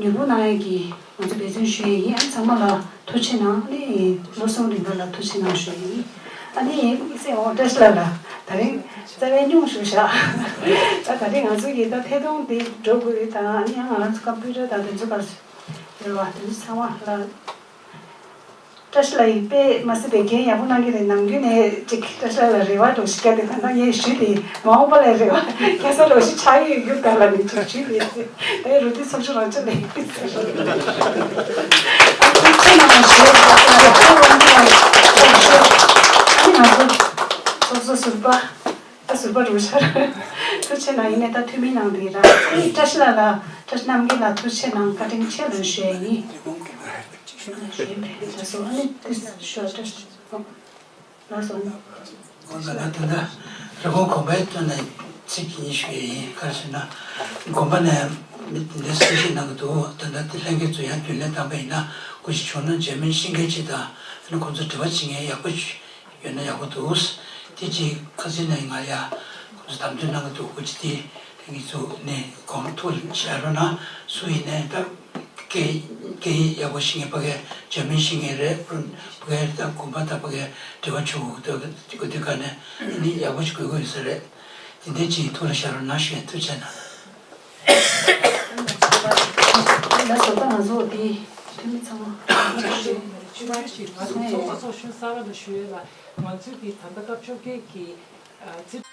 མྱུར་པོ་གནང་ཡས་ཀྱི་ང་ཚོ་འབད་བརྩོན་ཞུ་ཡས་ཡིན། ཨ་ཚང་མ་ལ་ཐུགས་རྗེ་གནང་། ཨ་ནི་བློ་བཟང་རིག་འཛིན་ལ་ཐུགས་རྗེ་གནང་ཞུ་ཡས་ཡིན། ཨ་ནི་སྲས་འོ་བཀྲ་ཤིས་ལགས་ལ་ད་རིང་རྩ་བའི་སྙུང་ཞུ་བཞག་ད་ད་རིང་ང་ཚོ་གི་ད་ཐད་གཏོང་འདི་འགྲོ་དགོས་ཡོད་དང་། ཨ་ནི་ཡང་ང་ཚོ་ཀམ་པུ་ཊར་དང་དེ་ཚོ་ག་རེ་བ་དེ་ཚོ་ཚང་མ་ལ། བཀྲ་ཤིས་ལགས་ཡིས་དཔེ་མ་སྲིད་པའི་འགན་ཡག་པོ་གནང་གི་རེད། ནམ་རྒྱུན་ནས་ཅིག་བཀྲ་ཤིས་ལགས་ལ་རེ་བ་འདྲ་ཞིག་བརྒྱབ་སྟེ། ད་ལྟ་ངས་ཞུས་ཏེ། མ་འོངས་པ་ལ་རེ་བ་རྒྱག་ས་འདྲ་ཞིག་ཆགས་ཡོད་རྒྱུ་ག་ལ་ནས་ཅིག་ཞུས་ཏེ། དེ་རུ་དེ་ཚོགས་ཆུང་རང་ཅག་ལས། ཨ་ཁུ་ཁྱེད་རྣམས་ལ་ཞུ། ཨ་ནི་ང་ཚོ་ཚོགས་གཙོ་ཟུར་པ། ད་ཟུར་པ་རུ་ཤར། ཐུགས་རྗེ་གནང་། ཡིན་ནའི་ད་འཐུས་མི་གནང་དེ་རང་བཀྲ་ཤིས་ལགས་ལ། བཀྲ་ཤིས་རྣམ་རྒྱལ་ལ་ཐུགས་རྗེ་གནང་། བཀའ་དྲིན་ཆེ་ལབ་ཞུ་ཡ་ཡིན། ཞུ་ཡིན་པས་ལགས་སོ། ཨ་ནི་དེ་ཞུ་བཀྲ་ཤིས་ལགས་སོ། ཨོ་ད་ད་ད་རི་བོང་དགོན་པའི་དོན་ནས་ཚིག་གཉིས་ཞུ་ཡ་ཡིན། ག་རེ་ཟེར་ན་དགོན་པ་ནས་མི་དེ་འདྲ་གསལ་བཤད་གནང་གི་འདུག་ད་ད་དེ་ལྷན་རྒྱས་ཚོ་ཡང་རྒྱུན་ལས་དམ་པ་ཡིན་ན་སྐུ་ཞིག་བྱུང་ན་འཇར་མན་ཤེས་མཁན་ཅིག་དང་། ཨ་ནི་ཁོང་ཚོ་དྲི་བ་བྱེད་མཁན་ཡག་པོ་ཞིག་ཡོད་ན་ཡག་པོ་འདུག་དེ་ཅིག་ཁ་སང་ནས་ང་ཡ་ཁོང་ཚོ་དམ་དོན་གནང་གི་འདུག་སྐུ་མཁྱེན། དེ་ངེད་ཚོ་ནས་གོང་ཐུགས་བཞག་རོགས་གནང་། སུ་ཡིན་ནའི་ད་སྐད་སྐད་ཡིག་ཡག་པོ་ཤེས་མཁན། ཕ་གིར་འཇར་མན་ཤེས་མཁན་རེད། ཕ་གིར་ད་དགོན་པ་དང་ཕ་གིར་འབྲེལ་བ་བྱུང་འདུག་དེ་ག་ནས་ནི་ཡག་པོ་ཞིག་དགོས་ཀྱི་ཡོད་ས་རེད། དེ་འདྲ་ཅིག་ཐུགས་ལ་བཞག་རོགས་གནང་ཞུ་ཡ། ཐུགས་རྗེ་གནང་། ད་བཟོ་ལྟ་ང་ཚོ་འདི་འཐུས་མི་ཚང་མ་བཅུ་པ་ཞིག་ང་ཚོ་ཚོགས་པ་ཚོགས་གཞོན་གསར་པ་ལ་ཞུ་ཡས་ལ། ང་ཚོས་འདི་ད་ལྟ་སྐབས་བཅོ་བརྒྱད་ཀྱི་ཨ་རྩིས།